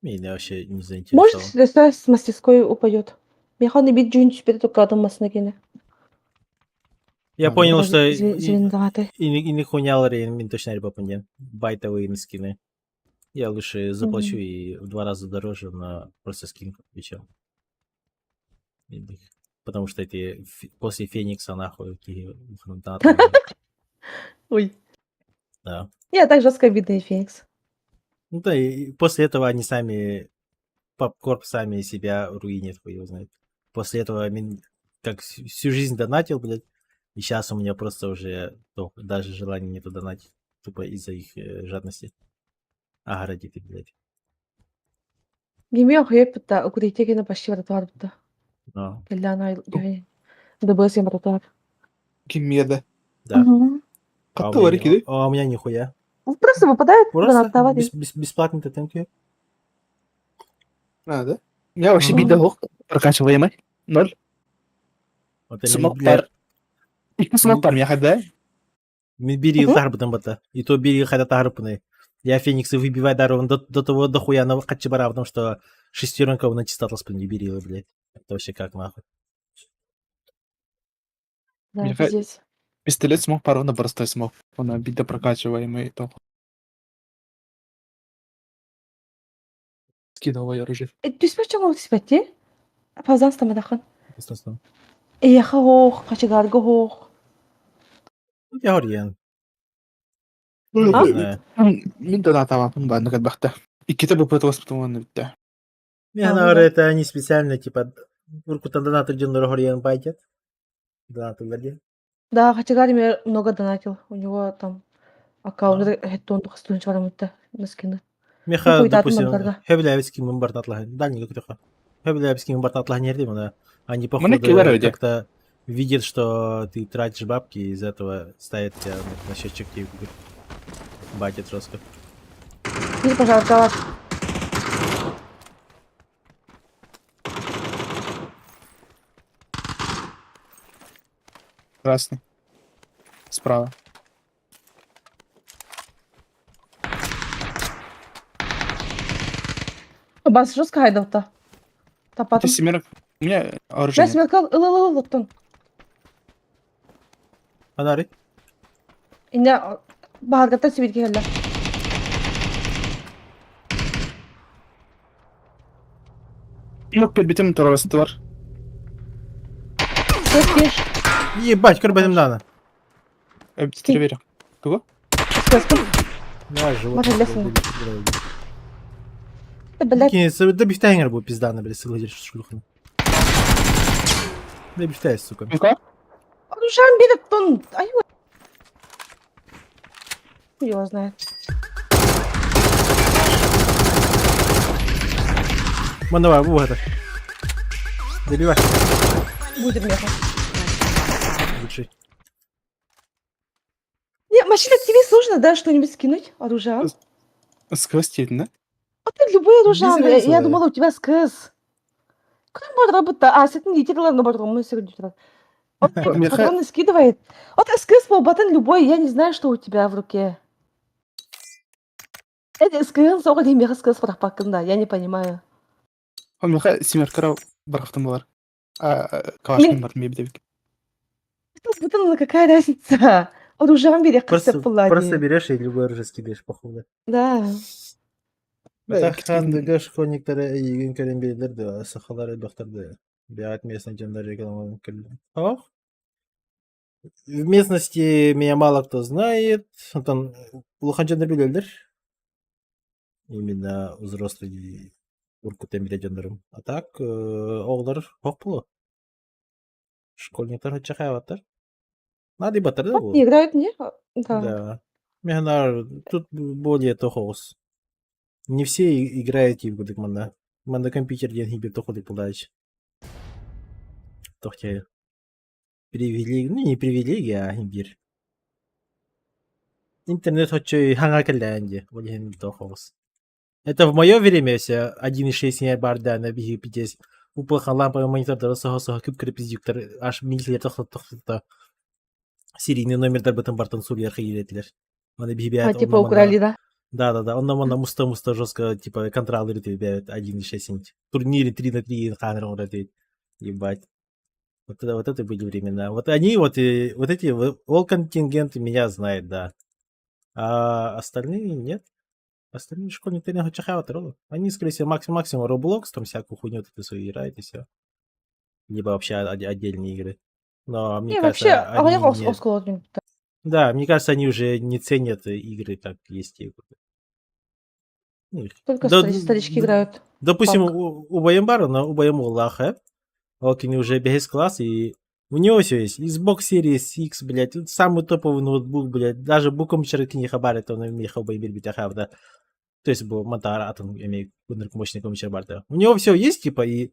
Меня вообще не заинтересовало. Может, с с мастерской упадет. Механ бит жүн түспеді только адам масына кене. Я А, понял, что Зеленоватый. и не хуйня мен точно ребапунен. Байтовые скины. Я лучше заплачу и в два раза дороже на просто скин куплю, чем. Потому что эти после Феникса нахуй такие фронтаты. Ой. Да. Не, так жестко обидный Феникс. Ну да, и после этого они сами, Попкорп сами себя руинит, хуй его знает. После этого как всю жизнь донатил, блядь, и сейчас у меня просто уже даже желания нету донатить, тупо из-за их жадности. Ага, ты, блядь. Гимео хуеп битта, укрытие кене почти вратар битта. Но, Келлан ай ДБС я вратар. Гимме да. да. А у Катты меня бар не- икиди. А у меня нихуя. Просто выпадает Просто донаттава бесплатный тотем А, да? У меня вообще Мгм. биде хох. Прокачиваемый. Ноль. Вот Смок бля, бар. Икки смок бар мияха да. Мен бери Мгм. тарбытын бата. И то бери хайда тарпыны. Я Феникса выбиваю даром до того дохуя на хачибара, потому что шестеренка на чистоту не бери, блядь. Это вообще как нахуй. Да, Меха- пиздец. Пистолет смог бар, он простой смог. Он биде прокачиваемый. То. Скидовый оружие. Түспэ чоҥо түспэти. Пазан стамадахан. Естественно. Эйэхэ хоох, хачыгарга хоох. Ну, Я говорю, А? не знаю. Мин донатавапын бар, нукат бахта. Икките БП госпиталын битте. Не, А, ну говорю, да. это они специально, типа, уркутан донатор ден Горьян байтят. Донатор владе. Да, хачыгар мне много донатил. У него там аккаунт хеттон тухастун чарамытта на скины. Меха, Хуй датын допустим, мандарга. Хевлявский мбартатлах, дальний как Хевлявский мбартатлах не да. Они, походу, киллеры где? как-то видят, что ты тратишь бабки, и из этого ставят тебя на счетчик тебе батят жестко. Иди, пожалуйста, Красный. Справа. Бас жестко хайдалта. Ты Тапатым. семерок. У меня оружие. Бля, нет. семерка ыл ыл ыл оттон. Фонарик? Инне баһаргаттан сибирге келле. Yok кэлбитим туруорустулар. Көс Ебать, көрбөтүм даҕаны. Эбитири берем. Тугу? Көскүм. Да, живот. Может, лесом. Да, блядь. Кинь, да бифтайнгер был пизда на, блядь, сылдьар шлюханы. Да бифтай, сука. Ну-ка. Оружан берет тон. Ай, Хуй его знает. Ман давай, бу это. Добивай. Будет меха. Лучший. Не, машина, тебе сложно, да, что-нибудь скинуть? Оружие? Сквозь да? А ты любое оружие. Без Я, разницы, я да. думала, у тебя СКС. Как можно работать? А, с этим не ладно, потом мы сегодня. Он Меха- патроны скидывает. Вот СКС полбатан любой, я не знаю, что у тебя в руке. Это СКС, оҕо меха СКС да, я не понимаю. Он меха семеркара барахтан болар. Калашкин бар мебедебик. Бутан, какая разница? Оружие бере Просто, қысып просто берешь и любое оружие скидаешь, походу. Да. Хандыга школьниктары эйигин көрөн биэрдилэр дуо, сахалар элбэхтэр дуо? Бэҕэт местный дьоннор рекламаларын көрдүм. Ох. В местности меня мало кто знает. Онтон улахан дьоннор билэллэр. Именно взрослый уркутен билэ дьоннорум. А так, оҕолор суох буолуо. Школьниктар һыччахаабаттар. Наадыйбаттар да Вот буолуо. не играют, не? Да. Да. Механар, тут более тохоҕус. Не все играют и курдук манна. Манна компьютер диэн хибир тохолик булач. Тохте привилегия, ну не привилегия, а хибир. Интернет хочой хаңа кэллээн дии, ол иһин тохоҕус. Это в мое время все 1.6 не барда на биһи пиздец. Уплахан ламповый монитордары соһо-соһо күп пиздюктар аж милиция тохто серийный номердар бытын бартын суруйар киирэтилэр. Маны биһи А, типа украли, да? Да-да-да, онно манна муста-муста жестко, типа, контроллеры ребят 1.6 Турнире 3 на 3 камера вот Ебать. Вот это были времена. Вот они вот, и, вот эти, ол контингент меня знает, да. А остальные нет. Остальные школьники не хотят Они, скорее всего, максимум, максимум Roblox, там всякую хуйню вот эту свою играют и все. Либо вообще отдельные игры. Но мне Не, кажется, вообще, а они не... Да, мне кажется, они уже не ценят игры как есть. Ну, Только да, старички играют. Допустим, у убайым баар, но убайым уоллаах, ол уже бэһис класс, и у него все есть. Xbox Series X, блядь, самый топовый ноутбук, блядь, даже бу компьютер киниэхэ баар этэ, он миэхэ убайым биэрбитэ То есть был монтар атын эмиэ мощный компьютер баар У него все есть, типа, и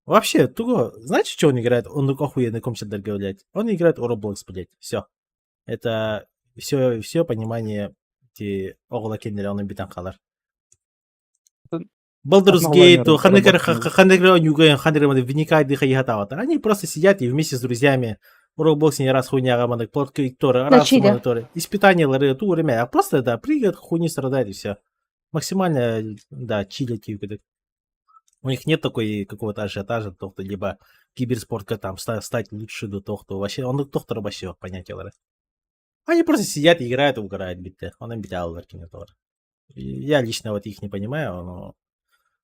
вообще, тугу, знаете, что он играет? Он охуенный компьютер, блядь. Он играет в Roblox, блядь. Все. Это все, все понимание ити оҕолор кинилэр онон бүтэн хаалар. Baldur's Gate, ханнык ойууга, ханнык вникай хайыһатаабаттар. Они просто сидят и вместе с друзьями в Roblox не раз хуйняга маннык платка раз мониторы. Испытания лары ту время, а просто да, прыгают, хуйни страдают и все. Максимально, да, чилят и У них нет такой какого-то ажиотажа, то либо киберспортка там стать лучше до того, кто вообще, он доктор вообще понятие. Они просто сидят, играют и угорают бүттэ. Он биталлар кинотор. Я лично вот их не понимаю, но,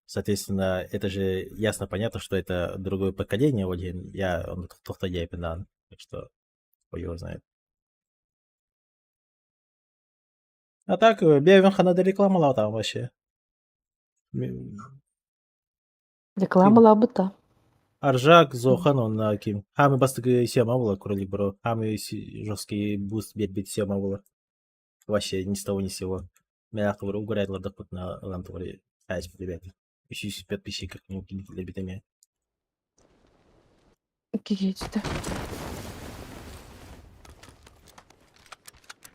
соответственно, это же ясно понятно, что это другое поколение, вот я, он так что хуй его знает. А так, бэйэм ханна да реклама там вообще. Реклама лабыта. Аржак, Зохан, он ким. Саамай бастакы Сема буолла, Кролик Бро. Саамай жесткий буст биэрбит Сема буолла. Вообще ни с того ни с сего. Мягко угорает ладах на лампе. Ребята. Еще подписчиков не ребятами. Кигичте.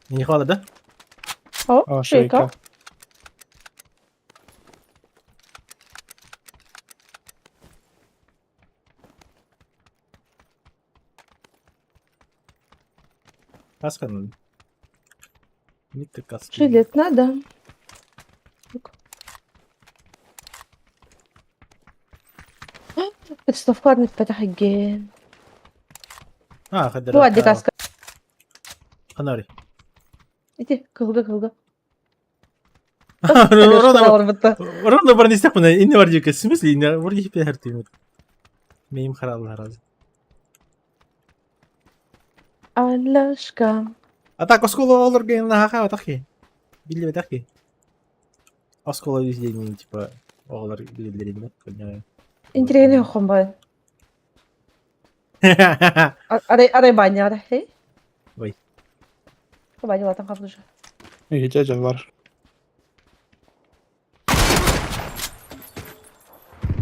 Не хватит, да? О, А, шейка. шейка. Каска надо. Не ты каска. Жилет надо. Это فتح الجيم А, хадара. Бу адди каска. Ханари. Ити, кылга кылга. Ровно, ровно баран истэхпинэ, инне бар диэки, в смысле, инне вроде хиппе Мейм хараллар раз. Аляшка. А так оскола олорго наһаха атахи. Биллибэтэх ки. Оскола везде типа оҕолор билэллэрин понимаю. Интересный хомбай. Арай арай баня арай. Ой. Баня латан хаплыжа. Дядя бар.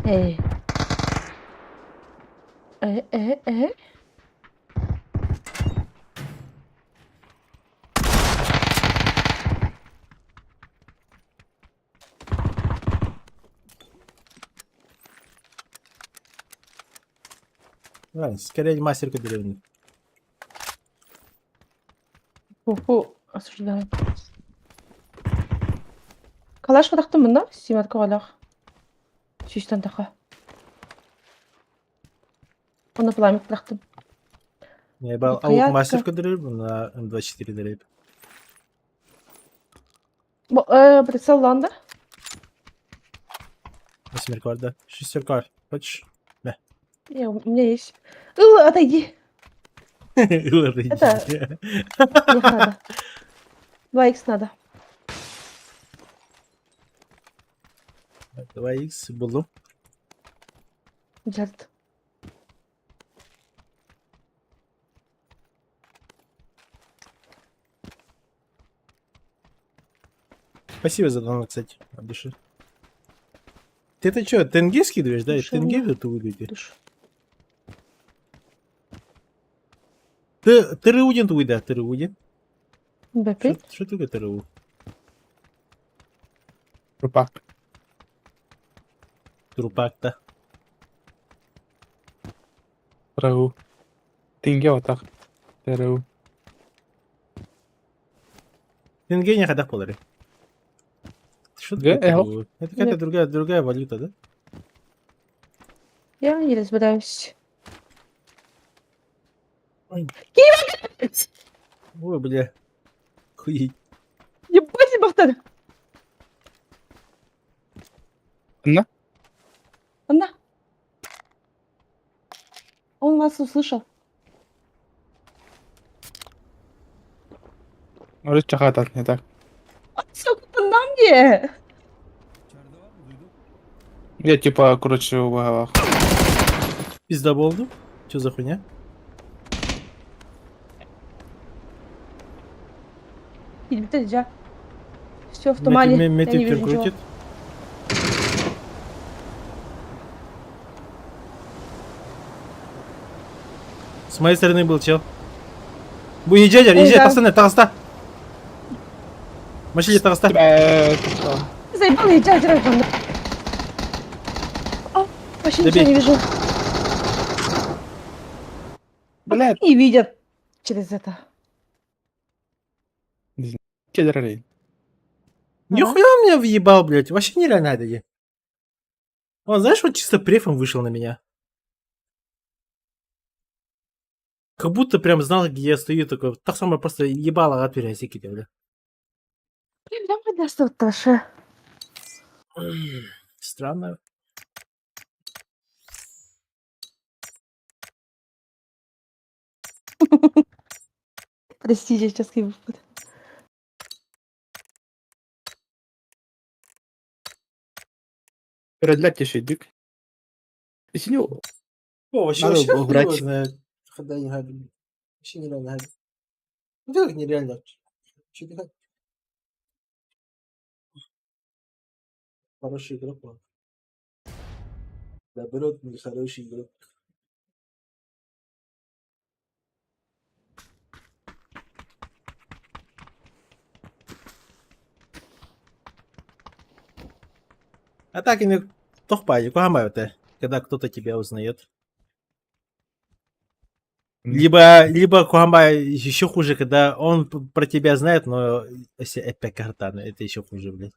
Эй. Э э э. Ладно, скорее мастерка деревни. Фу-фу, осуждаю. Калаш хатахтым мында, симат калах. Сүүстэн таха. Оны пламя тахтым. Я ебал аук мастерка деревни на М24 деревни. Прицел ланда. Восьмерка, да. Шестерка. Хочешь? Да. Не, у меня есть. Ыл, отойди. Отойди. Это... Не надо. 2х надо. 2х буллум. Дьэрт. Спасибо за донат, кстати, от души. Ты это что, тенге скидываешь, да? Душевно. Тенге это выйдете? Душ. Ты ТРУ твой, да, ТРУ. БП. Что такое ТРУ? Трупак. Трупак-то. ТРУ. Тенге отақ. ТРУ. Тенге не ходах полари. Что Г, такое Л. ТРУ? Это какая-то другая валюта, да? Я не разбираюсь. Ой. Ой, бля. Хуй. Ебать, Бахтар. Анна? Анна. Он вас услышал. Может, чахатат не так. Сука, на мне. Я типа, короче, в головах. Пизда болду. Че за хуйня? Все в тумане. Я не Метью вижу ничего. крутит. С моей стороны был чел. Бу езжай, Ой, езжай, да. пацаны, тагаста. Машине тагаста. Заебал, езжай, езжай, там. А, вообще ничего Добей. не вижу. Блядь. Не видят через это. Кедрарей. Нихуя он меня въебал, блядь. Вообще нереально это. Он, знаешь, вот чисто префом вышел на меня. Как будто прям знал, где я стою, такой, так самое просто ебало от бля. Прям Таша. Странно. Простите, я сейчас кивну. Передлять тиши, дик. Если не О, вообще, Надо вообще хуй убрать. его знает. Хода не гади. Вообще нереально гади. Ну как нереально? Че ты как? Хороший игрок он. Наоборот, не хороший игрок. А так и не тохпай, это, когда кто-то тебя узнает. Либо Куамба еще хуже, когда он про тебя знает, но если опять картана, это еще хуже, блядь.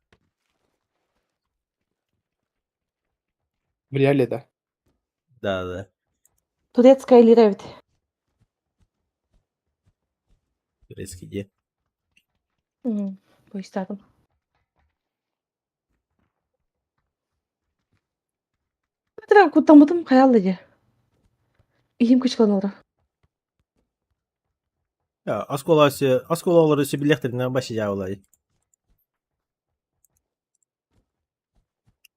В реале, да. Да. Турецкая лира ведь. Турецкий где? Угу. Пусть так. Тыра куттаммытым хайаалла дии. Иһим кычкылан олорор. Оскуола оскуола олору сөбүлэхтэринэ вообще дьаабылай.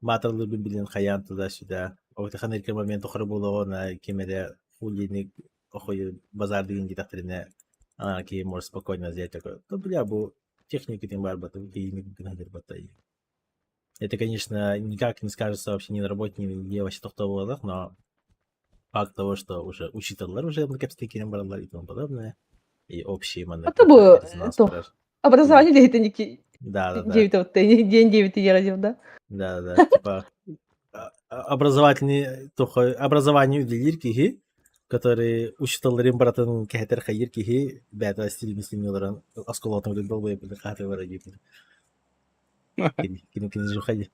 Мааталлыырбын билэн хайаан туда-сюда. Ол момент тухары буолуоҕуна ким эрэ хулиник охую базардыгын диэтэхтэринэ ана киһи может спокойно взять такой, да бля, бу техникатын баарбатын киһини гына батай. Это, конечно, никак не скажется вообще ни на работе, ни где вообще тохтобуолах, но факт того, что уже учителлар уже кэпсэтиккинэн бараллар и тому подобное, и общий маннык А то бы резонанс то барар. образование диэхитиники Да-да-да. диэбитэ вот день диэбити диэн да. Да-да, типа образовательный тухай образование үлэлиир киһи, который учителларын барытын кэһэтэр хайыыр киһи бэйэтэ стилин олорон оскуолатын долбоебын хааты бара диэбит. Кини кини же уходи.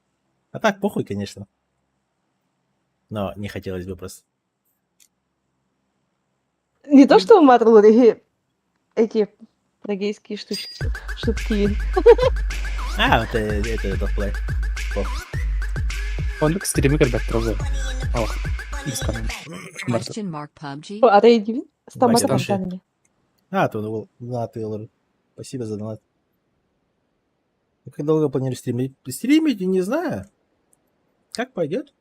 А так похуй, конечно. Но не хотелось бы просто. Не то, что матралар, эти прогейские штучки, штуки. А, вот это это плохо. Оннук стримы көрбөттөр ол. Алах. Исканан. Question mark PUBG. Арай диибин. Стаммата Вася, фонтанами. А, то был донат Спасибо за донат. Как долго планирую стримить? Стримить, не знаю. Как пойдет?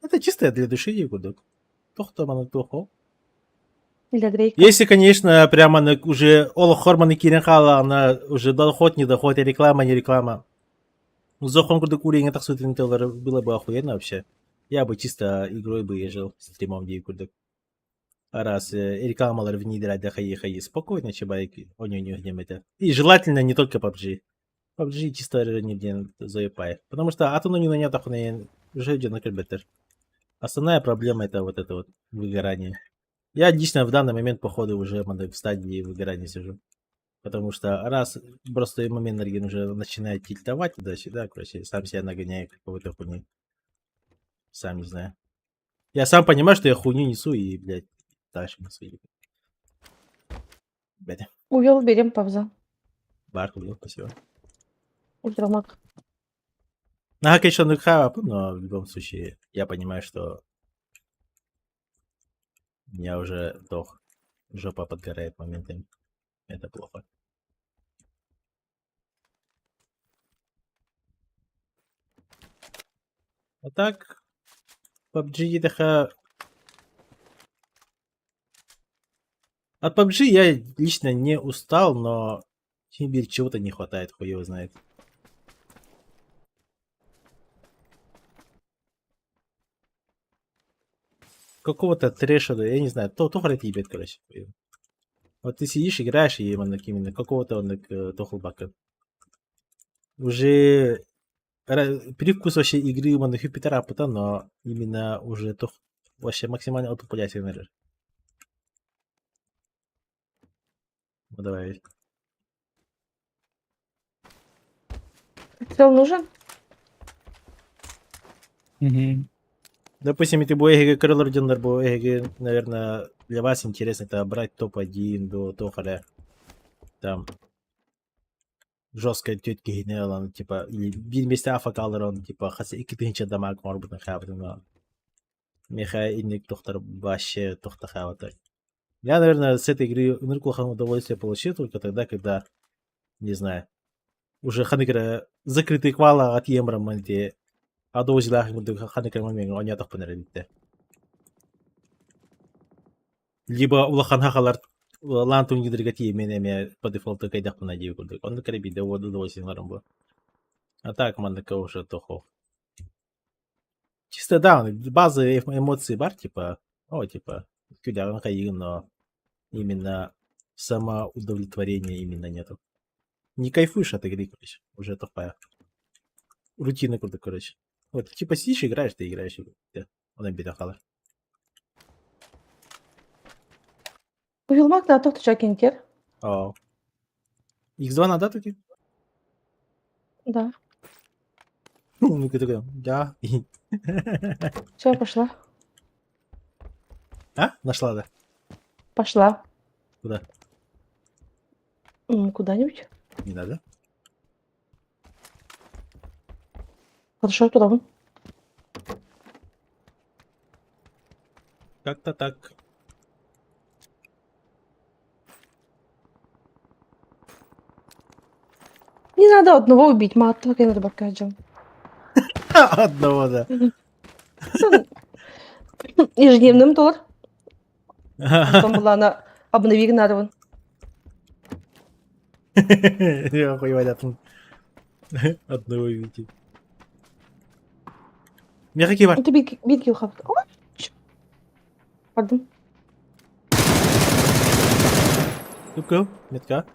Это чисто для души кудок. Тохто мана тохо. Для Дрейка. Если, конечно, прямо на, уже Ола Хорман и Кирин Хала, она уже доход, не доход, реклама, не реклама. Ну, зохон курдук уровень так было бы охуенно вообще. Я бы чисто игрой бы ежел, стримом дии курдук. Раз рекламалар внедрять хаи хаи спокойно чебайк оню не это. И желательно не только PUBG. PUBG чисто не день заебай. Потому что атону не нанятах уже идет на беттер. Основная проблема это вот это вот выгорание. Я лично в данный момент, походу, уже в стадии выгорания сижу. Потому что раз просто момент Наргин уже начинает тильтовать туда-сюда, короче, сам себя нагоняю какого-то хуйни. Сам не знаю. Я сам понимаю, что я хуйню несу и, блядь, дальше несу. Блядь. Увел, берем пауза. Бар, увел, спасибо. Ультрамаг. Ага, конечно, ну хавап, но в любом случае я понимаю, что у меня уже дох. Жопа подгорает моментами. Это плохо. А так, PUBG така... От PUBG я лично не устал, но теперь чего-то не хватает, хуй его знает. Какого-то трэша, да, я не знаю, то, то ебет, короче. Вот ты сидишь, играешь, и именно, именно какого-то он тохлбака. Уже привкус вообще игры именно Юпитера но именно уже то вообще максимально отупляется, наверное. Ну давай. Прицел нужен? Угу. Допустим, ты бу эһиги көрөлөр дьоннор бу эһиги, наверное, для вас интересно это брать топ-1 до тохаля. Там жесткая тетки генерал, типа, или биир месте афакалар он, типа, хас 2000 дамаг морбутун хабытын. Миха инник тохтар вообще тохта хабата. Я, наверное, с этой игры ыныркулахан удовольствие получил только тогда, когда, не знаю, уже ханыкра закрытый квала от емра манте адоозилаах ханыкра момент онятах панарабитте. Либо улахан хахалар лаан тунгидерга тиемен эме по дефолту кайдахпына дии курдук. Онну кэрэ биирдэ удовольствие бу. А так манныка уже тохо. Чисто да, базовые эмоции бар, типа, о, типа, күдәҕин хайыгын, но именно самоудовлетворения именно нету. Не кайфуешь от игры, короче, уже тупая. Рутина круто, короче. Вот, типа сидишь, играешь, ты играешь, и он обида халар. Уйулмак да тохтуча кентер. О. X2 надо таки? Да. Ну, такой, да. Все, пошла. А? Нашла, да? Пошла. Куда? Куда-нибудь. Не надо. Хорошо, туда вон. Как-то так. Не надо одного убить, мало того, надо бакаджам. Одного, да. Ежедневным тур. Потом была она обнови нарван. Я охуевать одного видеть. Мягкий бар. Это битки, битки ухап. Пардон. Тупкал, метка.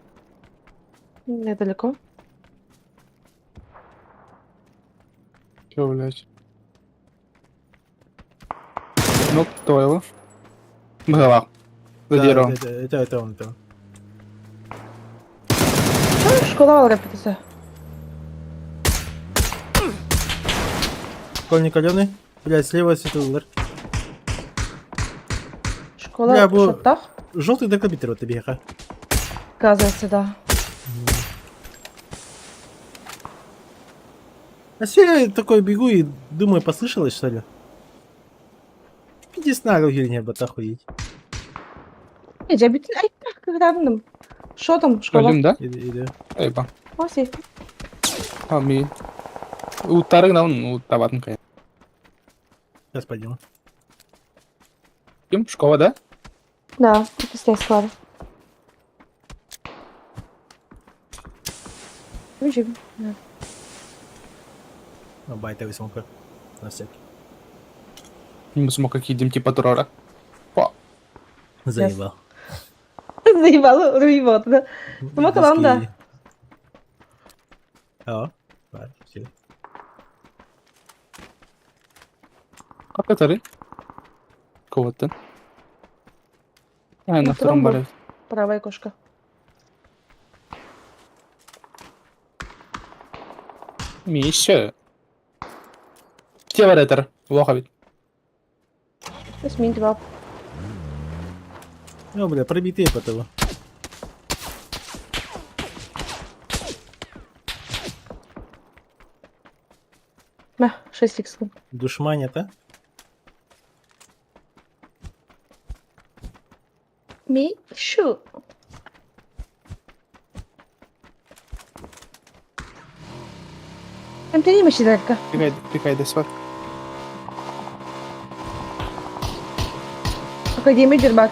Недалеко. Чё, блядь? Ну, кто его? Голова. За Да, деревом. это он, это он. Чё, Школа рэпится. Школьник Алены. Блядь, слева светлый. Школа Бля, бу- в шортах. Желтый декабитер вот тебе, Оказывается, да. А сегодня я такой бегу и думаю, послышалось, что ли? Иди с нахуй, бат, охуеть. Не, я бит- Ай, так, рандом. Шо там, школа? Өлүм да? Иди, иди. Айба. О, сейф. Ами. Уттарың да уттабатын кая. Сейчас пойдем. Ким? Школа, да? Да, это здесь склад. Бежим. Да. Ну, байта высмока. На всякий. Мы смог какие типа турора. Па. Заебал. Заебало, руебот, да. Ну, команда. А, бар, все. Капитары. Кого-то. А, на На втором втором баре. Правая кошка. Миша. Те баретер. Плохо ведь. Плюс два. Ну, бля, пробитые потом. Мә, 6 икс. Душманят, а? Мишу. Там ты не далька. Пикай, пикай, десвар. Академия Дербат.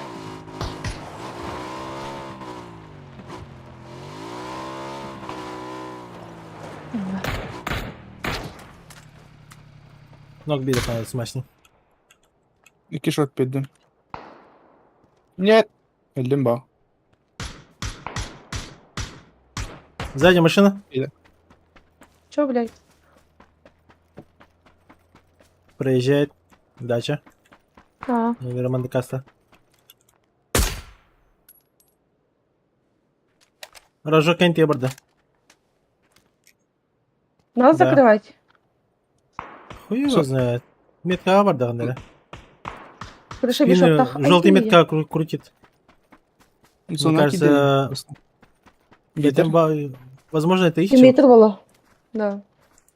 Ног били, по смачный. Икки шот пиддим. Нет. Элдим ба. Сзади машина. Чё, блядь? Проезжает. Дача. А, Наверное, Монте-Касто. Рожок Энтиборда. надо Да. закрывать. Хуй его Всё. знает. Метка Абарда, наверное. Хорошо, вижу, Желтый метка крутит. Мне Зона кажется, Ветер. это, возможно, это их чел. Метр было. Да.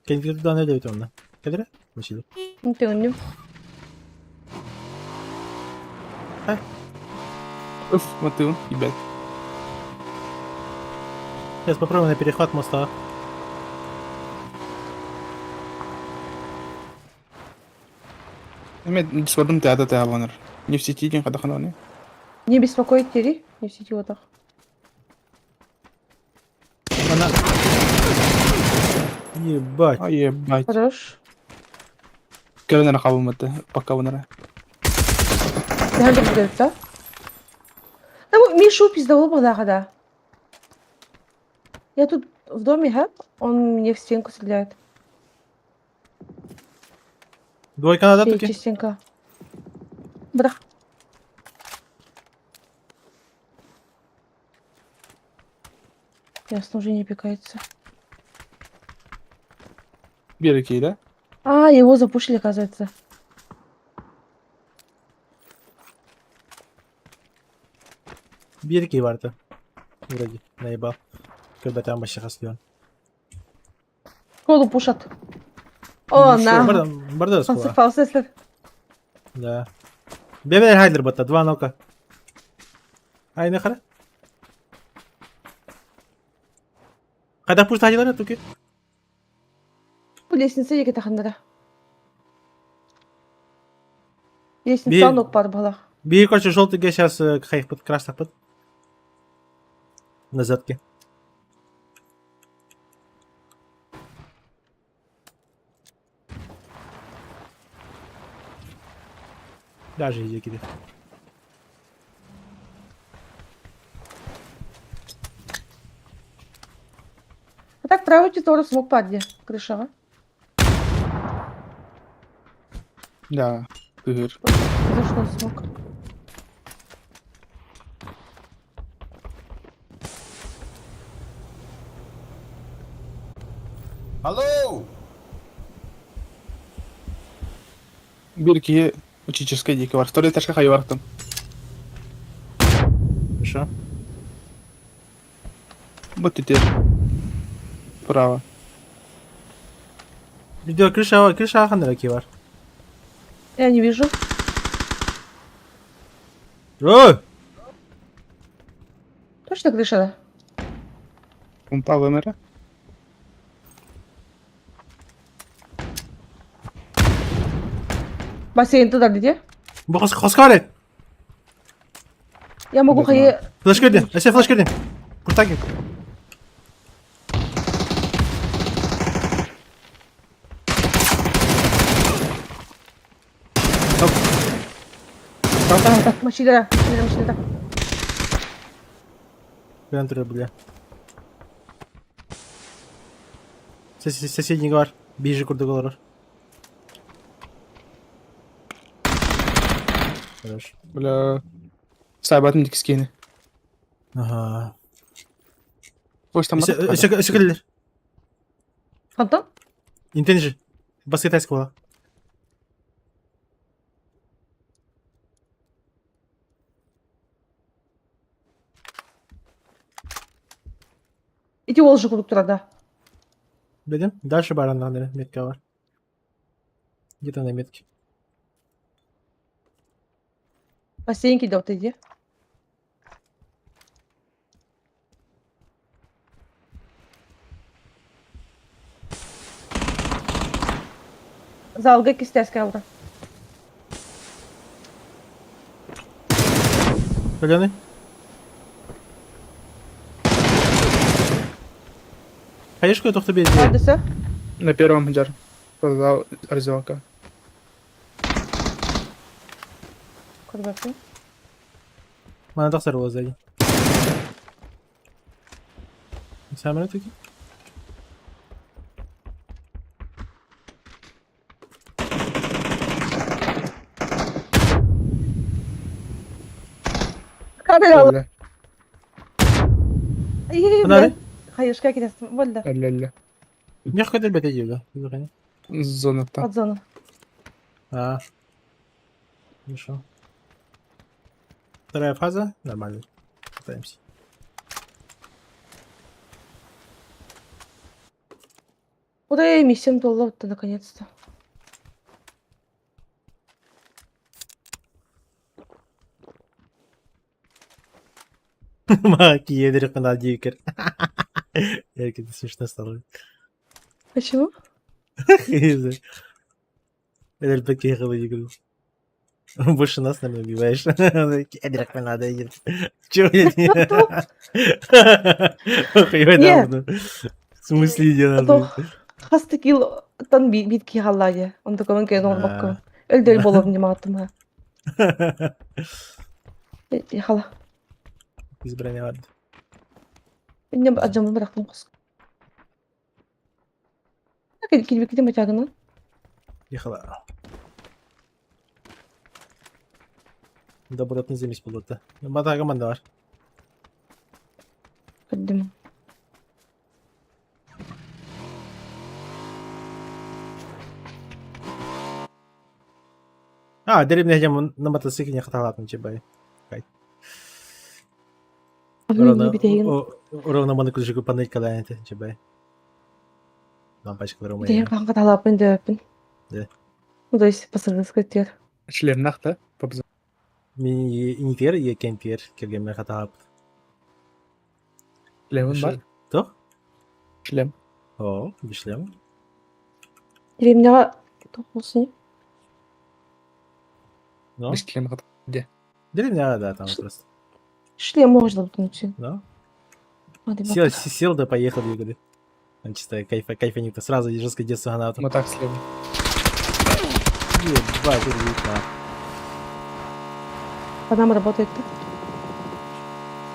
Кенди туда найдет он, да? Кедре? Мучили. Ну, ты умный. Уф, вот ты, ебать. Сейчас попробуем на перехват моста. Эме дисвардым театр теабаныр. Не в сети ден кадахананы. Не беспокоить Тири, не в сети вот так. Она... Ебать. Ай, ебать. Хорош. Келенер кабыматы, пока вонара. Да, да, да. Да, вот Мишу пиздовал бы, да, да. Я тут в доме, ха? Он мне в стенку стреляет. Двойка надо Эй, таки? частенько. Брах. Ясно, уже не пикается. Береки, да? А, его запушили, оказывается. Бирки варта. Вроде, наебал. Когда там вообще хаслен. Школу пушат. О, на. Барда, барда скоро. Фалсесер. Да. Бэбэр хайдыр батта, два нока. Айна хара. Когда пусть тахилара туки? Бу лестница екі тахандара. Лестница нок бар бала. Бир, короче, желтый сейчас хайпыт, красный пыт. На задке. Даже иди киди. А так правый титора смог падли. Крышаға. Да, кыһыр. Зашел смог. Алло! Биир киһи учительскай диэки бар. Второй этажка хайы бартым. Хорошо. Вот теперь. Право. Видео крыша, крыша ханнара ки бар. Я не вижу. Ой! Точно крыша, да? Помпа вымера. Бассейн туда где? Бу хос хоскаре. Я могу хайы... Флеш кирдин. Эсе флеш кирдин. Куртаки. Машина, машина, машина. Прям турар бля. Соседний бар. Бижи курдук олорор. Хорошо. Бля. Сайбатын дикскени. Ага. Қош там Өсө келер. Антон? Интенжи. Бас китайский була. Ити ол же курдук турар да. Билим. Дальше бараннан метка бар. Где-то на метке. Бассейн киде вот иди. Залга кистяска алды. Зеленый. Хаешку тохто бей. Адреса? На первом жар. Продал раздевалка. Көрбәппін. Мана тахсар була сзади. Самара таки. Камера алды. Бля. Мына Хайышка кетесің. Болды. Әллә әллә. Мягко дербет иди, да. Зоната. От зоны. А. Хорошо. Вторая фаза. Нормально. Пытаемся. Ура, миссиям толды наконец-то. Маки едрик на дикер. Это смешно стало. Почему? Больше нас, наверное, убиваешь. Кедрик надо Чего я не... В смысле, иди надо? Хас кил тан бит ки халлае. Он такой он кен орбакка. Өлдөл болом нематым. Хала. Избрание барды. Инне аджамы бырактым кос. Килбекти мачагынан. Ехала. Добротный замес болот. Бата команда бар. Көрдүм. А, деревня жам на мотоцикле не хаталатын чебай. Ровно, ровно маны күлжүгү панель калаянты чебай. Лампочкалар умай. Битеген канга талапын дөпүн. Да. Ну, то есть пасыргыс көтер. Шлемнах да? Пабза. Мин инитигэр ийэкэнтигэр кэргэммэр хатаһаппыт. Шлемин бар? Туох? Шлем. Оо, шлем. Деревняҕа туох буолсуй? Ну? Шлем хата. Где? Деревняҕа, да, там просто. Шлем можно будет Ну? Сел, сел да поехал, я говорю. Он чисто кайфа, кайфанит. Сразу жестко детство гранату. Вот так слева. Ебать, это По нам работает.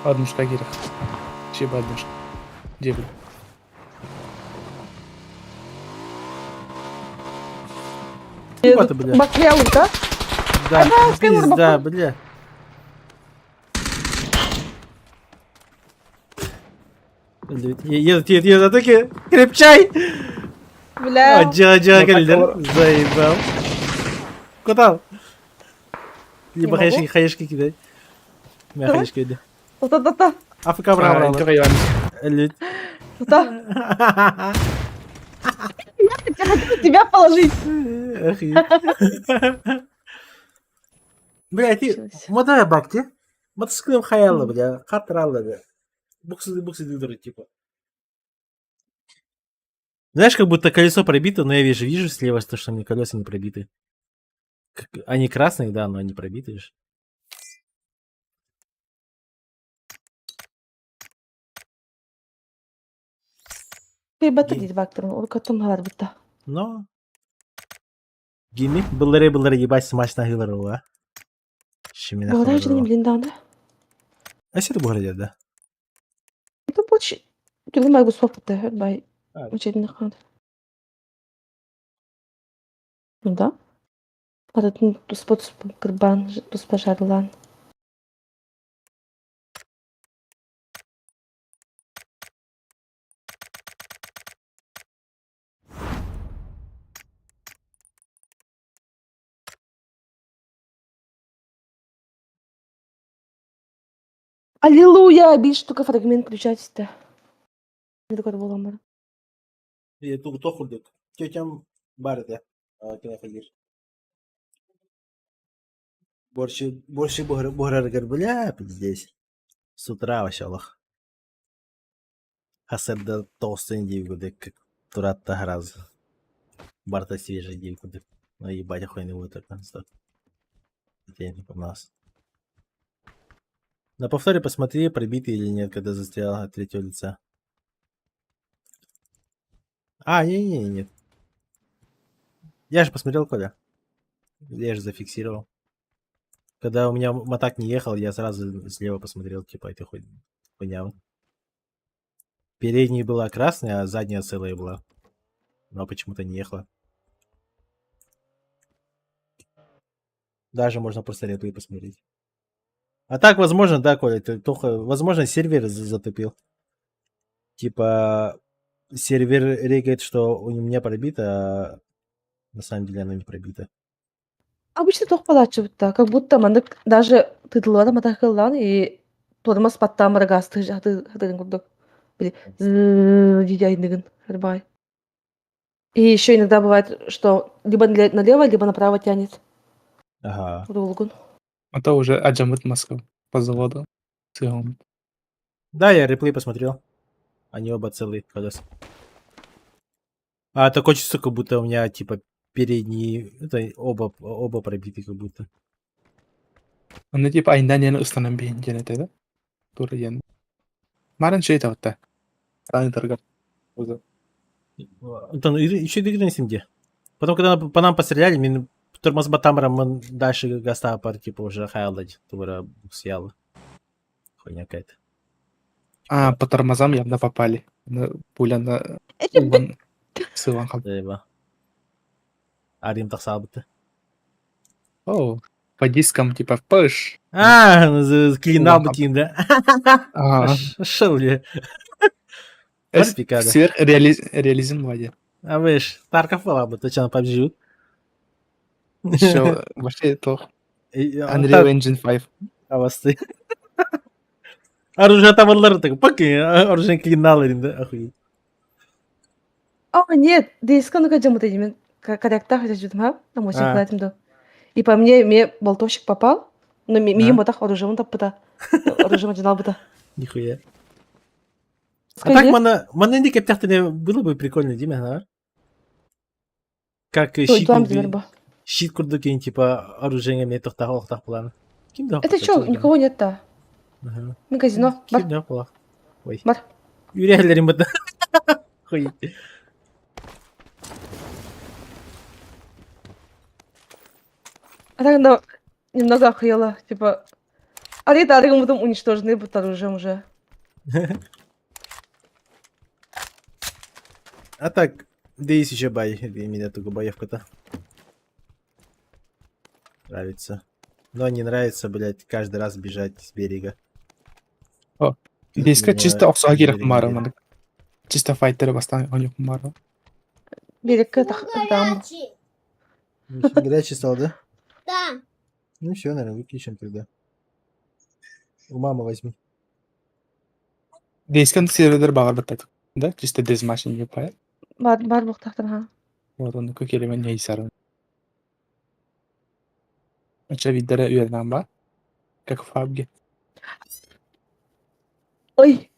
Однушка гирах. Чеба однушка. Где вы? Ебать, бля. Бакляу, да? Да, пизда, бля. Едут, едут, едут, атаки! Крепчай! Бля. Аджа, аджа, кэллэр. Заебал. Куда? Либо хаешки, хаешки кидай. Мя хаешки иди. Та-та-та-та. АФК бра бра. Лють. Та. Я хотела тебя положить. Бля, ти мода бакти. Мотоциклым хаялы, бля, катыралы, бля. Буксы, буксы дыры, типа. Знаешь, как будто колесо пробито, но я вижу, вижу слева, что, что мне колеса не пробиты. Как... Они красные, да, но они пробиты же. Но. Гими, былыры былыры ебать смачно гылырыла. Шимина Благодаря не блин да. А что ты бугра да? Это больше. Ты могу софт бай. Учебный ханд. Ну да. Атын туспа туспа кырбан, туспа жарылан. Аллилуйя! Биир штука фрагмент включать-то. буоламмар. Туох курдук. Тетям бар этэ. Кинохагир. Больше, больше буһараргар бля, здесь. С утра вообще олох. Хасырда толстый диигудик туратта сразу. Барта свежий диигудик. Ну ебать охуенный будет так стоп. Я не помнался. На повторе посмотри, пробитый или нет, когда застрял от третьего лица. А, не-не, нет. Я же посмотрел, Коля. Я же зафиксировал. Когда у меня мотак не ехал, я сразу слева посмотрел, типа, это хоть хуйня. Передняя была красная, а задняя целая была. Но почему-то не ехала. Даже можно просто реплей посмотреть. А так, возможно, да, Коля, ты только, возможно, сервер затупил. Типа, сервер регает, что у меня пробито, а на самом деле оно не пробито. Обычно туох буолааччыбыт как будто маннык даже тыытыллыбата матахыллаан и туодамас баттаан барагаастыы хатыырын курдук. Били дии арбай. И еще иногда бывает, что либо налево, либо направо тянет. Ага. Рулгун. А то уже аджамыт Москва по заводу. Сыгом. Да, я реплей посмотрел. Они оба целые колеса. А такое чувство, как будто у меня типа передние, это оба, оба пробиты как будто. Онно типа айндан диэн ыстанан биһин диэн этэ да? Тура диэн. Марын шей тавта. Ранитарга. Антон, еще двигались где? Потом, когда по нам постреляли, мин тормоз батамра мы дальше гаста пар типа уже хайлать, тура съела. Хуйня какая-то. А, по тормозам явно попали. Пуля на угон сылан хал. Заеба. Арим тахсалбыты. О, по дискам типа пыш. А, клинал бы тим, да? Ага. Шел ли? Сверхреализм ваде. А вы ж, Тарков была бы, точно PUBG. Еще вообще то. Unreal Engine 5. А вас ты. Оружие там так, пока оружие клинал, да, охуеть. О, нет, дисканы кадем это мен корректа хотя жудым, а? Там очень да. И по мне, мне болтовщик попал. Ну, миим ботах оружием таппыта. Оружием дьаналбыта. Нихуя. А так мана, мана инди кептяхтene было бы прикольно, Дима, а? Как щит, щит курдук типа оружие мне тохтах охтах план. Ким да? Это что, никого нет-то? Ага. Ми казино. Бар. Ким да плах. Ой. Бар. Үрәләрим бата. Хуй. А так она немного охуела, типа... Арита, аригам потом уничтожены будут оружием уже. А так, да есть еще бай, именно только боевка-то. Нравится. Но не нравится, блядь, каждый раз бежать с берега. О, Диска чисто охсуга киирэх мара маннык. Чисто файтеры бастаан оонньуу мара. Берекке там. Горячий стал, да? Да. Ну все, наверное, выключим тогда. У мамы возьми. Дискан сервердер баҕарбаттар да чисто дезмаш не пай. Бар бар буохтаахтар ха. Вот он көкелемен нейсар. Оча виддere үөрэнэн ба. Как в фабге. Ой.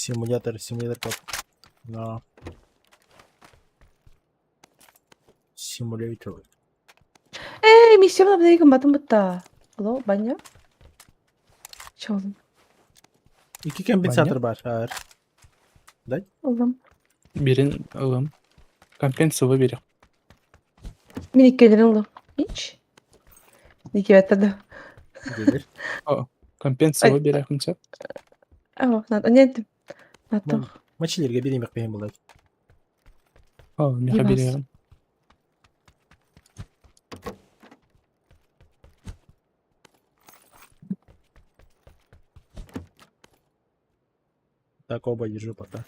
Симулятор, симулятор пап. На. Симулятор. Эй, миссия бнайгын батын бутта. Алло, баня? Чолым. Икки компенсатор бар. Ар. Дать? Ылым. Бирин ылым. Компенсация бери. Мин иккелерин ылым. Ич. Никибеттер Gelir. Компенсация бери хымча. Ава, надо, не этим. Надо. Мачилерге беремек бейін болады. О, меха Ебас. бери. Так, оба держу пока.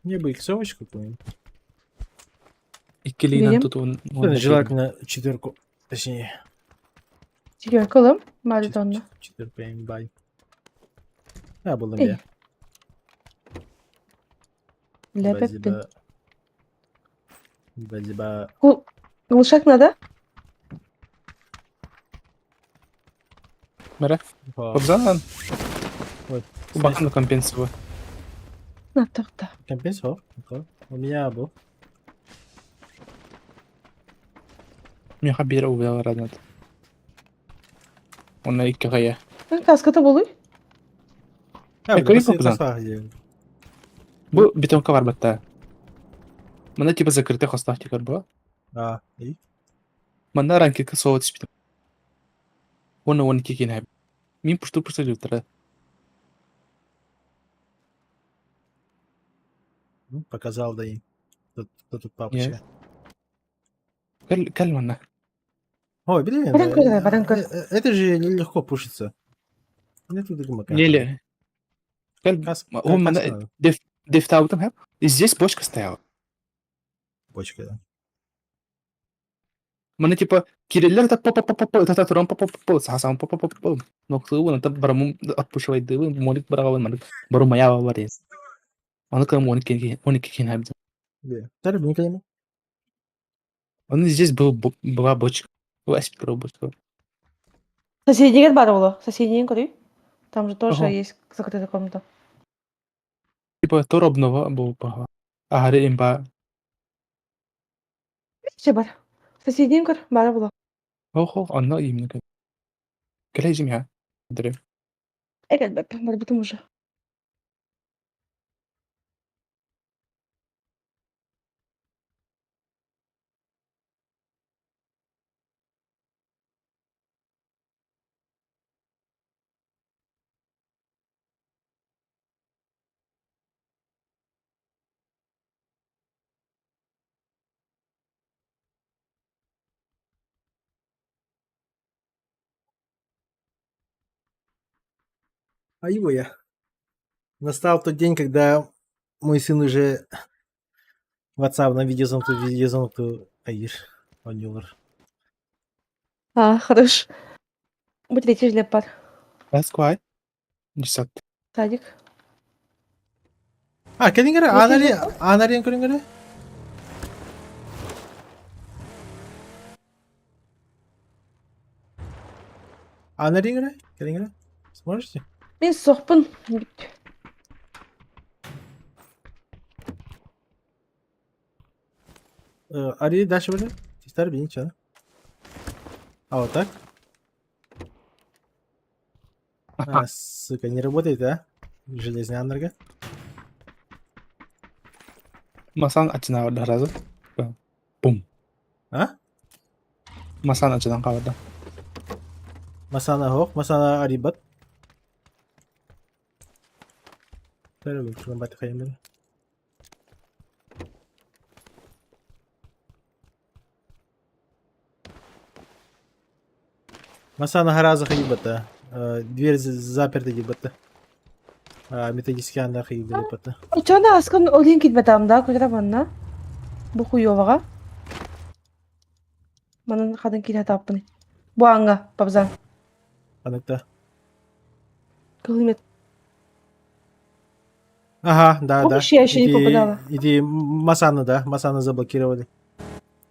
Мне бы иксовочку какую-нибудь. Иккилиинэн Берем. тутуун. Ну, Желательно четверку. Точнее, Четверка ылым. Мали тонна. четверку я бай. А, было Эй, я. Лепеппин. Базиба. Глушак надо? Мара. Обзан. Вот. Убахан компенсация. На тохта. Компенсор. У меня был. Меха бери убилар адат. Онна икки хая. Каската болуй. А, Э, блин, көрейік обзан. Бу бетонка бар батта. Мына типа закрытый хостах тикер бу. А, и? Манна ранкетка соға түспейді. Оны оны кекен әб. Мен пұшту пұшту деп тұрады. Ну, показал, да и. Кто тут папочка? Кәл, кәл манна. Ой, блин. Баран көр, давай, баран көр. Это же легко пушится. Нет тут гумака. Неле. Кәл, Кас, ол мана деф, дефтаутым хәп. И здесь бочка стояла. Бочка, да. Мана типа кириллер та па па па па па та туран па па па па сасан па па па па ноктылы оны та барамым атпушывай дыбы молик барагабын мана бару маява бар ес. Аны кылам он кен он кен хәб. Бе. Тәрб не калема. Он здесь был была бочка. Была бочка. Соседний бар было. Соседний көрүй. Там же тоже Ага. есть закрытая комната. Типа торобного был пага. Агари имба. Че бар? Соседний көр бар было. Охо, онно именно. Кэлэжим я. Дре. Эгел беп, бар бутум уже. А его я. Настал тот день, когда мой сын уже WhatsApp на видеозвонку, видеозвонку айыр оонньуулар. А, хорош. Бу третий жлеппар. That's quite. Десят. Садик. А, кэлиҥ эрэ, аан арыйан, аан арыйан көрүҥ эрэ. Аан арыйан эрэ, кэлиҥ эрэ. Сможете? Мин сохпун. Арыйы дальше были? Тестар бинича. А вот так? А, сука, не работает, а? Железный аннарга. Масан ачына сразу. Бум. А? Масан ачынан кабарда. Масана хох, масана арибат. Масана хараза хайбата. Дверь заперта дебата. Методический анда хайбата. Очона аскын олин китбетам да көтөрө манна. Бу хуёваҕа. Манан хатын киирэ тааппыный. Бу ааҥҥа, пабзан. Аныкта. Кылымет. Ага, да, да. Помнишь, я еще не Иди, попадала? иди Масана, да, Масана заблокировали.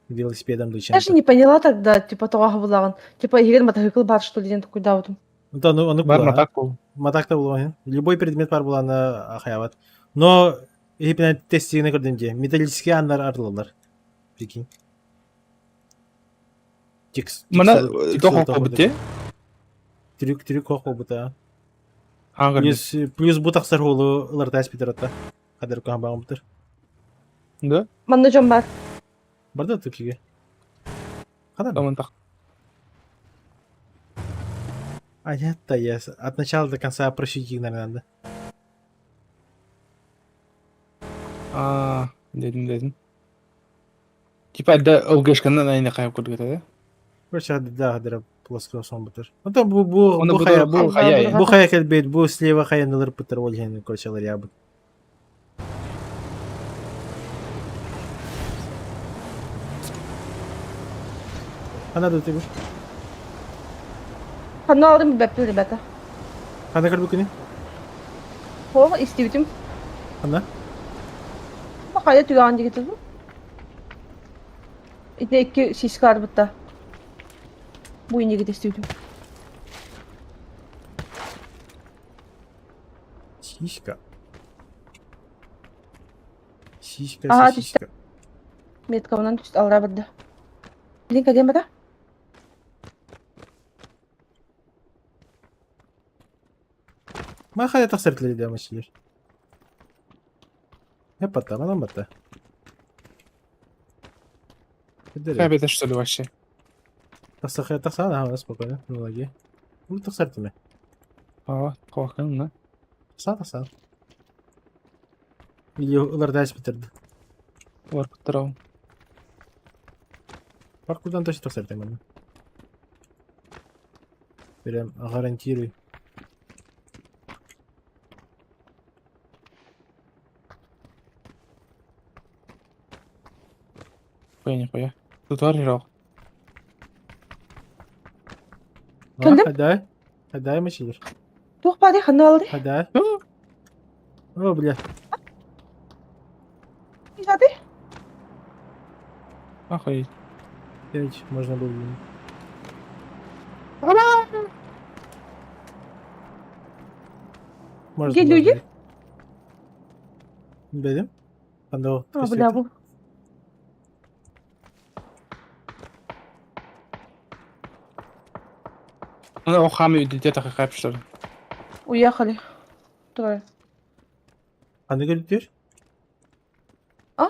Велосипедом Я же зачем-то. не поняла тогда, типа, тоҕо булаҕын. Типа, егер мотоцикл бар, что ли, такой да, вот. Да, ну, ону Бар була. матак бул. Матакта була. Любой предмет бар буланы хаябат. Но ипинен тестигine көрдüm дии. Металлический аннар арылалар. Прикинь. Текст. Мана тохон кобут Трюк, трюк хох болбута. Аңгыр. Плюс, плюс бу тахсар холу ылартаас питерата. Хадыр кухан багымтыр. Да? Манна дьон бар. Барда тупиге. Хана. Таман так. А нет-то я от начала до конца прощупать, наверное, надо. Аа, дедим дедим. Типа да ылгышкандан айна кайып көрдүк да. Короче, да, да, плоского сон бутыр. Ну там бу бу Оны бу хая бу хая. бу хая келбейт, бу слева хая нылыр пытыр ол хен короче ларябы. Ана да ты Ханна алдым бэппи, ребята. Ана көр бүкүнү? О, истибитим. Ана? Хайа түгэҕин диэки Ити икки сиська арбытта. Бу иннигит истибитим. Сиська. Сиська, Ага, сиська. Меткабынан түст алра барда. Блин, кадем бара? Ма хайа тахсар тилер машилер. Хеппата, манан батта. Хая бете что ли вообще? Тахса, тахса, ага, спокойно, ну лаги. Ну тахсар тиме. Аа, куакын на. Тахса, тахса. Или ылардайс битерди. Бар куттарау. Паркурдан точно тахсар тиме. Прям гарантирую. Хуя нихуя. Тут бар жок. Кэллим? Хадай. Хадай машилер. Туох баарый ханна алды? Хадай. О, бля. Изады? Охуеть. Пять можно было. Можно Где было люди? бы. Бедим. Анда А, бля, бу. Ну, охами где-то какая что ли. Уехали. Трое. Аны көрүптүр? А?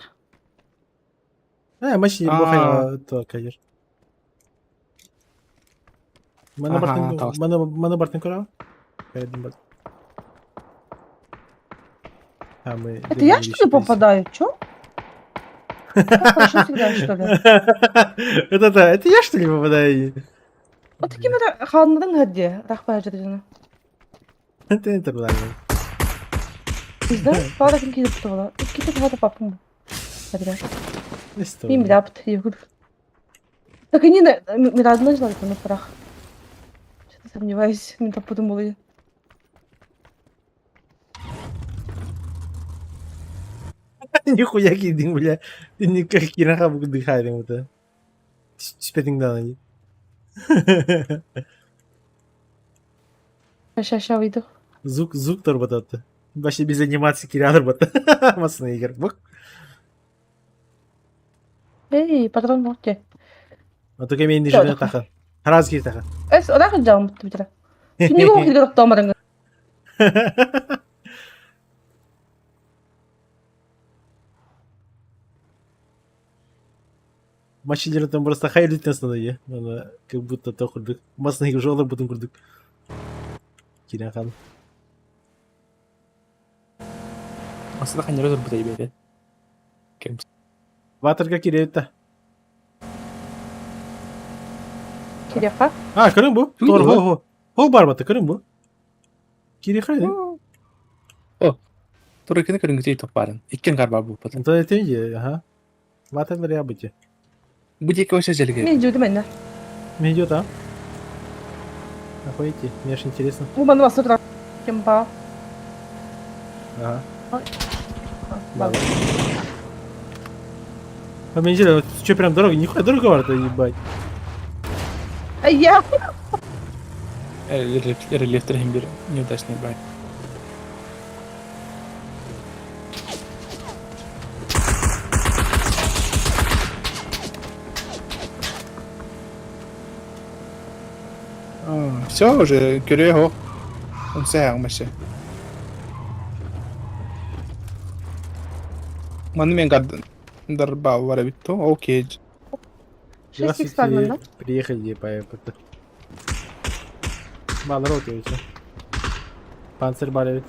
Э, машина А. бу хайа то кайыр. Мана Аха, бартын таас. мана мана бартын көрө. Кайдым бар. А мы Это я, что ли, попадаю? Чё? Так хорошо всегда, что ли? Это да, это я что ли попадаю? Вот таким это ханнарын хадде, рахпай жыржына. Это это было. Пизда, пара ким киирбит буола. Иккитэ туһата папым. Мин билапт, егор. Так и не Мирадна жила на парах. Что-то сомневаюсь, мен таппытым буолуй. Нихуя киирдиҥ, бля. Никак киирэн хаалбыккын дыхаайдыҥ бута. Түспэтиҥ даҕаны. Ща, ща выйду. Звук, звук торботатты. Вообще без анимации киирэн торбота. Массына игр. Бык. Эй, патрон можете. А то кеме инди жена тахан. Раз кир тахан. Эс, ода жам битра. Киниго хилге токтомарың. Машиналар там просто хайлит основные. Она как будто то курдук. Масына жолы бутун курдук. Кирен хан. Масына ханьяра турбута ибеде. Ватерга киребит Кириэххэ? А, көрүҥ бу. Туй Тор, дуо? хо, хо. Хо барбата, көрүҥ бу. Кириэхэ дии. О, турыкыны көрүҥүтүй топпарын. Иккен карба буппата. Онтон этин дии, аха. Ватерлар ябыти. Бу диэки вообще дьэлгэ. Мин дьүдүм эннэ. Мне идет, а? Охуеть, мне аж интересно. Бу маны басып турар. Ким ба? Ага. Ба. А мне интересно, что прям дорога? Нихуя дорого варто, ебать. Айя! Рельеф бир неудачный брать. Все уже, көрүө Умсаах машы. Маны мен дарбал бар эбит то. Окей. 6 икс бармын да? Приехали по это. Балрот я Панцирь бар эбит.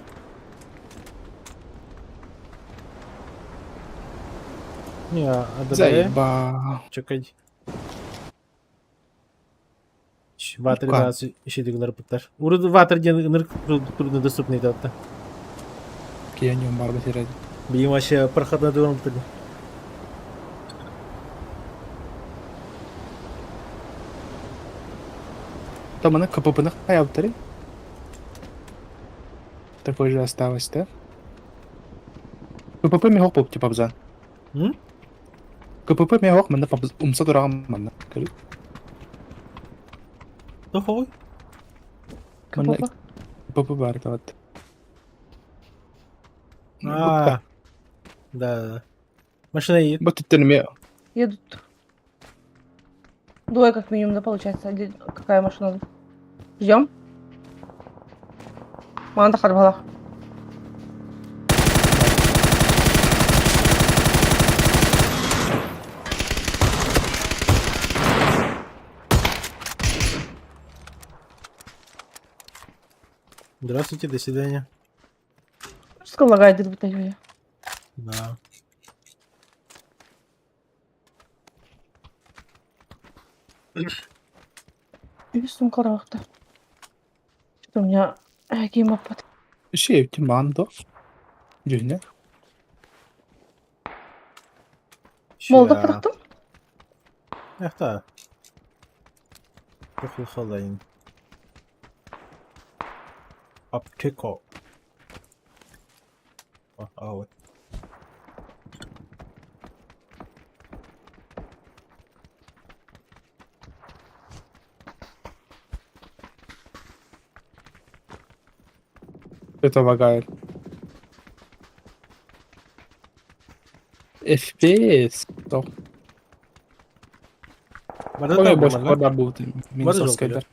Не, а АДБ. Заеба. Чекай. Ватер Ка. ишедигилер буттар. Урут ватер диэн ынырык труднодоступный татта. Кияньон бар бит Биим вообще проходной двором бутыр. Там она КПП-ны хаябтары. Такой же осталось, да? КПП мехок боп типа абзан. М? КПП мехок манна умса тураган манна. Тохой. Манна КПП. КПП бар вот. А. Да, да. Машина едет. Вот это ме. Едут. Двое как минимум, да, получается? Какая машина? Ждем. Манда харбала. Здравствуйте, до свидания. Что лагает, будто я. Да. Үс сумка Что-то у меня геймопад. Шептим мандо. Жүнне. Молда бырахтым. Эх та. Похлухалайн. Аптеко. А, вот. Это лагает. FPS. То. Барда Ой, там бош нормально. бар бу. Мин Бар соскайдар.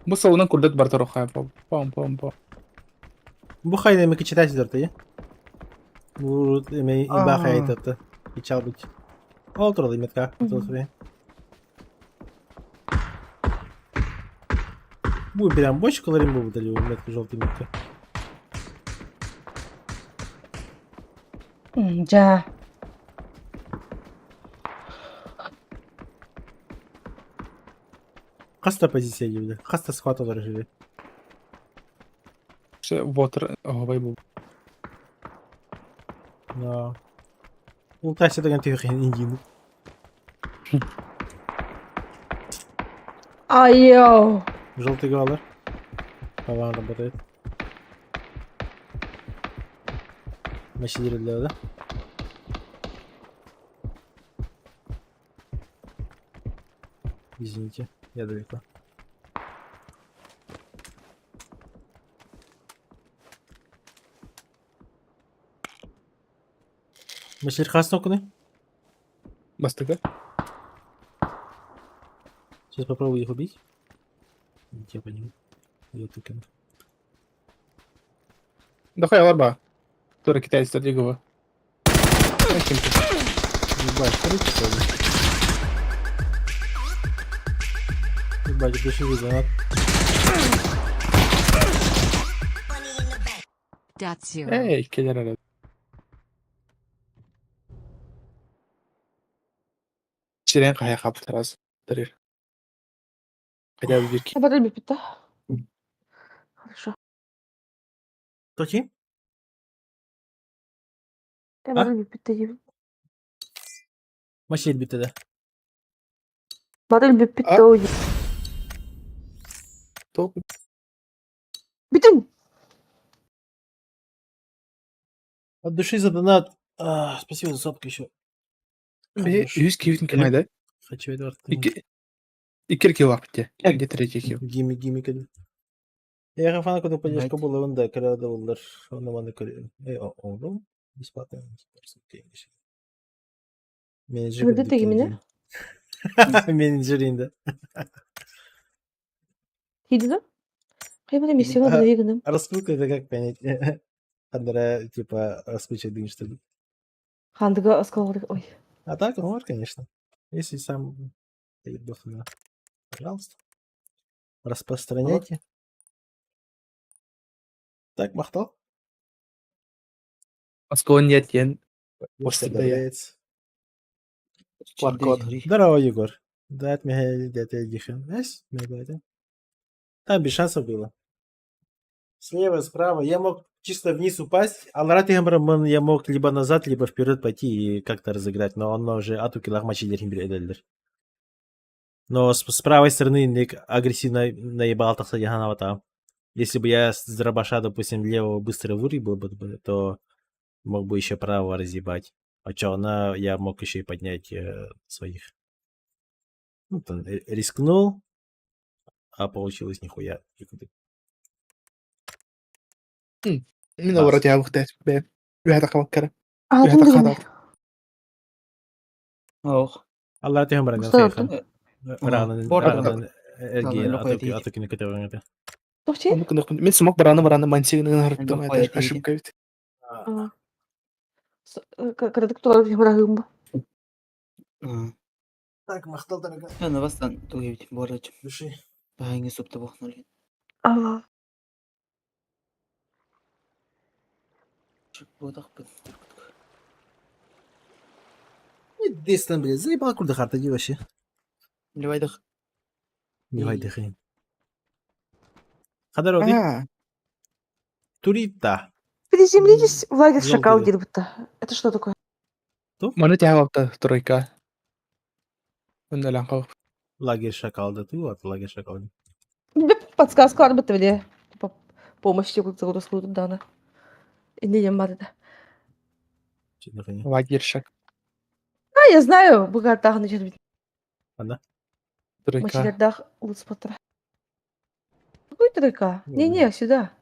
Бу солунан курдат бар торохай. Пом пом пом. Бу хайна эми кичитать дырты. Бу эми имба хайта. Ичал бит. Ол туралы метка. Бу прям бочкалар им бу дали метка желтый метка. Жа. Хаста позиция дебиле. Хаста схват олар живе. Все, water оһобай бу. Да. Ултайся деген түйхен индин. Айо! Желтый галер. Талан работает. Мәшелер да? Извините, я далеко. Мәшелер қасына күні? Бастыга. Сейчас попробую их убить. Я понял. Я тыкаю. Дахай алар ба. Тура китайцтар дигова. Ебать, короче, что ли? Ебать, души гранат. Dot zero. Эй, келер эрэ. Сирен кая хаптарас. Тарир. Хотя бы бирки. Барыль бүппүт Хорошо. Точи? Э, барыль бүппүт диибин. Машина битті да. Барыль бүппүт А? доо. Топ. Бүтүн! От души за донат. А, спасибо за сотку еще. Үс кивитин кемайда. Хочу Эдвард. Икки икки килл апте. Где третий килл? Гимми, гимми, кеди. Я фана куда поддержка Right. была, он да, когда доллар, он на маны Э, о, бесплатно. Менеджер. Кимди тегимини? Менеджер инде. Хидида? Кайбана миссияны А. гынабы Раскрутка это как понять? Андре, типа, раскручивать дым, что ли? Хандыга осколок. Ой. А так, ну, может, конечно. Если сам стоит на, пожалуйста. Распространяйте. Так, махтал. Аскон нет ен. После да я. Одобряется. Баркод. Здорово, Егор. Да, от меня дядя Дихин. Знаешь, мне говорят, Там без шансов было. Слева, справа. Я мог чисто вниз упасть, а Ларат я мог либо назад, либо вперед пойти и как-то разыграть, но он уже атуки лахмачи дерхин Но с правой стороны Ник агрессивно наебал, так сказать, там. Если бы я с дробаша, допустим, левого быстро вырубил бы, то мог бы еще правого разъебать. А чё, она, я мог еще и поднять своих. Ну, там, рискнул, а получилось нихуя. Мин оборот ябык бе. Үһәтэ кабаккара. А, Үһәтэ тум хадат. Ох. Алла тихом баран Что хайхан. Ранан Порно. ранан эрги Ладно, атуки лохуя атуки накатываем Тохчи? Оны күнөх мин смок бараны бараны мансигин харыттым Лохуя это ошибка ведь. Кырадык тулар химрахым. Так, махтал дорога. Мен бастан тугибит борыч. Души. Баһыңы супта бохнули. Ала. Бодах бит. Дестен, блядь, заебал курда харта ди вообще. Левайдах. Не вайдыхин. Хадароди. А, Турита. Приземлитесь в лагерь Желтый, шакал да. диир будто. Это что такое? маны тяга тройка. Онда кал. Лагерь шакал, да ты вот лагерь шакал. Подсказку арбыт или типа помощь тебе дана. Не да. Лагерь шак. А, я знаю, богатах начать Анда? Тройка. Мачилердах луцпатра. Какой тройка? Не-не, сюда.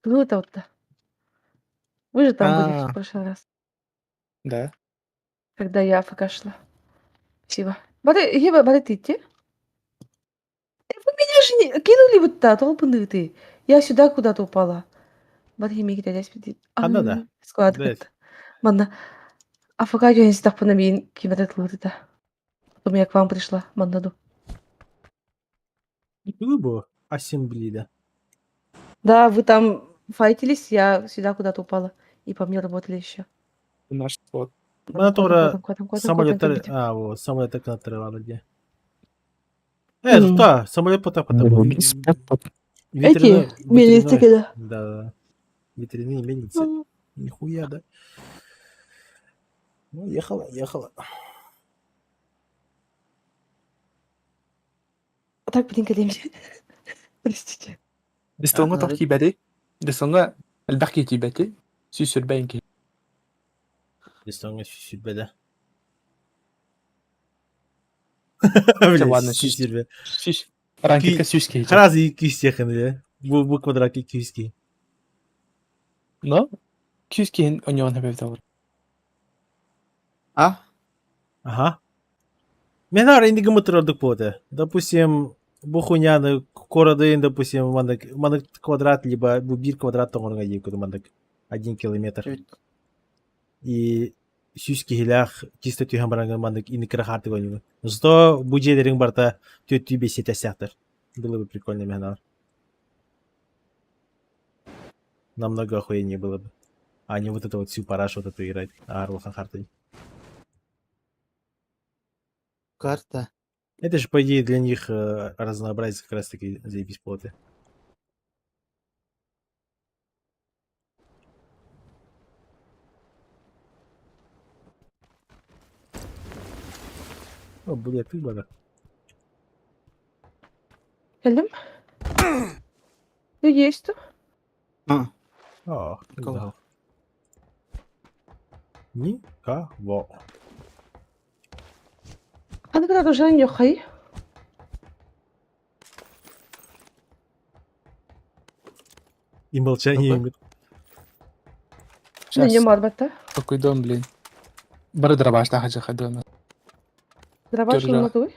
Ну это вот. Вы же там были А. в прошлый раз, Да. когда я АФК шла. Спасибо. Бары, еба, бары ты идти? Вы меня же не кинули вот так, долбанный ты. Я сюда куда-то упала. Бары химики дядя Анда да. Склад. Блядь. Манна. АФК я не так панамин кимерет да. Потом я к вам пришла, маннаду. Было ассембли, да. Да, вы там файтились, я сюда куда-то упала. И по мне работали еще. Наш спот. Мана тура Самолет. самолет а вот самолет так где. Э, та, самолет потап потап. Эти милиции, да. Да, да. Ветряные мельницы. Нихуя, да? Ну, ехала, ехала. Так, блин, кэлиэм. Простите. Дистонга тох киибэти. Дистонга элбэх киһи тиийбэти. Сүүс сүрбэйин киһи. Дистонга сүүс да. Ладно, сүүс сүрбэ. Сүүс. Ранкетка сүүс киһи. Сразу икки сехин, да? Бу, бу квадрат икки киһи. Но күүс киһин оньоон хэбэбит олор. А? Ага. Мен ар инди гымыт ордук буолуо Допустим, бу хуйняны куорадын, допустим, маннык маннык квадрат либо бу биир квадрат тоҥорго диэки маннык 1 километр. И сүүс киһилээх чисто түһэн баран маннык инник кыра хаартык ойнугун. Зато бу дьиэлэриҥ барыта түөртүү бэс этээстээхтэр. Было бы прикольно мен Намного охуеннее было бы. А не вот это вот всю парашу вот эту играть. Арлахан картой. Карта. Это же, по идее, для них разнообразие как раз таки заебись плоты. О, бля, ты бада. Кэллим. Есть тут. А, О, Никого. да. Никого. А когда уже нюхай. И молчание Какой? им. Сейчас. Не марбата. Такой дом, блин. Бары дробаш та хадына. Дробаш Держа. на туй.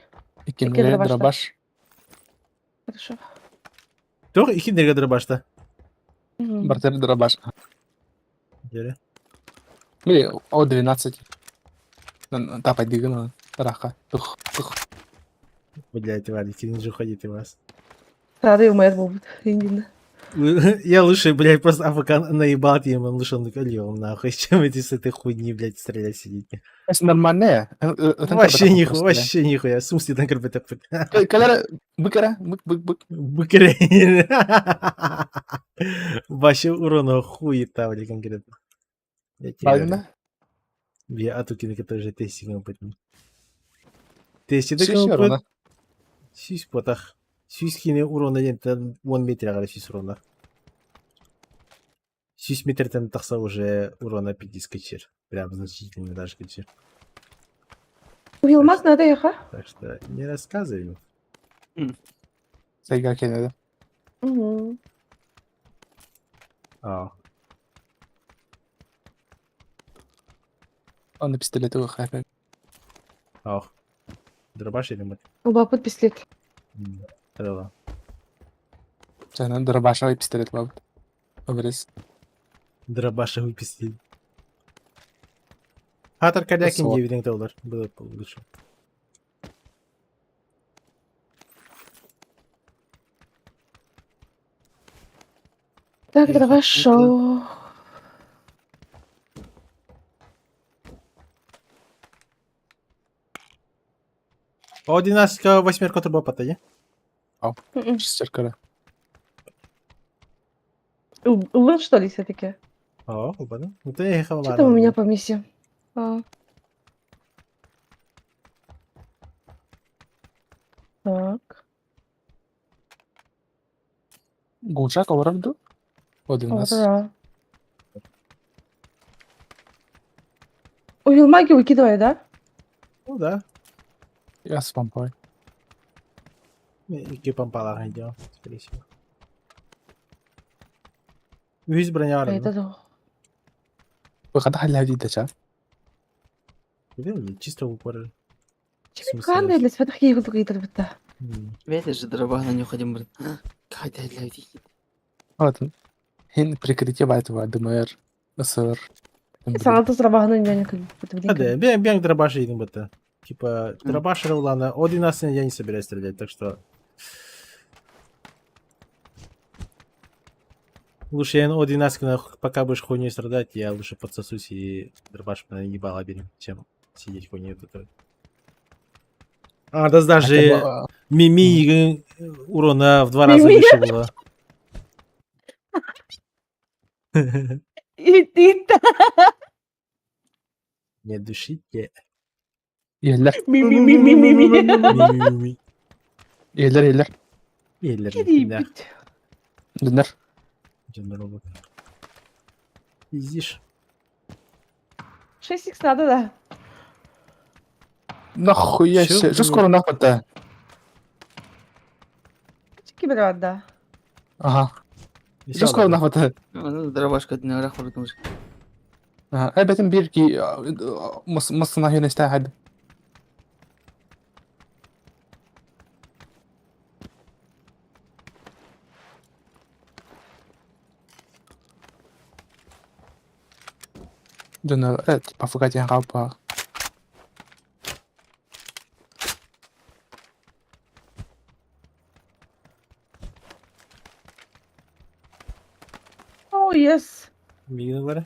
Иккинлere дробашта. дробаш. Хорошо. Туох икки дробашта. Мгм. Бартер дробаш. Дьэ. Били, о 12. Тапай дигин раха. Тух, тух. Блядь, Валик, не же уходит вас. Рада умер будет. Именно. Я лучше, блядь, просто АФК наебал им, он лучше он левым нахуй, чем эти с этой хуйни, блядь, стрелять сидеть. Нормальная. Вообще нихуя, вообще нихуя. В смысле, там как бы Калера, быкара, бык, бык, бык. Быкре. Вообще урона хуета, блядь, конкретно. Я тебе говорю. Правильно? Я атукины, который же тестинг опытный. Тести Сүүс урона. Сүүс потах. Сүүс кини урона диэн 10 метр аҕара сүүс урона. Сүүс метртэн тахса уже урона 50 качер. Прям значительно даже качер. Уилмас надо яха. Так что не рассказывай. Сайга кенеди. Угу. А, Оны пистолеты выхапа. ах. Дробаш или мат? Улапыт пистолет. Крыла. Сана дробашовый пистолет бабыт. Обрез. Дробашевый пистолет. Хатар Корякин Сот. 9 доллар. Было бы лучше. Так, Эх, дробаш шоу. А 11 восьмерка турбо патади. Мгм. Шестерка. Улын, что ли, все-таки? О, ладно. Ну ты ехал, Что там у меня по миссии? А. Так, Гулчак олорду. 11. ура. Увел магию выкидывай, да? Ну да. Я с помпой. Икки помпала идет, скорее всего. Үһүс броня А Это арна. да. Выхода халя дича. Чисто в упор. Чем В смысле? канда для светах ей выкидывать-то? Видишь же, дробах на необходим, блин. Кайда для Вот. Хин прикрытие байтова ДМР, СР. Саңа срабағын мен А, да, бен, бен дробаш едем бата. Типа, дробаш Ролана, 11 я не собираюсь стрелять, так что... Лучше я на 11 нахуй, пока будешь хуйней страдать, я лучше подсосусь и дробаш на ебало берем, чем сидеть хуйней вот это. А, да даже Мими урона в два раза Мими. выше было. Иттиитта. Не душите. Иһиллэр. Ми ми ми ми ми ми. Ми-ми-ми. Иһиллэр иһиллэр. Иһиллэр. Кирийбит. Дыннар. Дьоннор робот. Пиздишь. 6 х надо, да. Нахуя Чё себе. Что было? скоро нахуй-то? Кибер да. Ага. Что скоро нахуй-то? Дробашка днарах вырдымыз. Эбэтин биир ки массына хөнөстә хәд. Дьоно пафыга диэн хаалбаах. Oh yes. Мигин бара.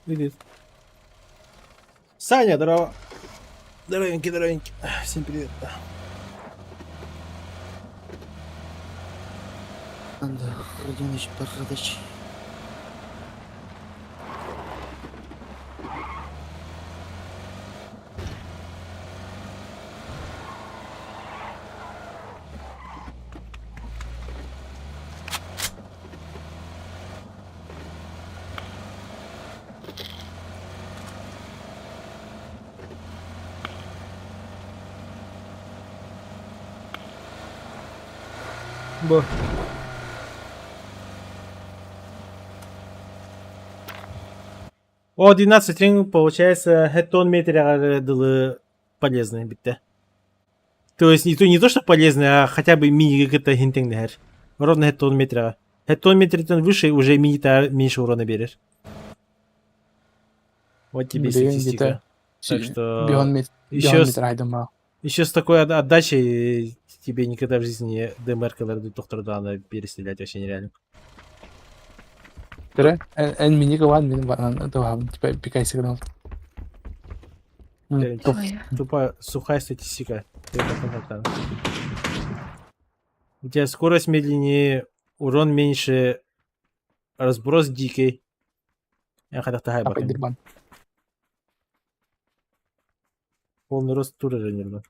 Видит. Саня, здорово. Здоровенький, здоровенький. Всем привет. Анда Родионыч Баррадыч. Бо. О, 12 ринг, получается, хеттон метр дылы полезный битте. То есть не то, что полезный, а хотя бы мини это хинтең Ровно хеттон метр. Хеттон метртен выше уже мини меньше урона берешь. Вот тебе Блин, статистика. где-то Так что Бион мет еще бион с, метр айдыма. еще с такой отдачей тебе никогда в жизни ДМР, когда доктор Дана перестрелять вообще нереально. Көрө эн мини кылан мин баран туһабын типа пикай сигнал. Блин, Туп. Тупо сухая статистика. Ты потом как-то. У тебя скорость медленнее, урон меньше, разброс дикий. Я хотел Апайдырбан. Полный рост тура нервно.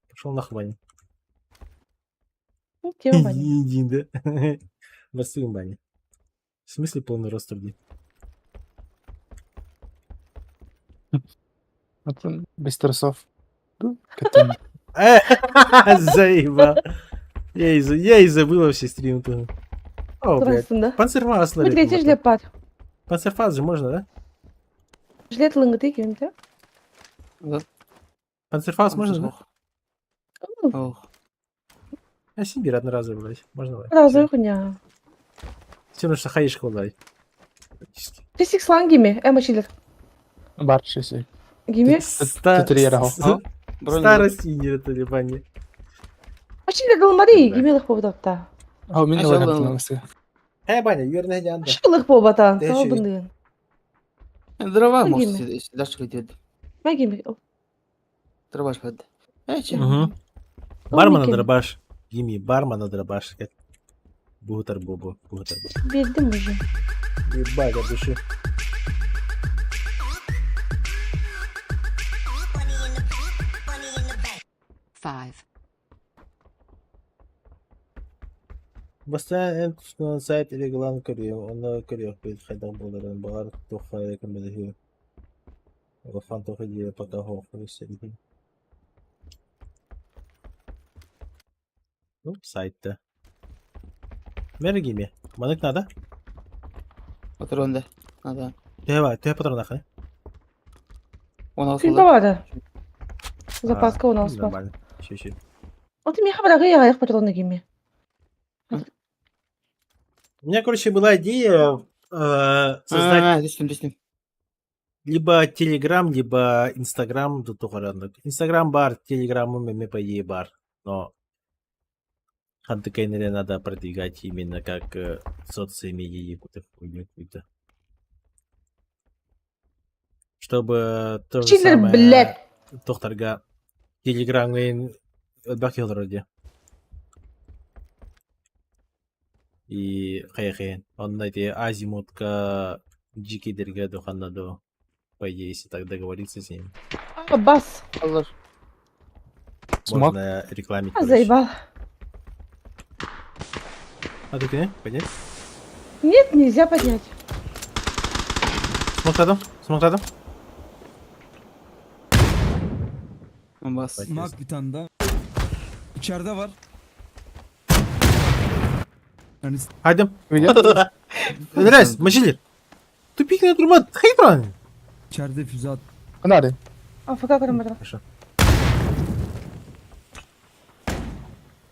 Пошел на хвань. Тема Ваня. Иди, да. Бастыгын бани. В смысле полный рост труди? Без трусов. Катын. Заебал. Я и забыл вообще стрим тоже. О, блядь. Турасында. Панцерфаз Бу третий жилет бар. Панцерфаз же можно, да? Жилет лыңгыты кемте. Панцерфаз можно, да? Ох. А Сибирь одноразовый, блядь. Можно, блядь. Разы хуйня. Все равно, что хаишка, блядь. Практически. Фисик слан гиме. Эма чилер. Бар шеси. Гиме. Тутерьера. Старость и не это ебание. Ачилер гылмари. Гиме лых побудапта. Ау мин Ай, ылар жалын. хатын Э, баня, юрный дянда. Шылых побатан. Ты Сау чё? бындыгын. Дрова Гиме. может дашка дед. Ма гиме. Дробаш бад. Эчи. Угу. Бармана Микки. дробаш. Гими, бармана дробаш. Бугутар бобу, бугутар бобу. Бердим уже. Ебать, от души. 5. Бастаан эн сайт регулан көрүөм, онно көрүөхпүт хайдах буоларын, баҕар туохха эрэ көмөлөһүө. Улахан туох идея пока суох көрүсэбин. Ну, сайтта. Мэргими. Манык надо? Патронда. Надо. Төһө бар, төһө патронах, э? Он Күн алсалар. бабады. Запаска он алыс бар. Нормально. Еще, еще. Оты меха барагы ягаяк патроны гиме. У меня, короче, была идея создать Түстүм, түстүм. либо Телеграм, либо Инстаграм дутуҕараннык. Инстаграм бар, Телеграмм эми по идее бар. Но Хантыкайнере надо продвигать именно как соцмедиа какую-то хуйню какую-то. Чтобы то же Чиллер, самое блядь. тохтарга телеграмҥын элбэх киһи олорор дии. И хайа-хайа. Онно эти азимутка дьикидерге духанна до по идее, если так договориться с ними. А, бас. Аллар. Смак. Можно рекламить, А, короче. заебал. А ты не? Поднять? Нет, нельзя поднять. Смог рядом? Смог рядом? Бас. Nak bir tane daha. İçeride var. Yani Хайдем. Раз, мочили. Тупик на турма, хайтран. içeride füze at. Nerede? АФК көрөн барда. Хорошо.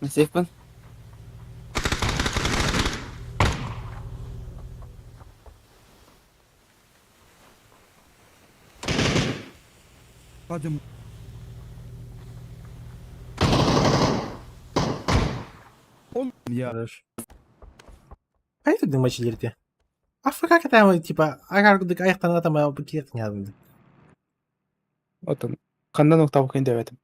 Сейфпин. Hadi Oğlum ya. Хорошо. Хайт ты мочили те. А как это типа, а как аяқтан там киет не Отон. Ханна ноктабыкын деп этим.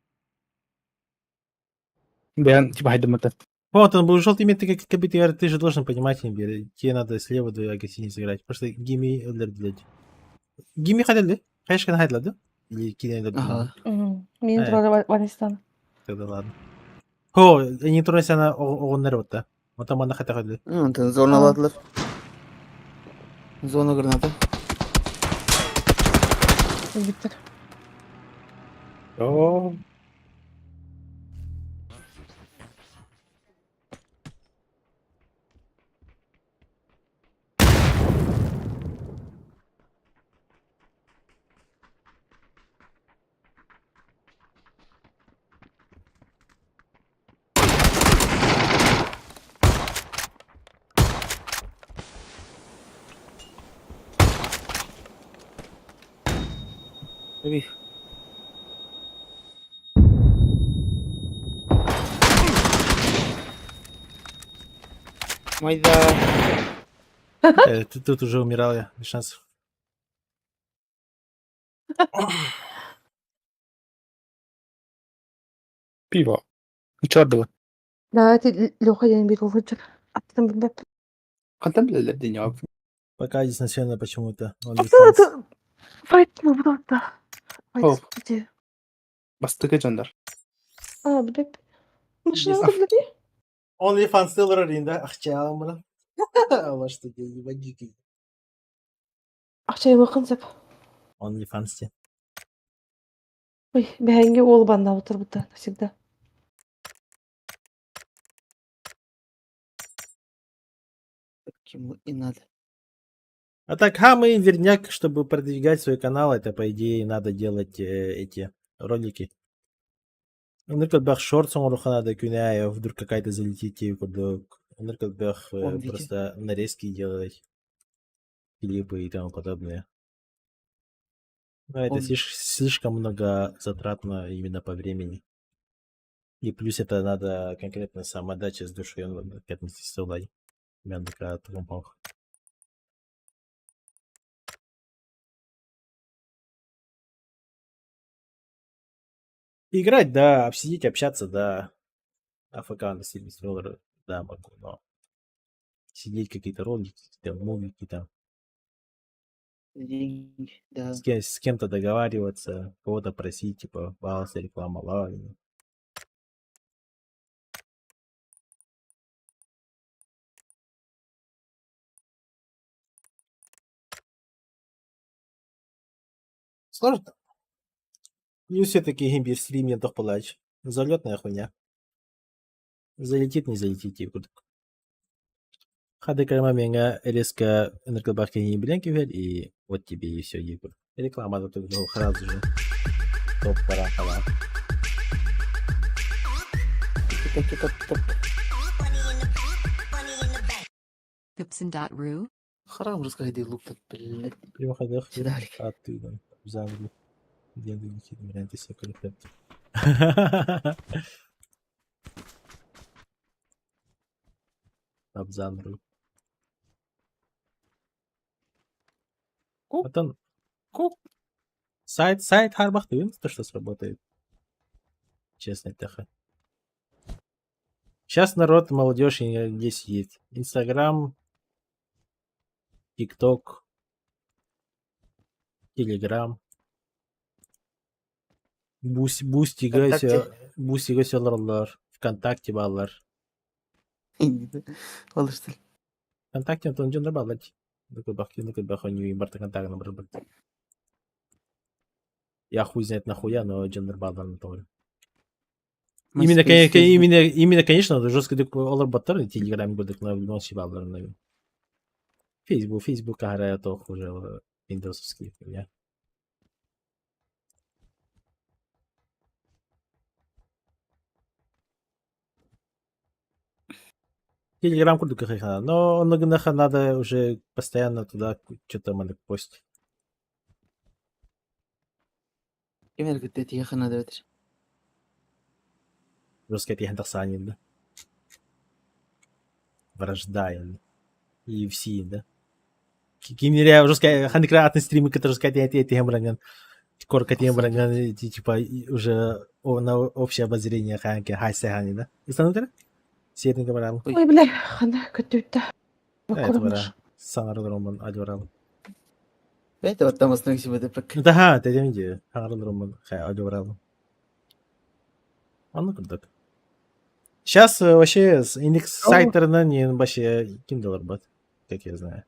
Бэйэн типа хайдыммыта. Вот он был желтый метр, как как ты же должен понимать, Имбир, тебе надо слева до агрессивнее сыграть. Потому что гими блядь. Гими хотели? Конечно, хотели, да? Или кинули, Ага. Мин Э. туралы Ванистан. Тогда ладно. О, они тройся на оғоннар отта. Вот там она хотя хотели. Онтон зоналадылар. Зона граната. Виктор. Оо. Эби. Майда. Тут уже умирал я, без шансов. Пиво. Чардылы. Давайте Леха я не беру лучше. Аттан билбэп. Хантан билэллэр дии ньоп. Пока дистанционно почему-то. Он Аттан дистанс. это Файт ну да. О. Файт где? Бастыкы дьоннор. А, билбэп. Машина Дис- билбэп. OnlyFans тылыр да, ахча мына. Алла что ебать. Акча йымакын сеп. OnlyFans те. Ой, бэһэнге уол банна утурбута навсегда. Кему и надо. А так, хамы верняк, чтобы продвигать свой канал, это, по идее, надо делать эти ролики. Оннук шорт надо күнэ, вдруг какая-то залетит тебе курдук. Оннук Он видит. просто нарезки делать, клипы и тому подобное. Но это Он- слишком много затратно именно по времени. И плюс это надо конкретно самоотдача с душой, он к этому уладить. Играть, да, обсидеть, общаться, да. АФК на 70 долларов, да, могу, но сидеть какие-то ролики, какие-то мувики там, Деньги. Да. с кем-то договариваться, кого-то просить, типа, пожалуйста, реклама, ладно. Сложно. И все-таки гимбир стрим я палач. Залетная хуйня. Залетит, не залетит, типа. Хады карма меня резко энергобарки не бленки и вот тебе и все, типа. Реклама тут сразу же. Топ пора хала. Топ, топ, топ. Gibson.ru. Харам раскайды лук тут, блядь. При выходах Сюда, Алик. а ты там замри. Где ты варианты всякие Абзанру. Ку. Отон Ку. Сайт, сайт харбахтыын, то, что сработает. Честно, это. Сейчас народ, молодежь где сидит? Инстаграм, ТикТок, Телеграм. Бустига ВКонтакте. Бустига олороллор, ВКонтакте бааллар. Олустул. ВКонтакте онтон дьоннор бааллар дии. Нукурбах ойнуу барта контагына барбыт. Я хуй знает нахуя, но дьоннор баалларын тоҕо. Именно, именно, именно, конечно, жестко олорботтор Телеграм курдук на в любом баалларын. Facebook, Facebook аһара тоох уже Windowsовский я. Телеграм курдук но онно надо уже постоянно туда что-то маннык постить. Ким эргитте тиһэх надо эбэтэр. Жестко тиһэн тахсаанин да. Вражда и все, да. Кимнере жестко ханыкра атын стримы кытта жестко тиһэн баранган корка тиһэн баранган типа уже на общее обозрение хаанке хайсахани да. Истанутера? Сиэтинге баралы. Ой, бля, хана көтүттэ. Это бара. Саңарылар адьварал. Бэйте баттамасына киши пек. Да, тедем ди. Саңарылар адьварал. Анны курдук. Сейчас вообще индекс сайттарынан не вообще ким бат, как я знаю.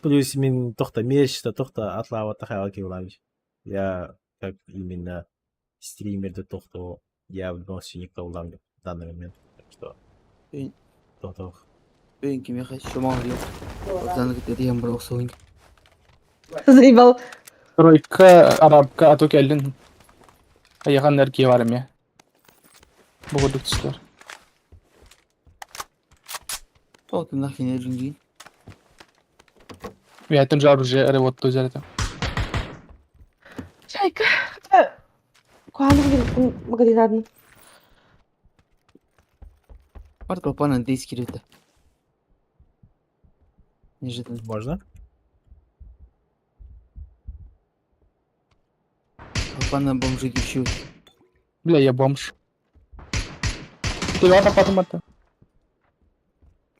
Плюс мин тохта меч, тохта атлава тахала килавич. Я как именно стример да тохто я в любом случае никто улам в данный момент. Так что тохто. Бэйн кимиэхэ шумаҕа Отзаны кытта бар охсуун. Заебал. Тройка, арабка, а то кэллин. Айахан эргие бар эмиэ. Бу курдук түстэр. Тоҕо нахрен эргин. Үйәттен же оружие эрэ вот это. Чайка. Куаны магазинадын. Барт папана дейс кирбитэ. Неожиданно. Можно? Папана бомжи дющу. Бля, я бомж. Ты вата потом это.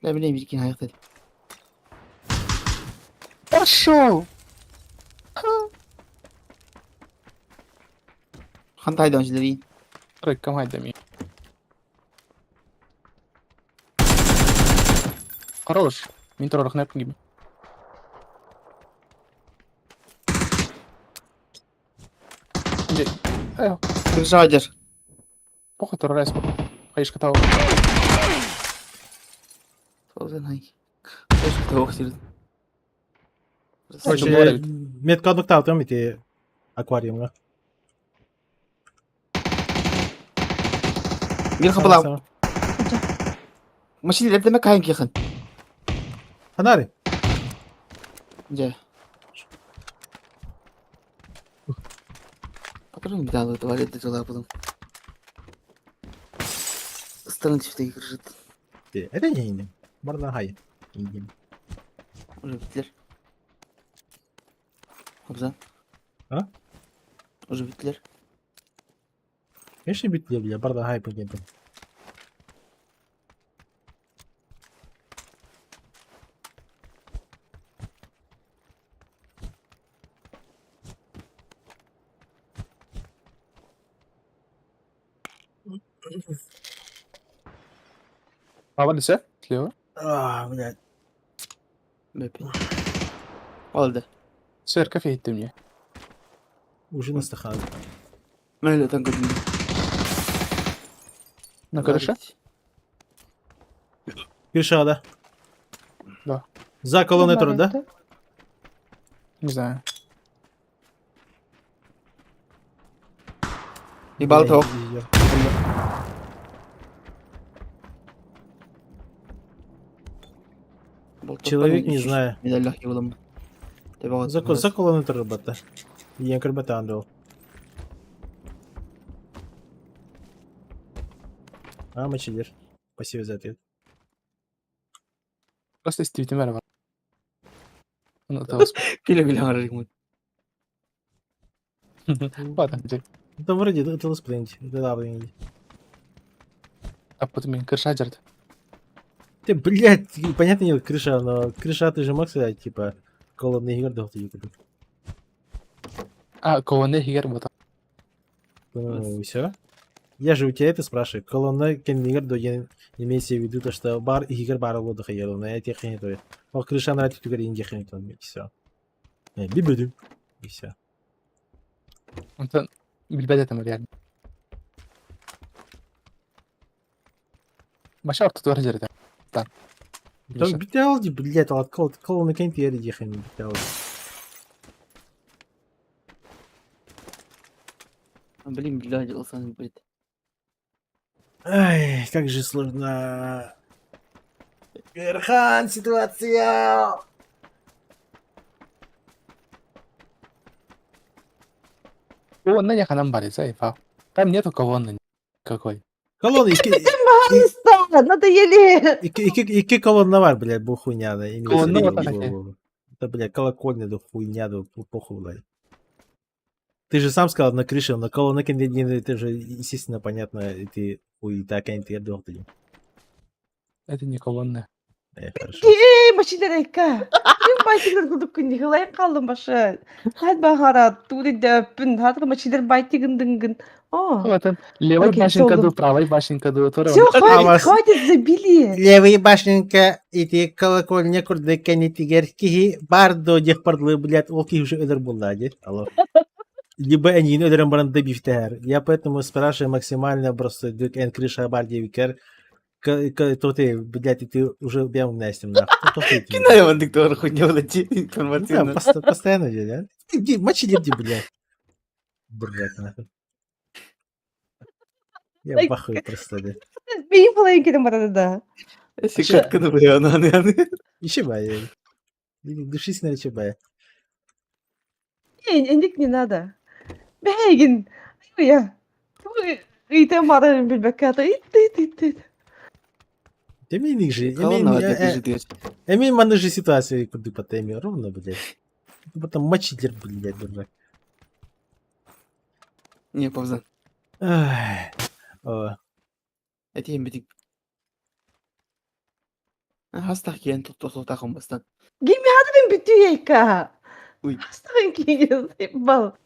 Бля, бля, биркин аяктады. Пошел! Хантай донжилери. Тройка майдами. Хорош. Мин турар кнопка gibi. Жадер. Похуй турар эс. Хайшка тау. Толзан хай. Хайшка тау сир. Короче, метка нуктаутым ити аквариумга. Бир хапала. Машина лердеме кайын кихан. Ханари. Же. Патрон биталы туалетте жолап булым. Ыстырын чифтеги кырышыт. Это не иним. Барна хай. Иним. Уже биттилер. Абзан. А? Уже биттилер. Конечно биттилер, бля, барна хай погиб. А вот десе? Слева. А, блядь. Бепи. Oldu. Церковь едет мне. Уже настахал. Мейле танкы. На крыше? Крыша, да? Да. За колонной тур, да? Не знаю. Ебал того. Человек не знаю. Медалях булам. За, за колонной тур, ребята. Я крыбата андал. А, мочилер. Спасибо за ответ. Просто истибитим бар. Оны табыс. Биле биле арарым. Бадан дьэ. Там вроде это спринт, это да, Аппытым мин крыша дьарды. Ты, блядь, понятное дело, крыша, но крыша ты же мог сказать, типа, колонны игр дал ты А, колонна иһигэр бута. Ну, все. Я же у тебя это спрашиваю. Колонна кеннигер до имеется в виду то, что бар игр бар лодыха но я тех не то. Ол крыша на түгер инге хенитон, и все. Бибиду. И все. Онтон билбэт этим реально. Баша ортотугар дьэритэ. Там биталди, блядь, ал колонна кентиери дехани биталди. Блин, блядь, Алсан, блядь. Ай, как же сложно. Эрхан, ситуация! Колонна не ханам барыса, и Там нету колонны какой. Колонна, икки, Пожалуйста, надоели. икки колонна бар, блядь, бу хуйня, да. Колонна вот такая. Это, блядь, колокольня, да хуйня, да похуй, блядь. Ты же сам сказал на крыше, на колонна это же, естественно, понятно, и ты хуй так, а ты Это не колонна. Хорошо. Эй, машина река. Мен байтигер кудук күн қалдым башы. Хат бағара тури да пүн хат машинер байтигин дынгын. О. Вот он, левой Окей, башенка всё, ду, правой башенка ду, Все, хватит, вас- хватит, забили. Левый башенка, ити колокольня курдук кэннитигэр киһи бар до диэх бардылы, блядь, ол киһи уже өлөр буолла дии. Алло. Либо они өлөрөн баран добивтэр. Я поэтому спрашиваю максимально просто дүк эн крыша бар диэбикэр. То ты, блядь, и ты уже бям настим нахуй. Кинай он диктор хуйня блядь, Ну да, информативно. постоянно делали, а? Иди, мочи иди, блядь. Блядь, нахуй. Я Ай, в ахуе просто, да. Бейін полайын кетем барады да. Секретка ну бля, она, она. Ичебай. Душись на Ичебай. Эндик не надо. Бәйгин. Я. Ыйтем барын билбекката. Ит ит ит ит. Эмин же, Колонна вот это же дверь. Эмин маны же ситуация куды по теме ровно, блядь. Потом мочитель, блядь, дурак. Не, пауза. Ай. О. Это я битик. Хастах кен тут тут тахом бастан. Гими хадырын бүтү яйка. Уй. Хастагын кийин бал.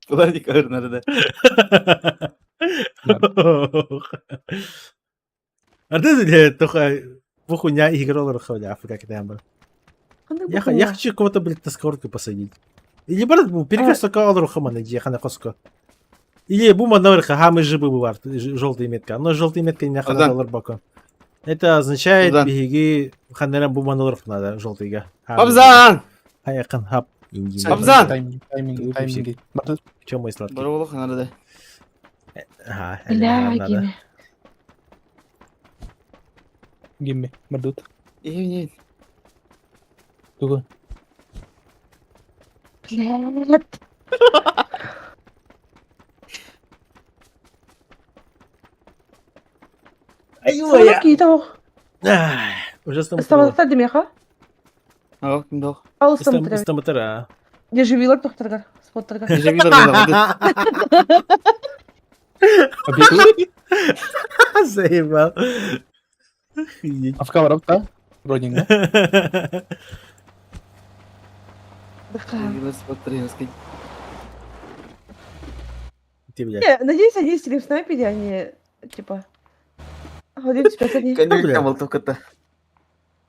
Планик надо, да. Арды блядь, только бухуня играл руховля, как это был. Я хочу кого-то, блядь, на сковородку посадить. Или брат, бу перекресток алрухама на хана хоско. Или бума наверха, хамы жибы бывар, желтая метка. Но желтая метка не хана Азан. доллар боку. Это означает, Азан. беги ханерам бума наверх надо, желтый Абзан! Хаякан хап. Индин. Абзан! Тайминг, тайминг, тайминг. Чем мой сладкий? Баролох надо, да. Ага, Бля, надо. гими. Гимми, мордут. И нет. Тугу. Блядь. Ай, Кийді Уже Стаматта демеха. Ах, ким Ал стаматта. Стаматара. Дежавилар тохтаргар. Споттаргар. Заебал. Охуеть. А в кого да? Родинга. Ты, блядь. Не, надеюсь, они стрим снайпили, они типа... Один сейчас они... Конечно, болтовка-то.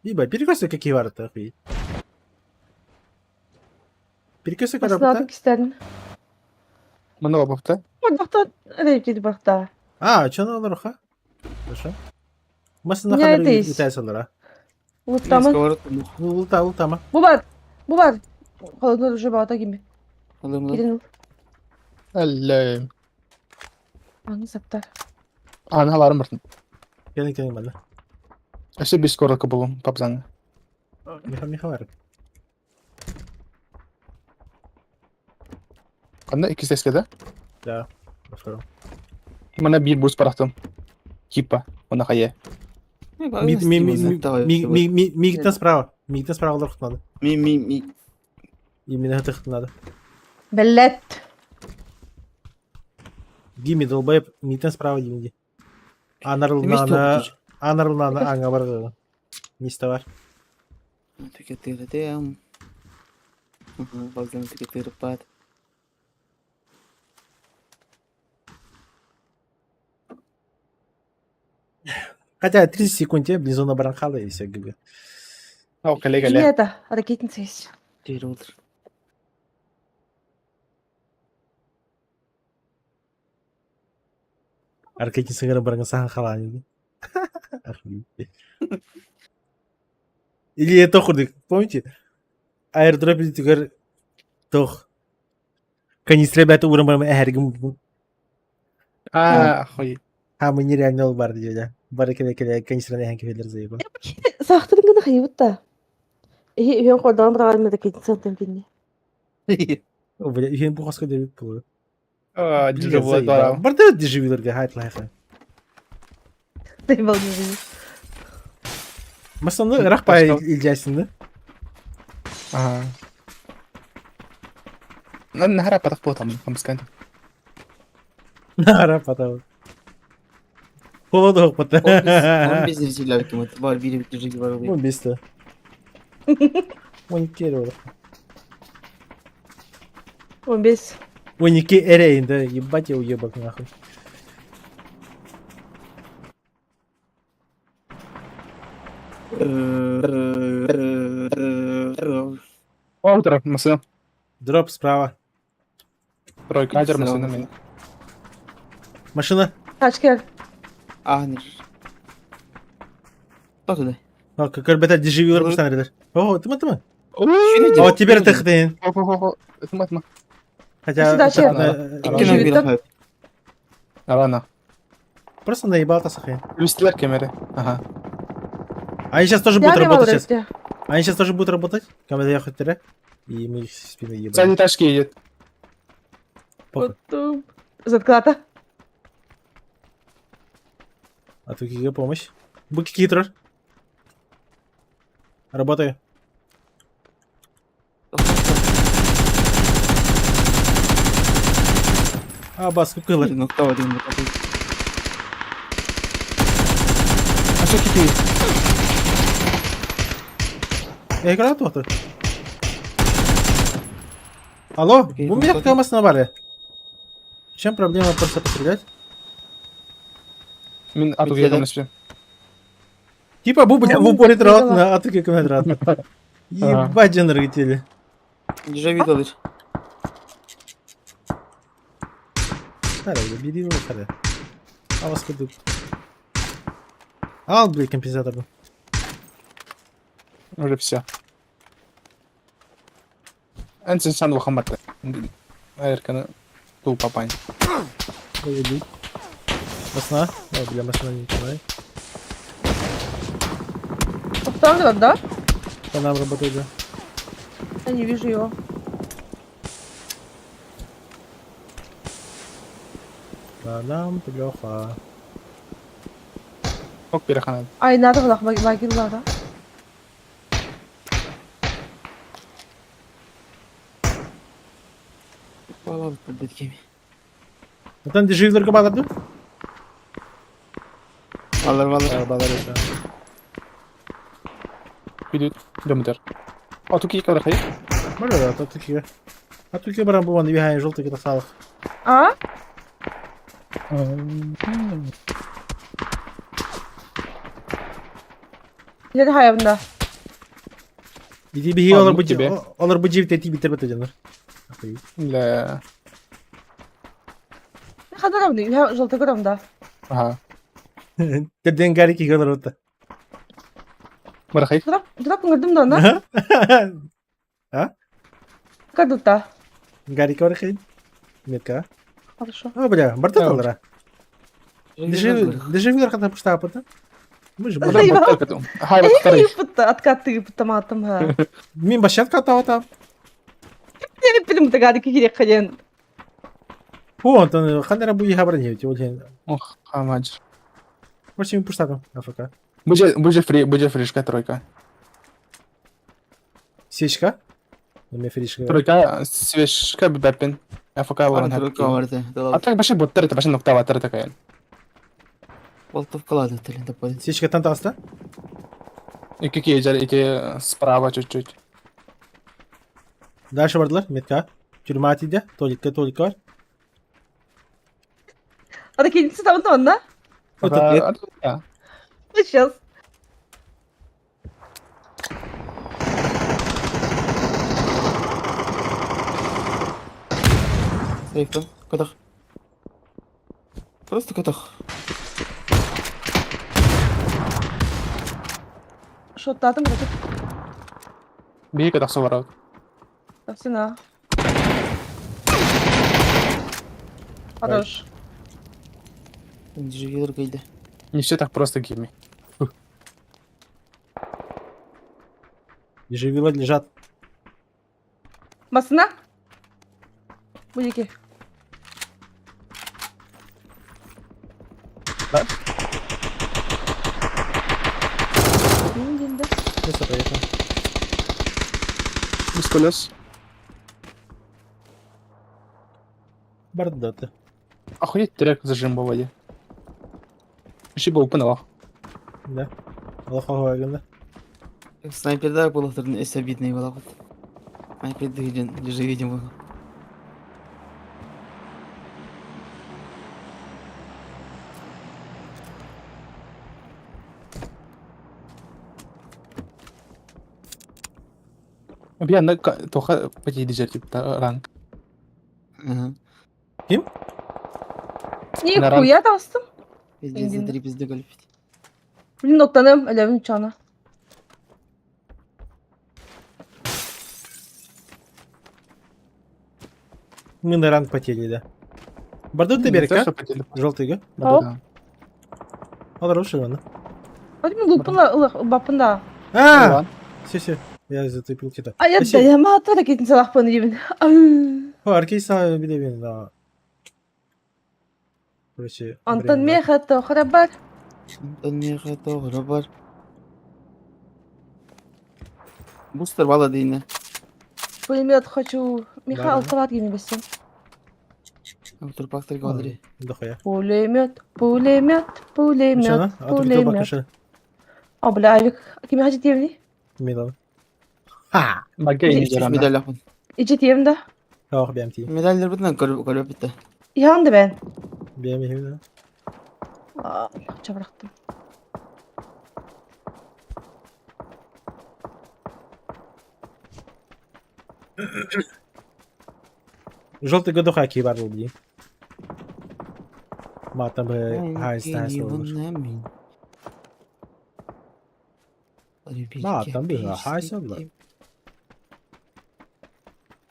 Ебать, перекресток какие ворота, охуеть. Перекресток Баснатын работа? кистерин. Много бопта. Бахта, рейки бахта. А, что на руха? Хорошо. Масына Не, ханар это есть. летайсалар, а? Луттама. Лута, лутама. Бу бар. Бу бар. Холодно уже бата гими. Кирин. Алле. Аны саптар. Аналарым бартын. Келин, келин, бана. Өсө бис коротко болум, папзаңы. Миха, миха бар. Канда икки сеске да? Да. На втором. Мана бир бурс барахтым. Типа, она хае. Ми, ми, ми, ми, ми, ми, мигтен справа. Мигтен справа лорхут надо. Ми, ми, ми. Именно это надо. Блять. Гими, долбоеб, митен справа Гимиди. Анарлнана, анарлнана аңа бар. Место бар. Тикетирдем. Баздан тикетирпат. Хотя 30 секунд тебе близо баран хала и все, ГГ. О, коллега, Нет, это ракетница есть. Тирутр. Ракетница баран сахан хала. Или это худык, помните? Аирдроп түгэр тох. Канистра бәті урын барма әһәргім А, охуеть. А мы нереально ол бар дейді. Бар келе келе канистраны әһән кефелер заеба. Сахтырын гына хайбытта. Эһи үһен кордон бырагар ракетница темпинни. О, бля, үһен бу хоска деп бу. А, дежавю, да. Бар да дежавюлерге хайт лайха. Ты был не Масаны рахпай илжасин да? Ага. Нахара патах потом, хамскан. Нахара патах. Холодок пата. 15 зрителей кем Бар бири бит бар. 15 та. 12 эрэ 15. 12 эрэ да, ебать я уебок нахуй. О, дроп, машина. Дроп справа. Тройка, адер машина меня. Машина. Тачка. А, не. Кто туда? О, как ребята дежавю пуштан О, ты ты. О, теперь ты хтын. Хотя... Рано. Просто наебал тасахи. Плюс камеры. Ага. Они сейчас тоже будут работать сейчас. Они сейчас тоже будут работать. Камера ехать тире. И мы их в спину ебаем. Сзади тачки едет. Потом. Затклата. А тут какие помощь? Буки хитрор. Работаю. А, бас, кукылы. Ну кто один А что какие? Я играю тут. Алло, у меня какая на баре. В чем проблема просто пострелять? Мин ату я Типа бу, бля, в упоре трот на ату километр. Ебать, дженергетели. Дежавю далır. Харе, бери его, харе. А вас куды? Ал, блядь, компенсатор. Уже все. Энсен сан вахамарта. Айркана ту папань. Масна? О, бля, масна не знаю. Устанавливать, да? По нам работает, да. Я не вижу его. По нам плохо. Ок, переханат. Ай, надо было могила, да? Там дежавю баларды? Балар, балар. Балар, да. Идут. Дом А тут какие кадры Бля, а тут такие. А тут баран буван бегает желтый катасалах. А? Я хайабында. Иди беги, олар бу олар бу жибит эти битер бетер Бля. Ханарам, я желтый гром, да. Ага. Терден гари ки голор ота. Барахай. Дроп, дроп ngырдым да, на? А? Кадута. Гари барахай. Метка. Хорошо. О, бля, барта алара. Дежавю хата пуштапа, Мы же Хай, Откаты томатом. Мин башатка та Я пилим тагари ки керек хаден. О, Антон, ханера буи хабрани, вот Ох, хамадж. Может, пуштапа, АФК. Буде, буде фри, буде фришка тройка. Сечка? Эме фришка. Тройка свежка бэппин. АФК олорон Тройка бар этэ. А так вообще боттар это вообще ноктаваттар это кайын. Болтовкалады телен таппады. Свечкаттан таҕыста? Икки киэжэр, ити справа чуть-чуть. Дальше бардылар, метка. Тюрьма тиийдэ, туалетка туалетка бар. Ана киниси там онно? Пока... Сейчас. Сейфтан. Катах. Просто катах. Шоттаатым кырдьык. Биир катах барабыт. Тахсына. Хорош. Инженер кайда. Не все так просто, Гимми. Ежевила лежат. Массына? Бу диэки. Да? Мин диэн да. Просто поехал. Без колес. Бардата. Охуеть трек зажим по воде. Еще был панелах. Да. Аллах да. Снайпердар буолахтарын өссө обидный буолабыт. Снайпердыгы дьон лежи видим буолла. Бьянна тоха потейдижер типа ранг. Ага. Ким? Нихуя таҕыстым. Пиздец, смотри, пизды гольфить. Блин, оттаным, өлөбүн чана. Мы на ранг потели, да. Бордо ты берег, а? Желтый, га? Да. Хороший он. Hadi mi лупын бапын да. А! Все, все. Я зацепил где-то. А я да я ма та кетин салахпын дебин. О, аркейса билебин, да. Короче, Онтон меха тохра бар. Онтон меха тохра бар. Бустер бала дейне. Пулемет хочу. Миха алтават гими бесен. Турпактар галери. Дохуя. Пулемет, пулемет, пулемет, пулемет. О, бля, авик. Кими хачы тиевни? Медал. Ха! Медаль ахын. Ичи тиевни да? Ох, бэм ти. Медальдер бутынан көрөп битте. Ян да бен. Бэм бэм. Чабырактым. Желтый годуха бар был дии. Матам бы хайс хайс Матам бы хайс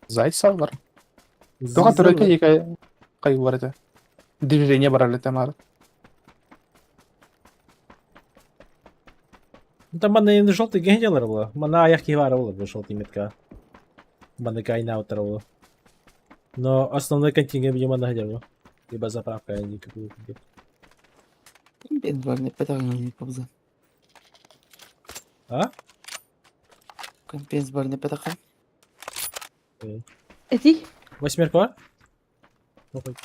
Зайца бар. Тоға тройка екі қай бар еді. Движение бар әлі тамар. Ну там мана желтый генделер было. Мана аяқ бар было желтый метка. Мана кайна было. Но основной контингент видимо на где Либо заправка, я никакую. А? Компенс бар не петахан. Эти? Восьмерка?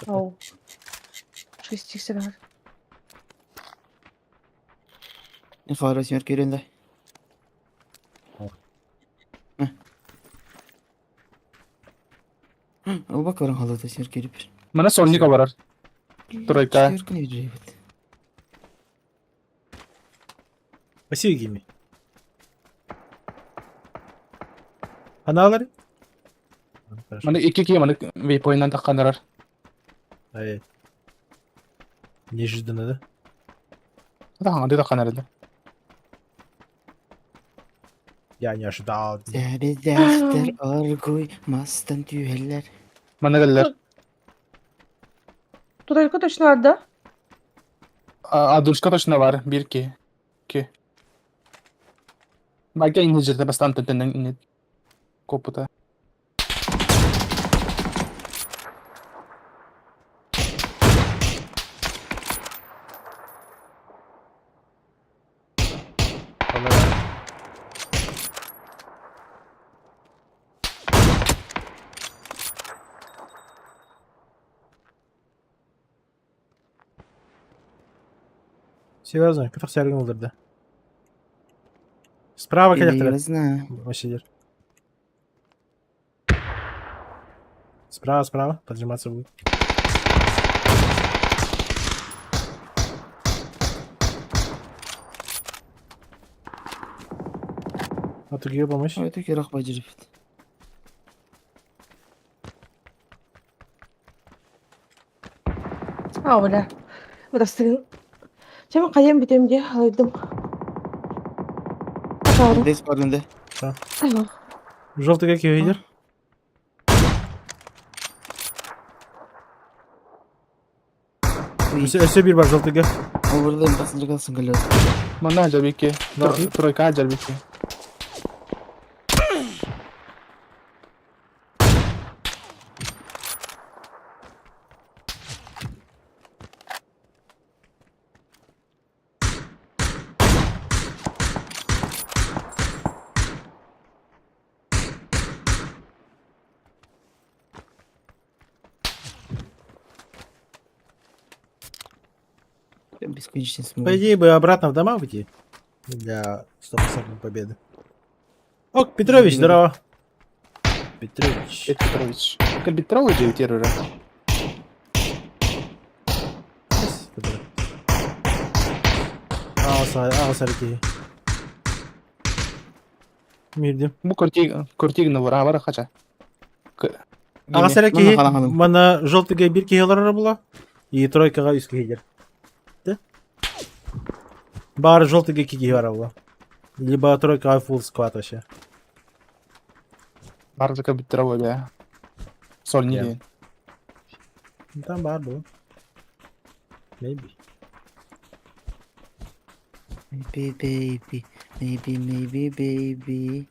Оу. Шести себе. Не хвала восьмерка еренде. Ол бак баран халыда восьмерка еріп. Мана сольника барар. Тройка. Восьмерка не виджи. Спасибо, Гимми. Аналар? Мана екі кие мана вейпойнан таққандарар. Ай. Неожиданно, да? Таққанды таққанар еді. Я не ожидал. Зәрі аргуй мастан түйелер. Мана келлер. Тройка точно бар да? Адушка точно бар. Бир ки. Ки. Бака инне жерде бастан төтеннен инне. Копута. Серьезно, кытах сәргін олдырды. Справа коллектора. Серьезно? Вообще Справа, справа, поджиматься будет. А ты где помочь? Ой, так и бажырып. А, бля. Бырастыгын. Чем кайым бүтем де алайдым. Сары. Дес бар önde. Желтый какие видишь? Өссө биир бар желтыйга. Ол burada басынча kalsın galiba. Манна жабики. Да. Тройка жабики. Ben бесконечно смогу. По идее бы обратно в дома уйти. Для стопроцентной победы. Ок, Петрович, здорово. Петрович. Петрович. Петрович террора. Аҕыс киһи. Мирдим. Бу кортигна вара вара хача. Аҕыс эрэ киһи Манна хаlan мана желтыйга биир киһи олорор була. И тройкаҕа үс киһи кэлэр. Да? Бары желтыйга икки киһи бара була. Либо тройкаҕа full squad вообще. Бардыка Петрович. Соль не Я. день. Ну, Там бар было. Maybe. Maybe baby, maybe maybe baby.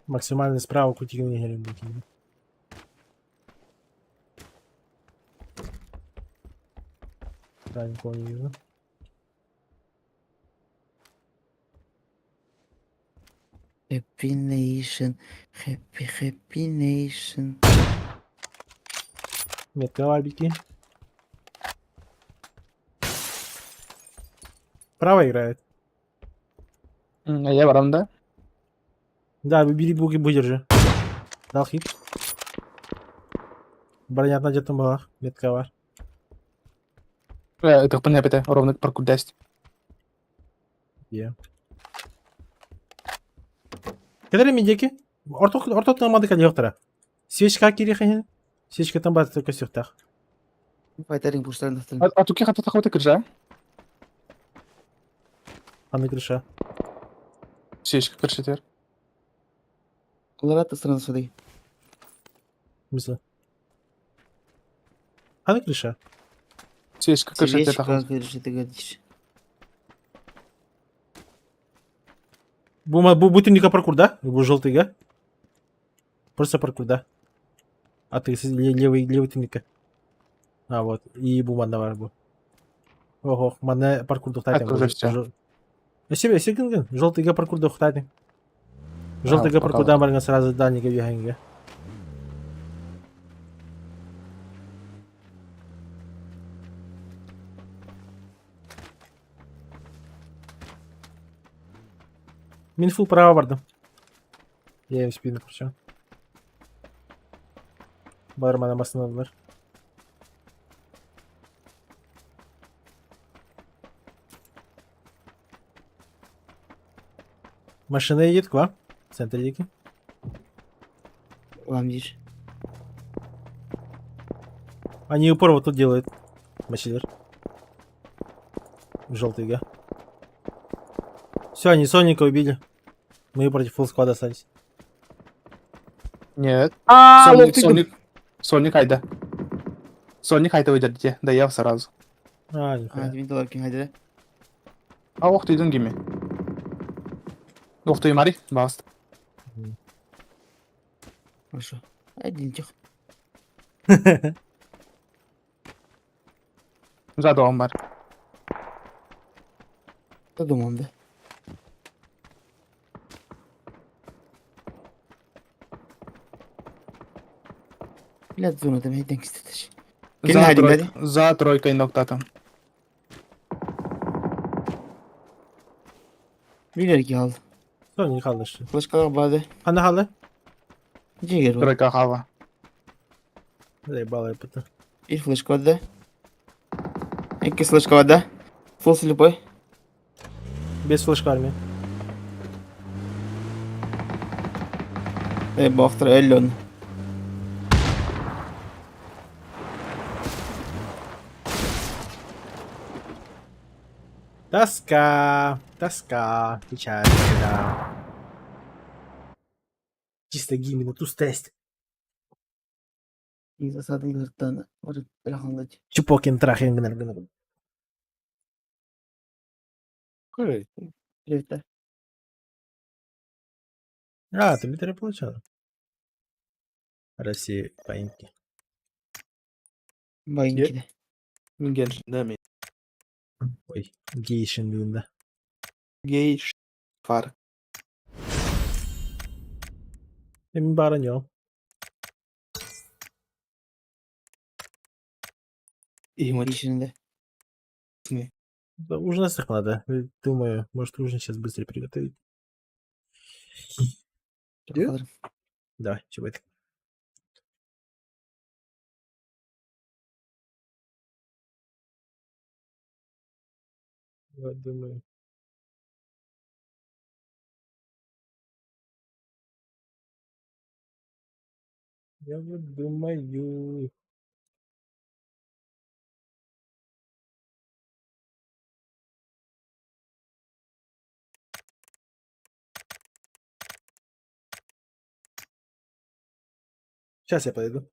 Максимально справа кутигин не Да, никого не вижу. Happy nation, happy happy nation. Метка вабики. Право играет. А я барам, да? Да, бери буги, выдержи. Дал хит. Броня на где-то была. Метка var. Это понятно, ровно паркур даст. Yeah. Кедер медеки? Орто орто тымады калиоктара. Свечка кири Свечка там бар только сюхтах. Файтеринг бушларын тахтырым. А туки хата тахота кыржа? Аны крыша. Сечка кыршитер. Олар аттыстырын судай. Мисля. Аны крыша. Сечка кыршитер Свечка тахота. кыршыты гадиш. Бу бу бу түннүккэ паркур да? Бу желтыйга. Просто паркур да. А ты левый левый түннүккэ. А вот и бу манна бар бу. Ого, манна паркур духтайтын. Это уже всё. Өсө өсө гын желтыйга паркур духтайтын. Желтыйга пока паркурдан барган сразу дальнийге бүйәңге. Мин фул право бардым. Я им спину кручу. Бармана басын Машина едет к вам. В центр реки. Вам диш. Они упор вот тут делают. Мачилер. Желтый, га. Все, они Соника убили. Мы против фулл склада остались. Нет. А, Сольник, сольник. Сольник айда. Сольник айда выйдет, да я сразу. А, нихуя. А, мен доллар кин хайда. А ох ты гими. Ох ты мари, баст. Хорошо. Один тих. За домом бар. За домом, да. Блядь, зону там я кстати. За, трой... За тройкой ноктатом. Билер ki aldı. Соня kaldı. Флешкалар бады. Хана халы? Жигер бар. Тройка хава. Заебала я потом. Bir флешка бар да. Iki флешка бар да. Full слепой. Без флешка армии. Ey baktır 50 onu. Тоска, тоска, печаль, да. Чисто гимн, ту тест. Zaten gırtlağını. Varıp bırakıldı. Чупокин трахин гнр гнр. Evet. А, ты мне получала. Россия, поимки. Bayınki de. Мин Геншин мен. Ой, гейшин да. Гейш. Фар. Мен бараньо. Имать. İşinde. Да, ужин их надо. Думаю, может ужин сейчас быстро приготовить. Alırım. Давай, чего это? Я думаю. Я вот думаю. Сейчас я подойду.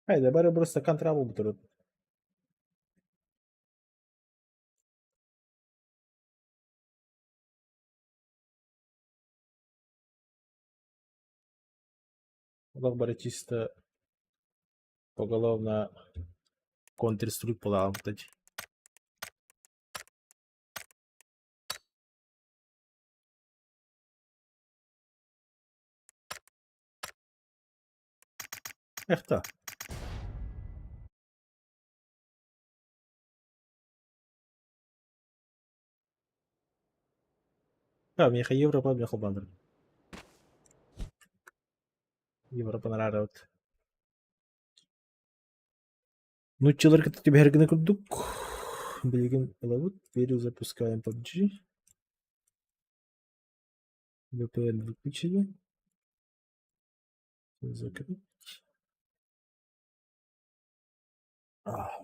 Хайда, бары просто контрабу бұтырып. Олох бары чисто поголовно контрструк буолаабыт. Эхта. Да, миэхэ Европа миэхэ холбоон Европа нараабыт. Нуччалар кытта түбэһэр гына курдук. Билигин ылабыт, перезапускаем PUBG. VPN выключили. Закрыть. А.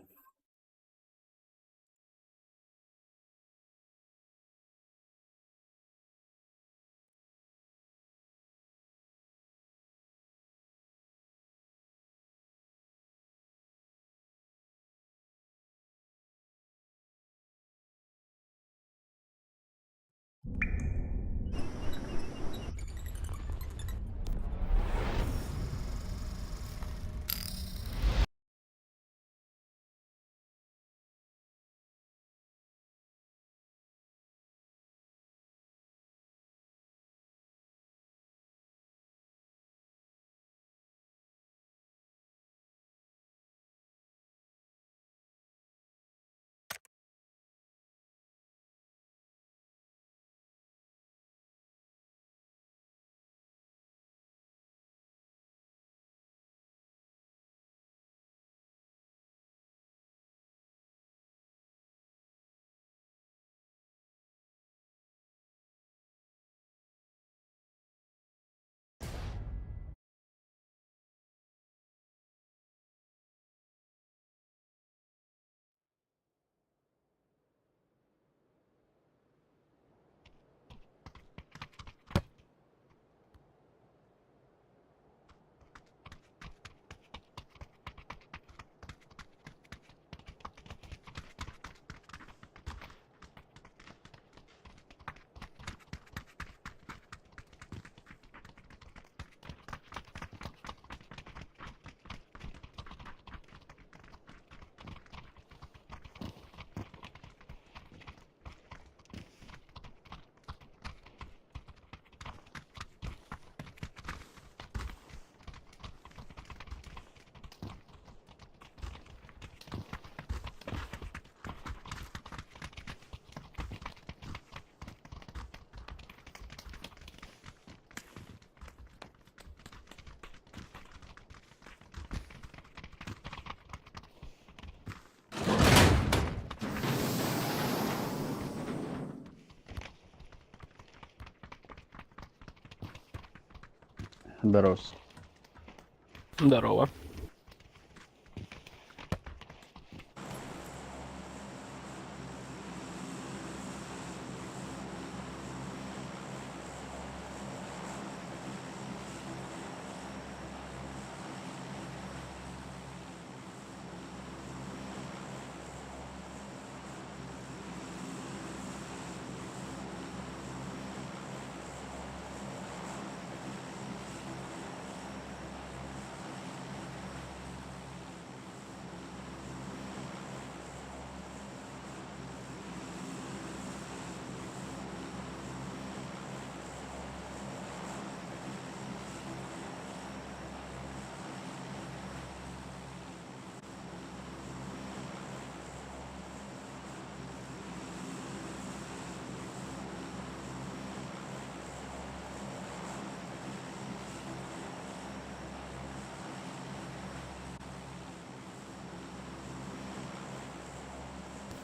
Здорово. Здорово.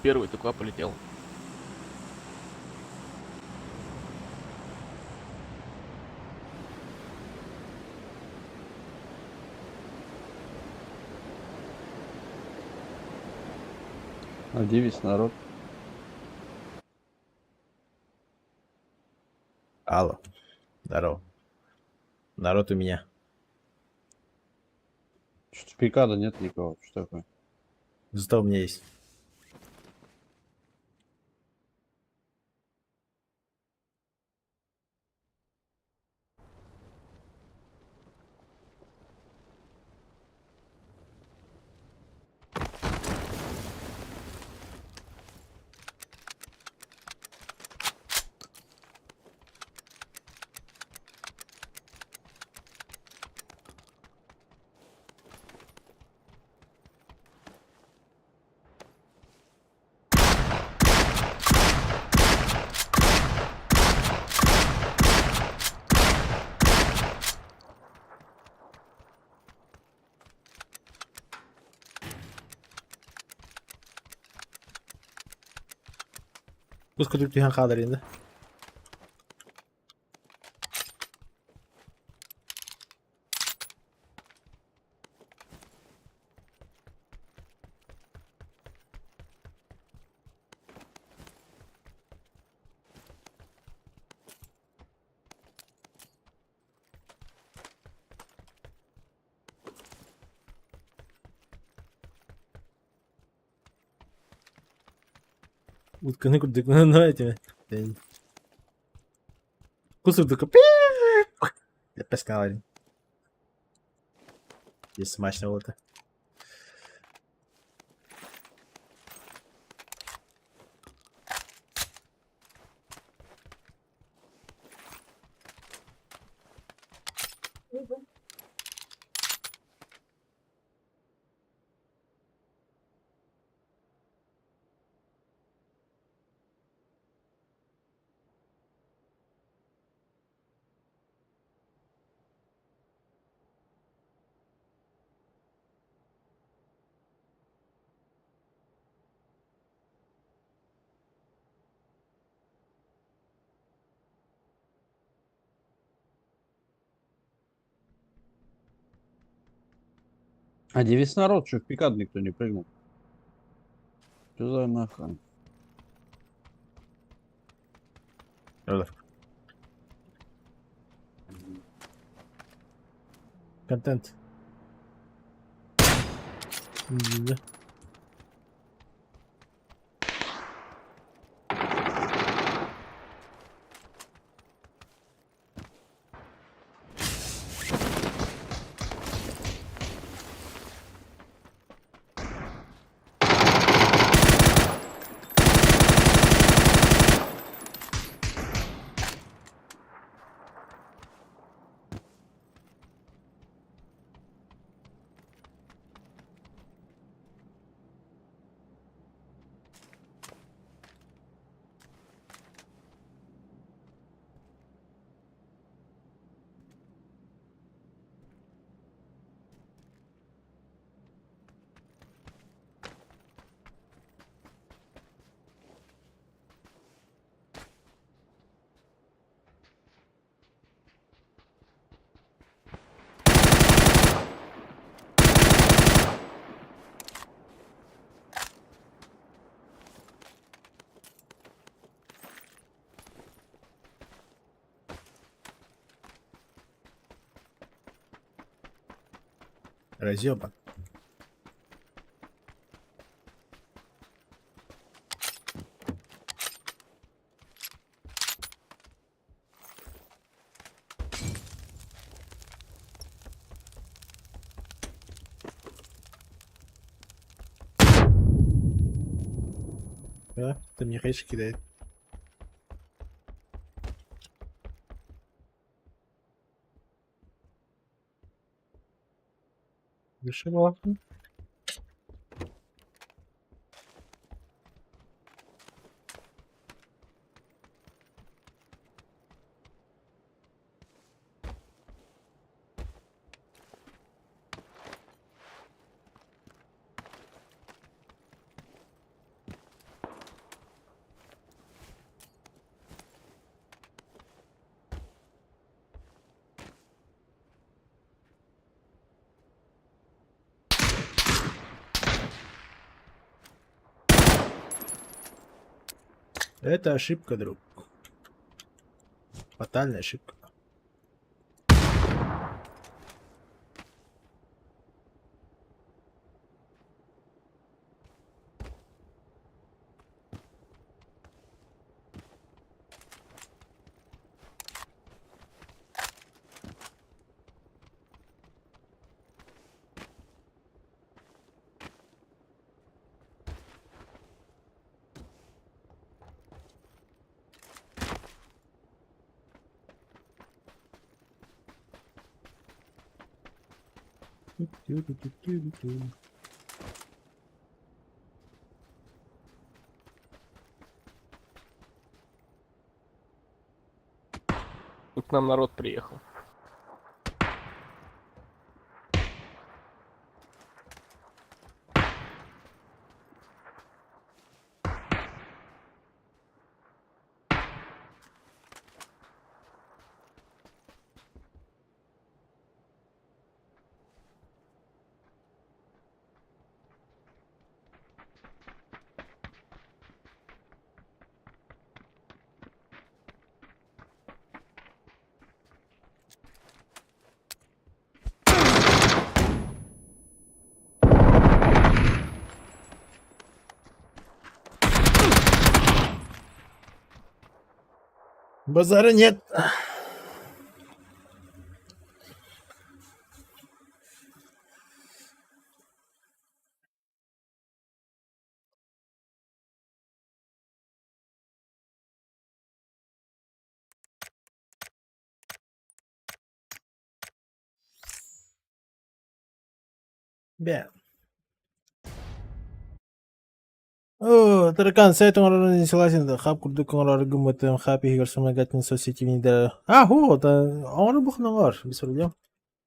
первый, ты куда полетел? А где весь народ? Алло. Здорово. Народ у меня. Что-то пикада нет никого. Что такое? Зато у меня есть. Пускай тут хаалар инде. Утканы курдук, ну этими. Кусурдук. Лепескаларин. Здесь смачно вот. А где весь народ? Что в пикад никто не прыгнул? Что за нахрен? Контент. Да. Разъеба. Да, ты мне хэш кидает. Дыши, волокна. Это ошибка, друг. Фатальная ошибка. Тут к нам народ приехал. Базара нет. Бя. О, таракан, сайт оҥорорун согласен, хап курдук оҥорор гыммытым, хап иһигэр вспомогательной соцсети внедряю. А, вот, оҥорор бухногор, без проблем.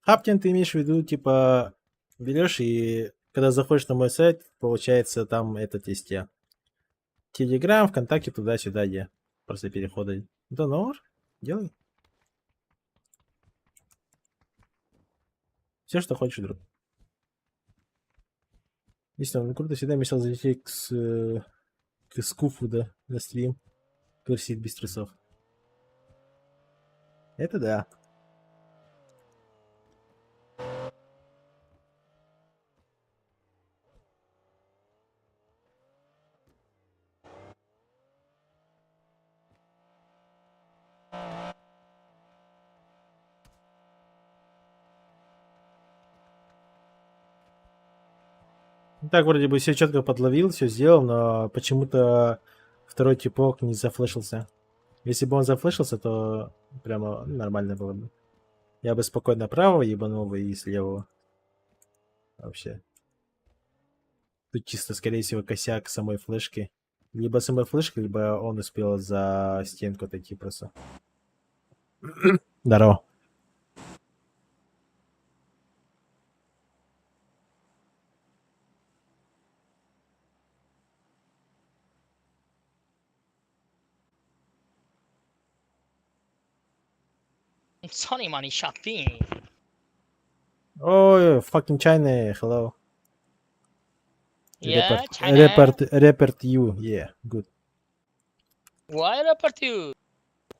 Хаптин ты имеешь в виду, типа, берешь и когда заходишь на мой сайт, получается там этот есть я. Телеграм, ВКонтакте, туда-сюда, где. Просто переходы. Да, нор, делай. Все, что хочешь, друг. Действительно, ну круто, всегда мечтал залететь к Скуфу, да, на стрим. Который сидит без трусов. Это да. Ну, так вроде бы все четко подловил, все сделал, но почему-то второй типок не зафлешился. Если бы он зафлешился, то прямо нормально было бы. Я бы спокойно правого ебанул бы и с левого. Вообще. Тут чисто, скорее всего, косяк самой флешки. Либо самой флешки, либо он успел за стенку отойти просто. Здорово. Sorry, money shopping. Ой, fucking China, hello. Yeah, Report, China. report, report you, yeah, good. Why report you?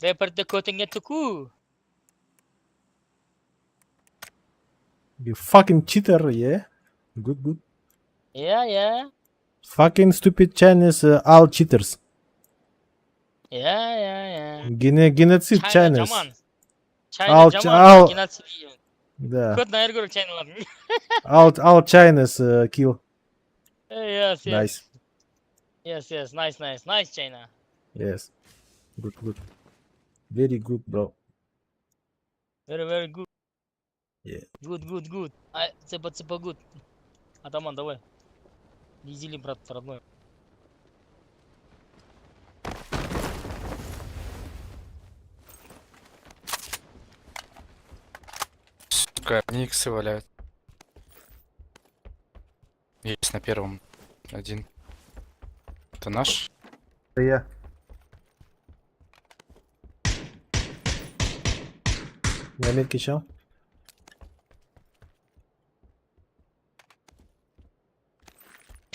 Report the көтіңе түку. You fucking cheater, yeah. Good, good. Yeah. Fucking stupid Chinese, all cheaters. Yeah. Геноцид China Chinese. жаман. China жаман. Геноцид. Да. Көтін айыр көрік Chinaлардың. All Chinese kill. Yes. Nice. Yes. Nice, nice. Nice, China. Yes. Good, good. Very good, bro. Very, very good. Yeah. Good, good, good. Ай, цепа, цепа, good. Атаман, давай. Визили, брат, родной. Сука, одни иксы валяют. Есть на первом. Один. Это наш? Это я. На метке чел.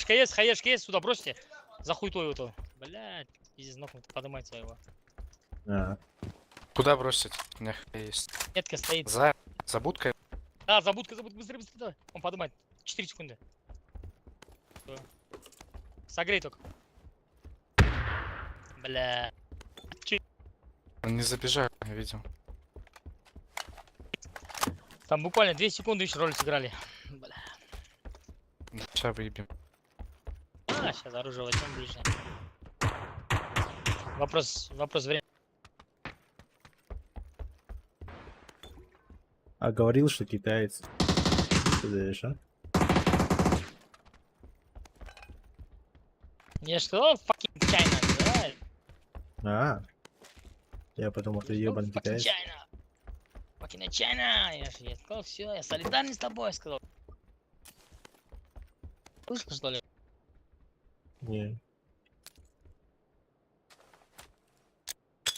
Хаешка есть, сюда бросьте. За хуйтой эту. Блядь, пиздец, нокнут, подымай своего. А. Куда бросить? У меня хп есть. Метка стоит. За будкой. А, забудка, забудка, быстрее, быстрее, давай. Он подымает. 4 секунды. Всё. Согрей только. Бля. Он не забежал, я видел. Там буквально 2 секунды еще роль сыграли. Бля. Сейчас выебем. А, сейчас оружие возьмем ближе. Вопрос времени. А говорил, что китаец. Ты знаешь, а? Я ж сказал, fucking China, да? А. Я подумал, ты Я сказал, ебаный fucking китаец. China. Fucking China. Я сказал, все, я солидарен с тобой, сказал. Слышал, что ли? Не.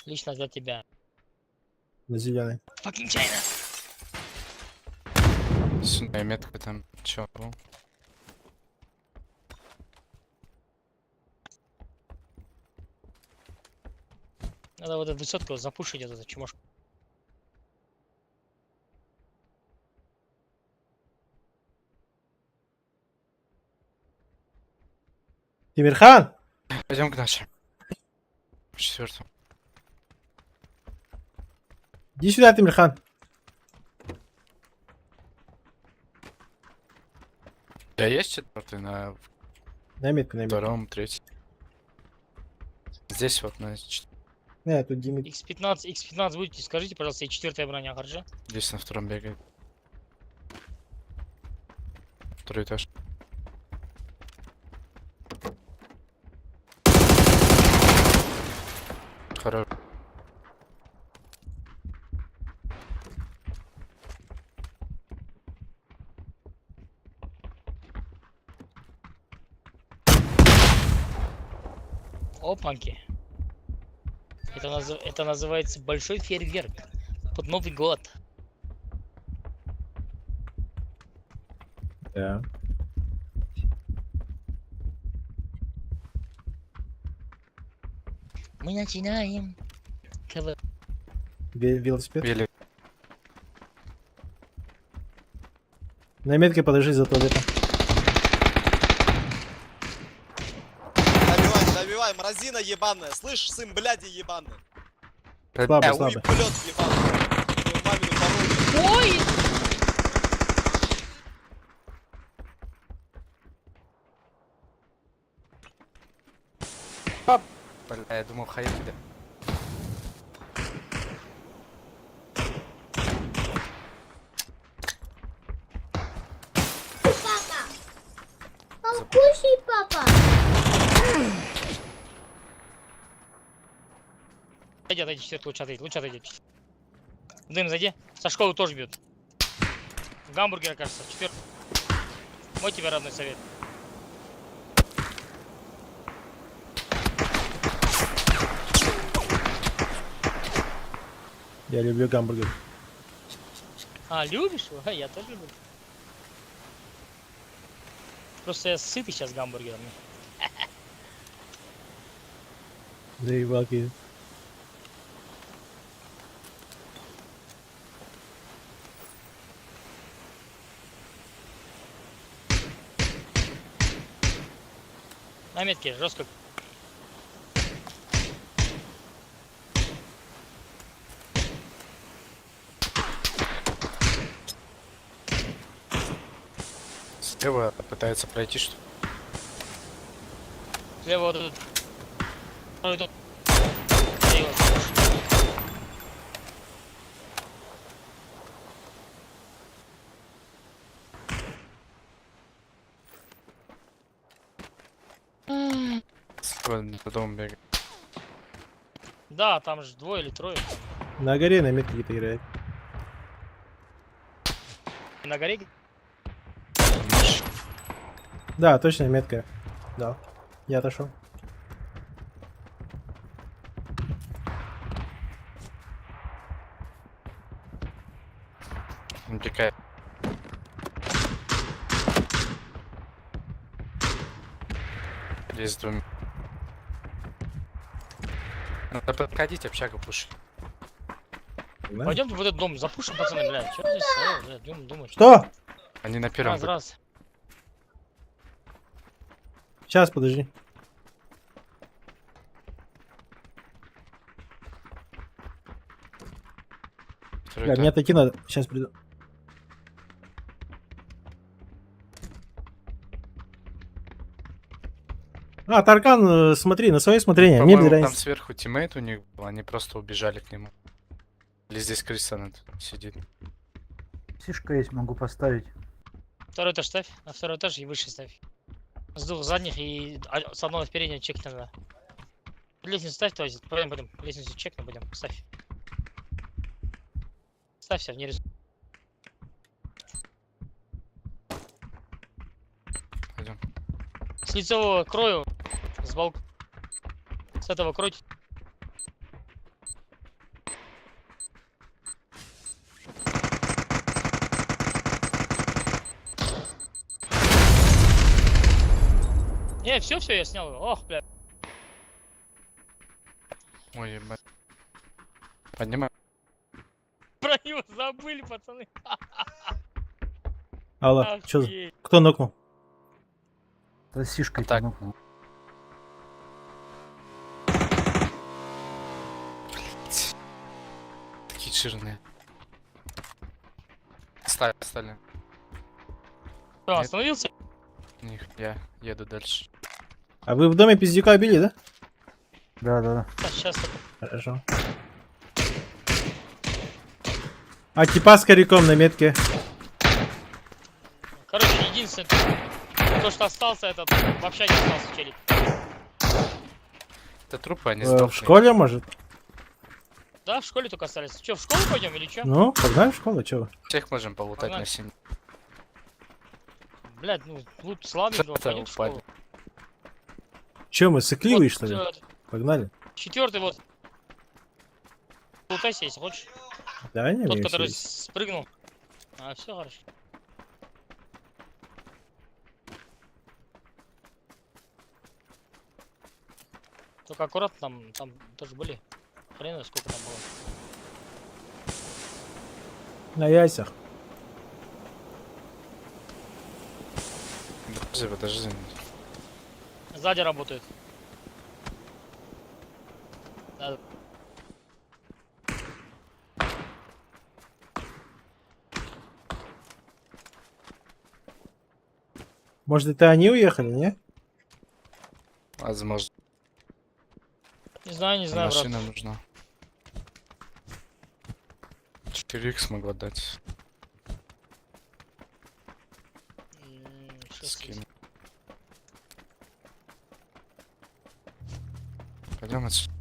Лично за тебя. На зеленый. Fucking China. Сюда метка там. Чё был? Надо вот эту высотку запушить, вот эту чмошку. Тимирхан! Пойдем к нашим. Четвертому. Иди сюда, Тимирхан. У тебя есть четвертый на На метку, на метку. втором, третьем? Здесь вот на Не, тут Дима. X15, X15 будете, скажите, пожалуйста, и четвертая броня, хорошо? здесь на втором бегает. Второй этаж. Хорош. Опаньки. Это называется большой фейерверк. Под Новый год. Да. Мы начинаем. КВ. Велосипед. Велик. На метке подожди за туалетом. Добивай, добивай, мразина ебаная. Слышь, сын бляди ебаный. Слабый, Бля, слабый. Уйблёд ебаный. Твою мамину породу. Ой! Бля, я думал, хаеки, да. Покушай, папа. Отойди, отойди, четвертый, лучше отойди, лучше отойди. Дым, зайди. Со школы тоже бьют. Гамбургера, кажется, четвертый. Мой тебе родной совет. Я люблю гамбургер. А, любишь? Ой, я тоже люблю. Просто я сытый сейчас гамбургерами. Заебал, Кирилл. На метке, жестко. Слева пытается пройти, что Слева вот этот. Второй дом. Я его слышу. Слева за домом бегает. Да, там же двое или трое. На горе на метке где-то играет. На горе? Миш, Да, точно метка. Да. Я отошел. он пикает. Здесь с двумя. Надо подходить, общагу пушить. Пойдем в этот дом запушим, пацаны, бля. Что здесь стоят, бля, дом думать. Что? Они на первом. Раз, раз. Сейчас, подожди. Второй Бля, этаж. мне отойти надо. Сейчас приду. А, Таркан, смотри, на свое усмотрение. Мне без По-моему, там разницы. сверху teammate у них был, они просто убежали к нему. Или здесь крыса сидит. Сишка есть, могу поставить. Второй этаж ставь, на второй этаж и выше ставь. С двух задних и с одного в переднего чекни надо. Лестницу ставь, то есть, пойдем, пойдем. Лестницу чекни, пойдем, ставь. Ставься, не рисуй. Пойдем. С лицевого крою, с балк... С этого кройте. Не, все, все, я снял его. Ох, бля. Ой, ебать. Поднимай. Про него забыли, пацаны. Алло, чё за- Охуеть. Кто нокнул? Да сишкой Так. нокнул. Такие жирные. Стали, стали. Что, Нет. остановился? Них, я еду дальше. А вы в доме пиздюка били, да? Да, да, да. Сейчас. Хорошо. А типа с коряком на метке. Короче, единственное, то, что остался, этот в общаге остался челик. Это трупы, они В сдохли. школе, может? Да, в школе только остались. Че, в школу пойдем или че? Ну, погнали в школу, чё вы? Всех можем полутать Погнали. на 7. Блядь, ну лут слабый, Это пойдем в упали. школу. Чё, мы сыкливые, Вот, что ли? э, Погнали. Четвертый вот. Лутайся, если хочешь. Да, не, Тот, мне который всё есть. спрыгнул. А, все хорошо. Только аккуратно там, там тоже были. Хрен знает, сколько там было. На яйцах. Подожди, подожди. Сзади работает. Да. Может, это они уехали, не? Возможно. Не знаю, не знаю, брат. Машина нужна. 4х могла дать. 6 Скину. Пойдем отсюда.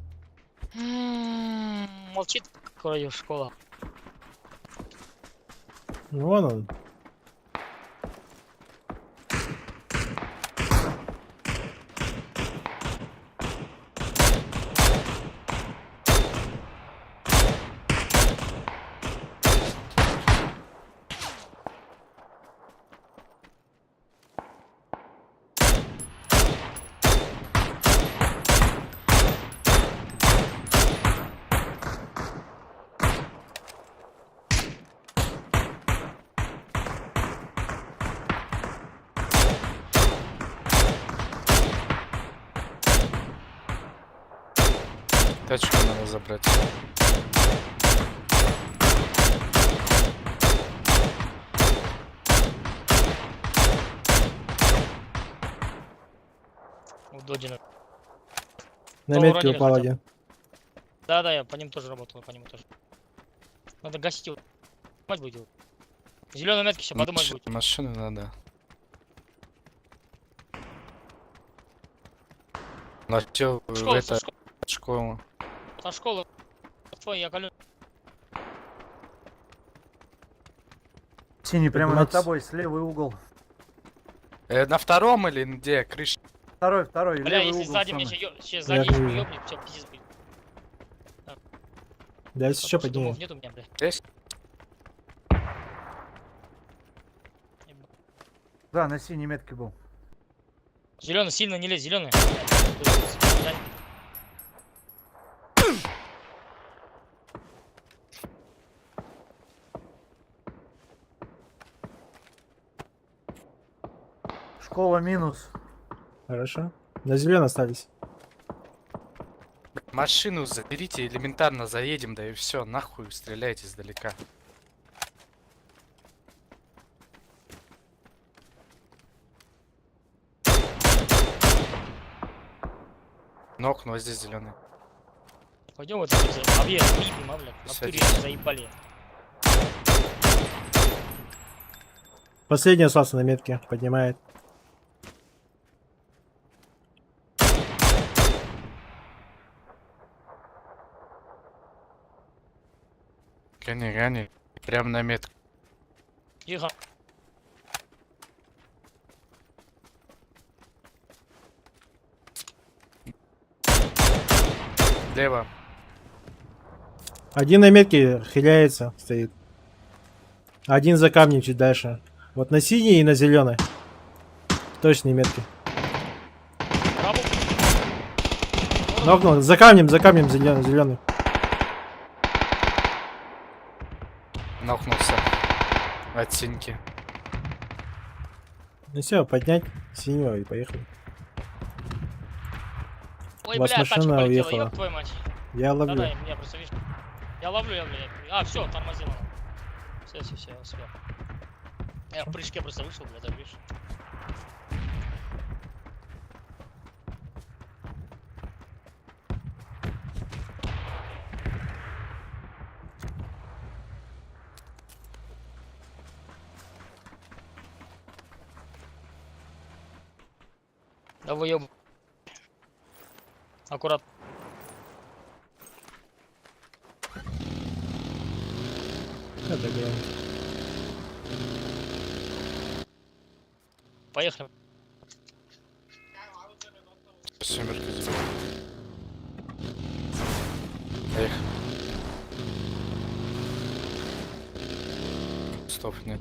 Молчит, вроде школа. Ну, вон он. Тачку надо забрать. У Додина. На Того метке ранили упал хотя бы. один. Да, да, я по ним тоже работал, по нему тоже. Надо гасить его. Мать будет его. Зеленые метки сейчас подумать будет. Машину надо. Начал Школа, это со школы. школу. Со школы. Твой, я колю. Синий прямо над Подниматься. тобой, слевый угол. На втором или где? Крыша. Второй, второй, Бля, левый если угол сзади меня самый. сейчас сзади Я еще вижу. ёбнет, все, пиздец будет. Да, если что, Потому что подниму. домов нет у меня, бля. Здесь? Да, на синей метке был. Зеленый, сильно не лезь, зеленый. Школа минус. Хорошо. На зеленой остались. Машину заберите, элементарно заедем, да и все, нахуй стреляйте издалека. Нокну, а здесь зеленый. Пойдем вот это объезд выебем, а, блядь. В натуре Садись. заебали. Последний остался на метке. Поднимает. Гони, гони. Прям на метку. Тихо. Лево. Один на метке хиляется, стоит. Один за камнем чуть дальше. Вот на синий и на зеленый. Точные метки. Рабу. Нокнул. За камнем зеленый, зеленый. Нокнулся. От синьки. Ну все, поднять синего и поехали. Ой, У вас бля, тачка машина полетела, уехала. ёб твою мать. Я ловлю. Да-да, я просто, видишь, я ловлю, я, блядь. А, все, тормозила. Все, все, все, успел. Я в прыжке просто вышел, блядь, так видишь. Да вы ёб... Аккурат. Это главное. Поехали. Сумерки заберу. Эх. Стоп, нет.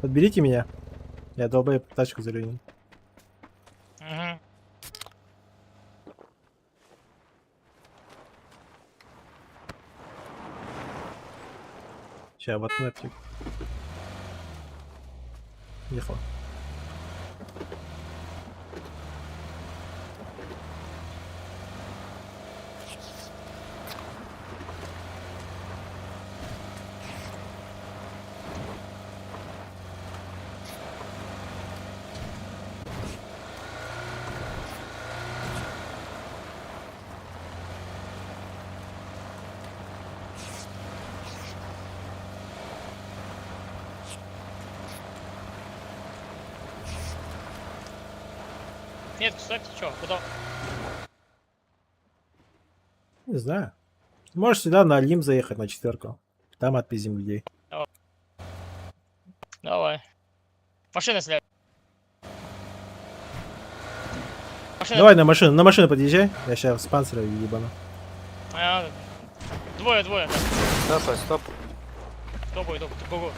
Подберите меня. Я долбоеб тачку зарюнил. Угу. Сейчас, воткну аптеку. Ехал. Нет, кстати, чё, куда? Не знаю. Можешь сюда на Олимп заехать на четверку. Там отпиздим людей. Давай. Машина сля. Машина. Давай на машину подъезжай. Я сейчас спонсора ебану. А, двое, двое. Да. Стоп, стоп. Кто будет? Го, го.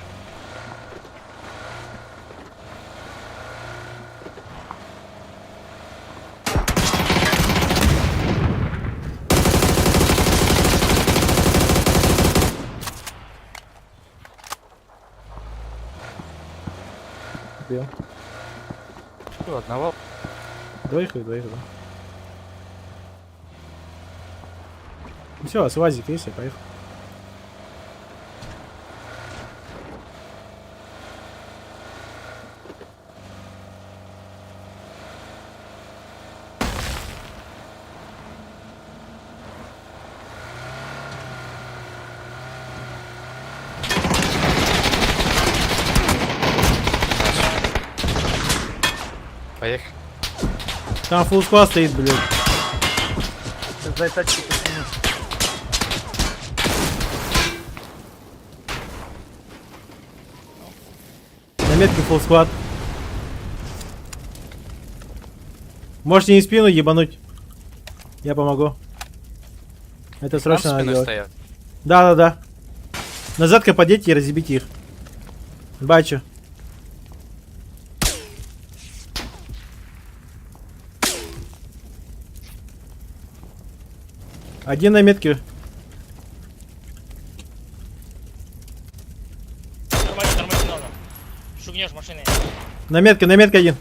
Убил. Ну, Одного. Двоих и двоих, да. Ну все, с УАЗик есть, я поехал. Поехали. Там full squad стоит, блядь. Сейчас дай тачку починю. На метке full squad. Можете не спину ебануть. Я помогу. Это Там срочно надо спиной делать. стоят. Да, да, да. Назад подойдите и разъебите их. Бачу. Один на метке. Тормози, тормози надо. На метке один.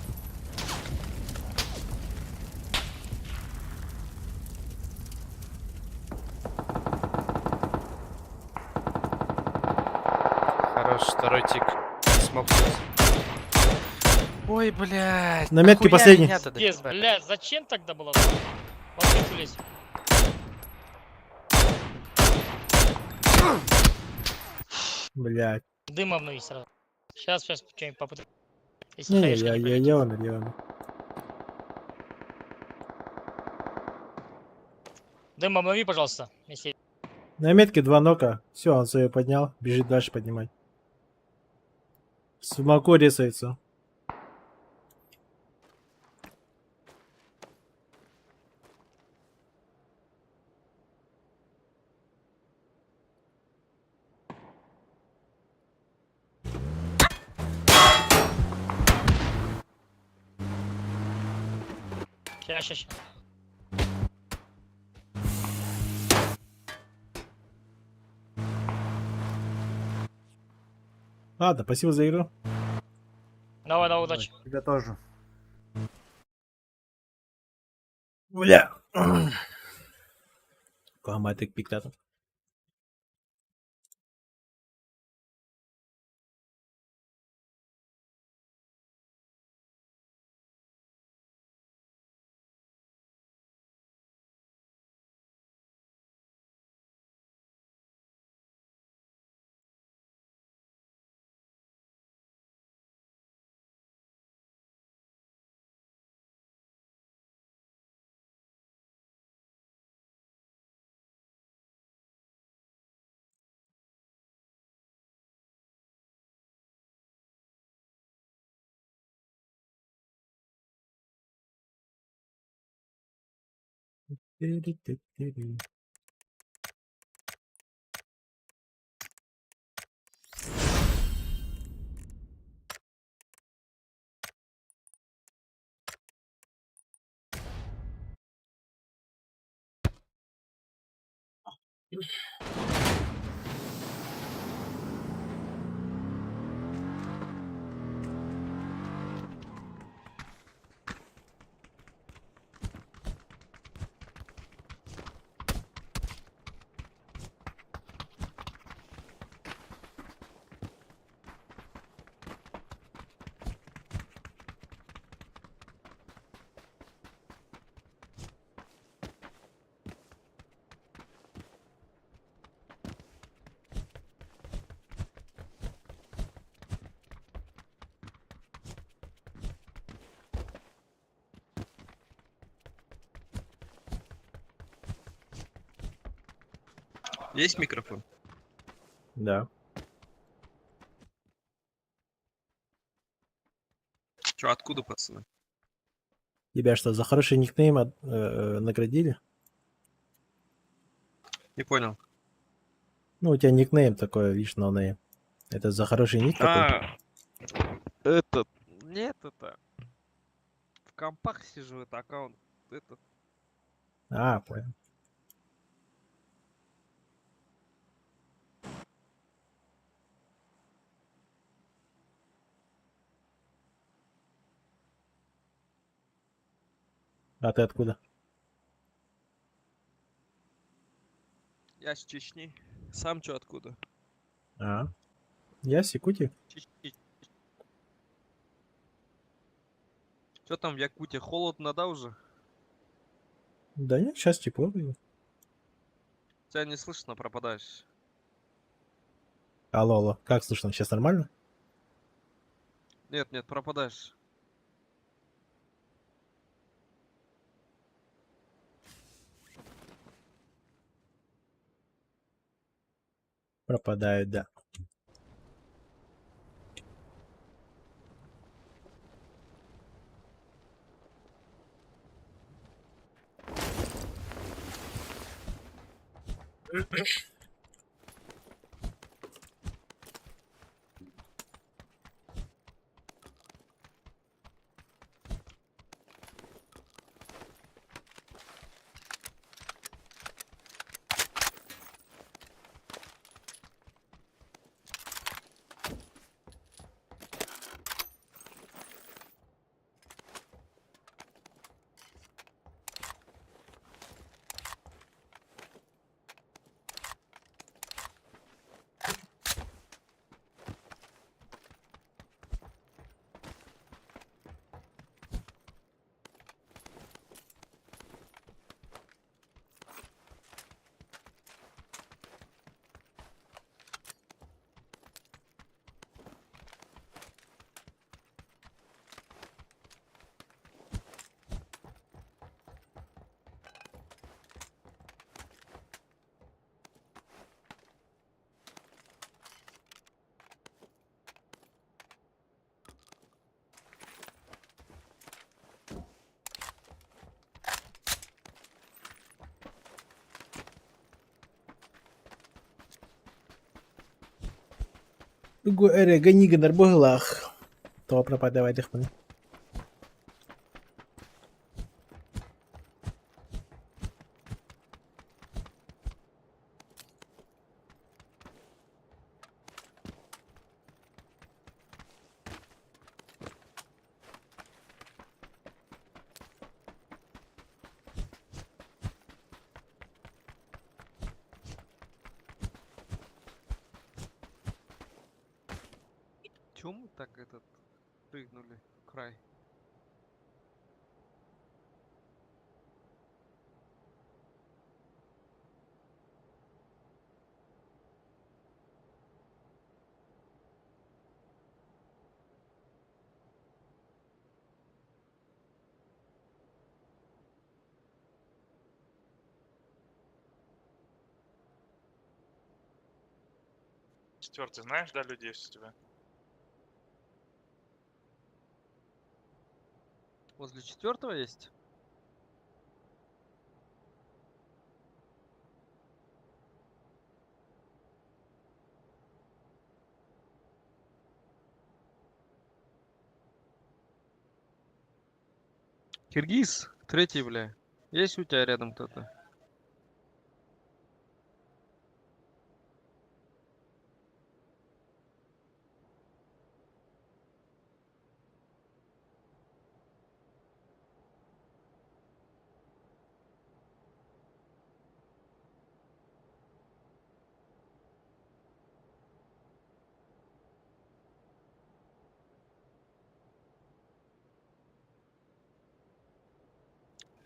Хорош, второй тик. Смог. Ой, блядь. На метке нахуя последний. меня тогда Пиздец, ебать? блядь, зачем тогда было? В аптеку лезть. Блядь. Дым обнови сразу. Сейчас, сейчас, что-нибудь попытаюсь. Если Не, не, хаешка я, не я, пройдет. я умер, я умер. Дым обнови, пожалуйста. Если... На метке два нока. Все, он свою поднял. Бежит дальше поднимать. Смоку резается. Сейчас, сейчас, сейчас. Ладно, спасибо за игру. Давай, давай, удачи. Тебя тоже. Бля. Куаматык пиктатом. Есть микрофон? Да. Чё, откуда, пацаны? Тебя что, за хороший никнейм наградили? Не понял. Ну, у тебя никнейм такой, видишь, no name. Это за хороший ник такой? А, этот... Нет, это... В компах сижу, это аккаунт. Этот... А, понял. А ты откуда? Я с Чечни. Сам чё, откуда? А, я с Якутии. Чечни. Чё там в Якутии? Холодно, да, уже? Да нет, сейчас тепло было. Тебя не слышно, пропадаешь. Алло, алло, как слышно? Сейчас нормально? Нет, нет, пропадаешь. Пропадает, да. Тугу эрэ гыныы гынар быһыылаах, тоҕо пропадавайдахпыный Чем мы так этот прыгнули в край? Четвертый знаешь, да, людей есть у тебя? Возле четвертого есть? Киргиз, третий, бля. Есть у тебя рядом кто-то?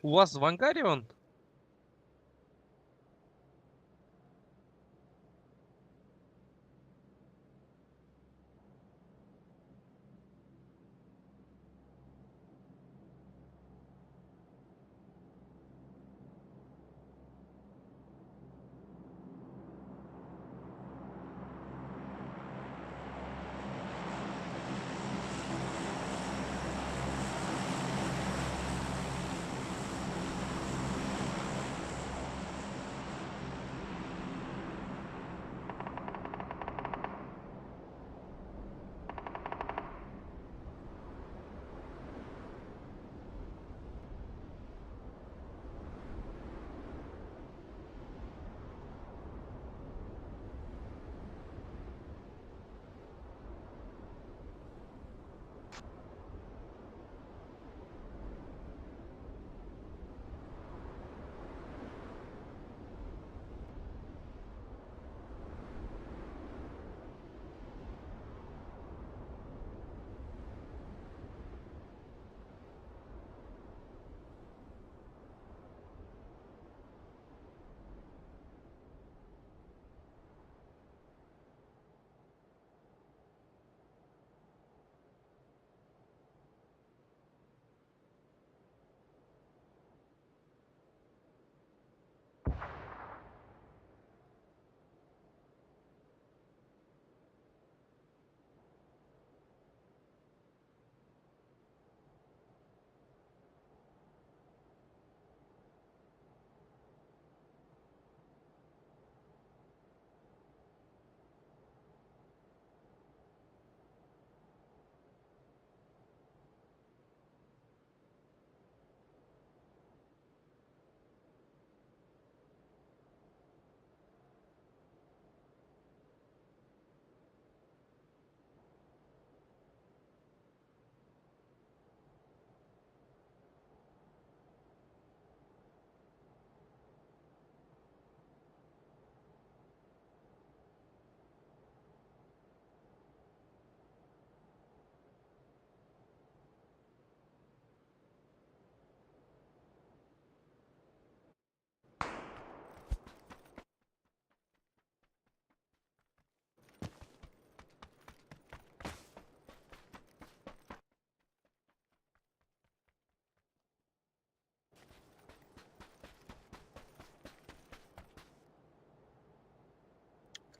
У вас в ангаре он?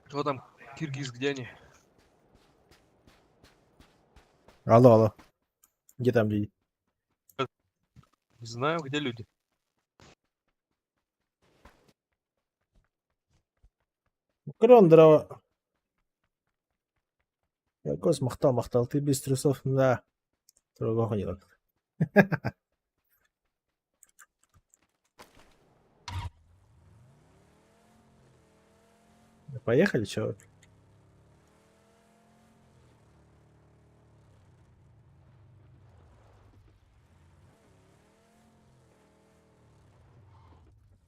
Кто там? Киргиз, где они? Алло, алло. Где там люди? Не знаю, где люди. Крон, здорово. Кос махтал, махтал, ты без трусов, да. Другого не надо. Поехали, чё?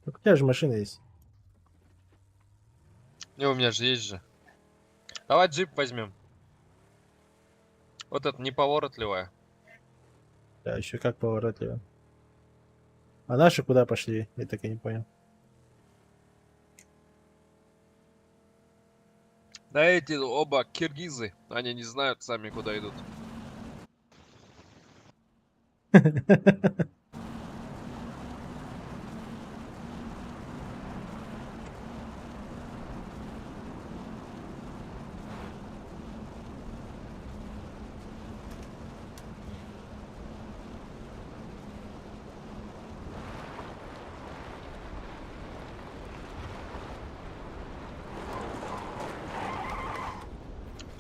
Так у тебя же машина есть. Не, у меня же есть же. Давай джип возьмем. Вот это неповоротливая. Да, еще как поворотливо. А наши куда пошли? Я так и не понял. Да эти оба киргизы, они не знают сами куда идут.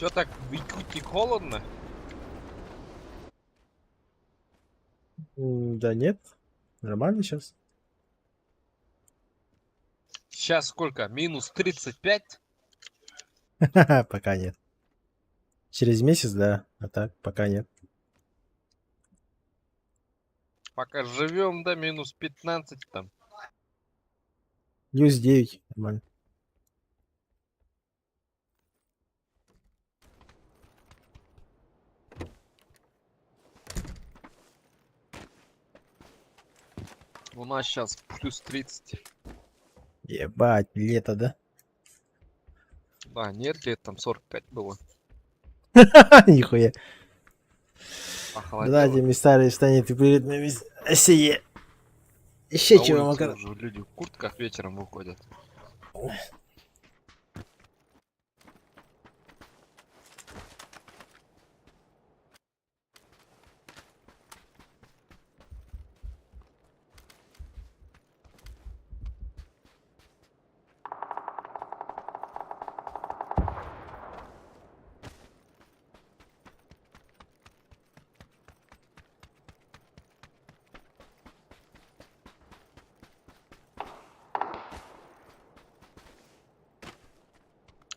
Чё так в Якутии холодно? Да нет. Нормально сейчас. Сейчас сколько? Минус 35? Пока нет. Через месяц, да. А так, пока нет. Пока живем, да, минус 15 там. Плюс 9. Нормально. У нас сейчас плюс 30. Ебать, лето, да? Да, нет, лет там 45 было. Нихуя. Похолодело. Да, тебе старые станет и перед нами сие. Еще На чего, улицу Макар. уже люди в куртках вечером выходят.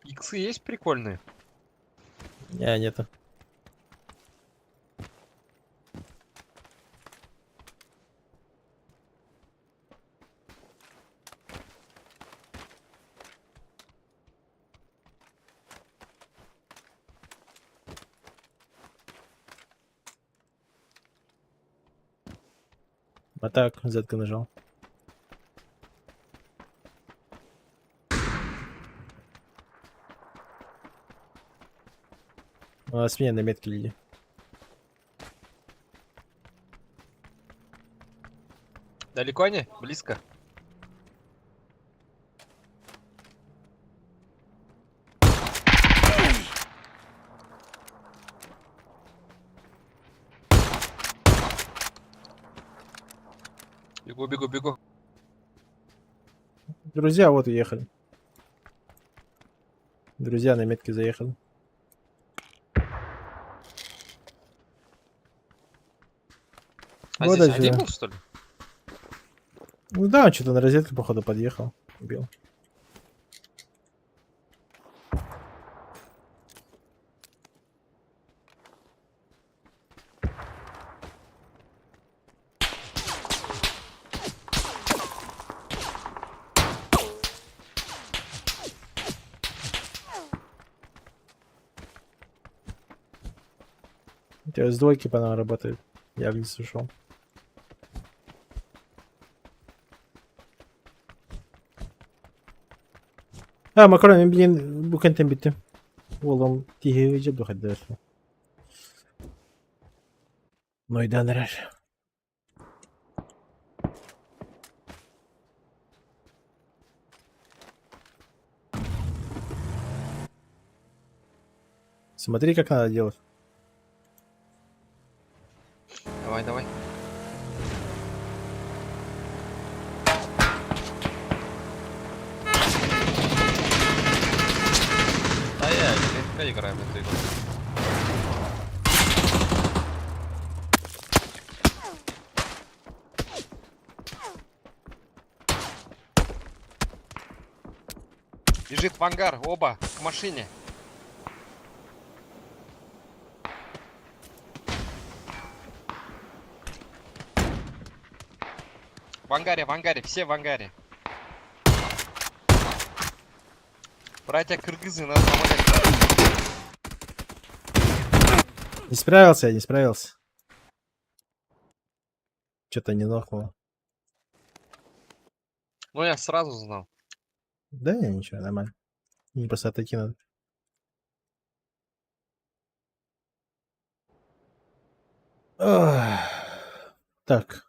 Иксы есть прикольные? Не, нету. А так, зетка нажал. А, с меня на метке люди. Далеко они? Близко? Бегу, бегу, бегу. Друзья вот уехали. Друзья на метке заехали. А Вот здесь отсюда. один был, что ли? Ну да, он что-то на розетку, походу, подъехал. Убил. У тебя с двойки по нам работает. Я вниз ушел. Ha макарон блин бу кэнтэн бүттүм. Уолум тиһиги духайдыр. Нойдан эрэр. Смотри, как надо делать. Давай, давай. А я легко играю в эту игру. Бежит в ангар, оба, к машине. В ангаре, все в ангаре. Братья кыргызы, надо помогать. Не справился я, не справился. Что-то не нокнуло. Ну я сразу знал. Да не, ничего, нормально. Не просто отойти надо. Ах, Так.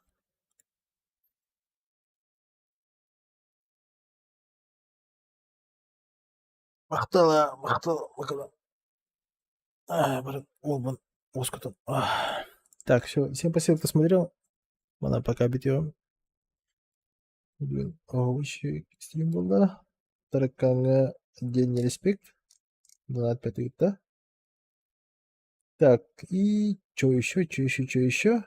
Махтала, махтала, махтала. А, брат, Олбан, Оскутон. Так, все. Всем спасибо, кто смотрел. Она пока битье. Блин, еще стрим был, да? Таракана отдельный респект. 25 да? Так, и что еще, что еще, что еще?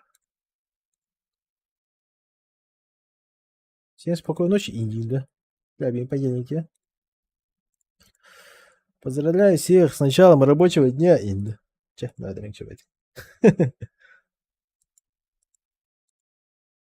Всем спокойной ночи, Индии, да? Да, понедельники. Поздравляю всех с началом рабочего дня, Инда. Че, надо раньше.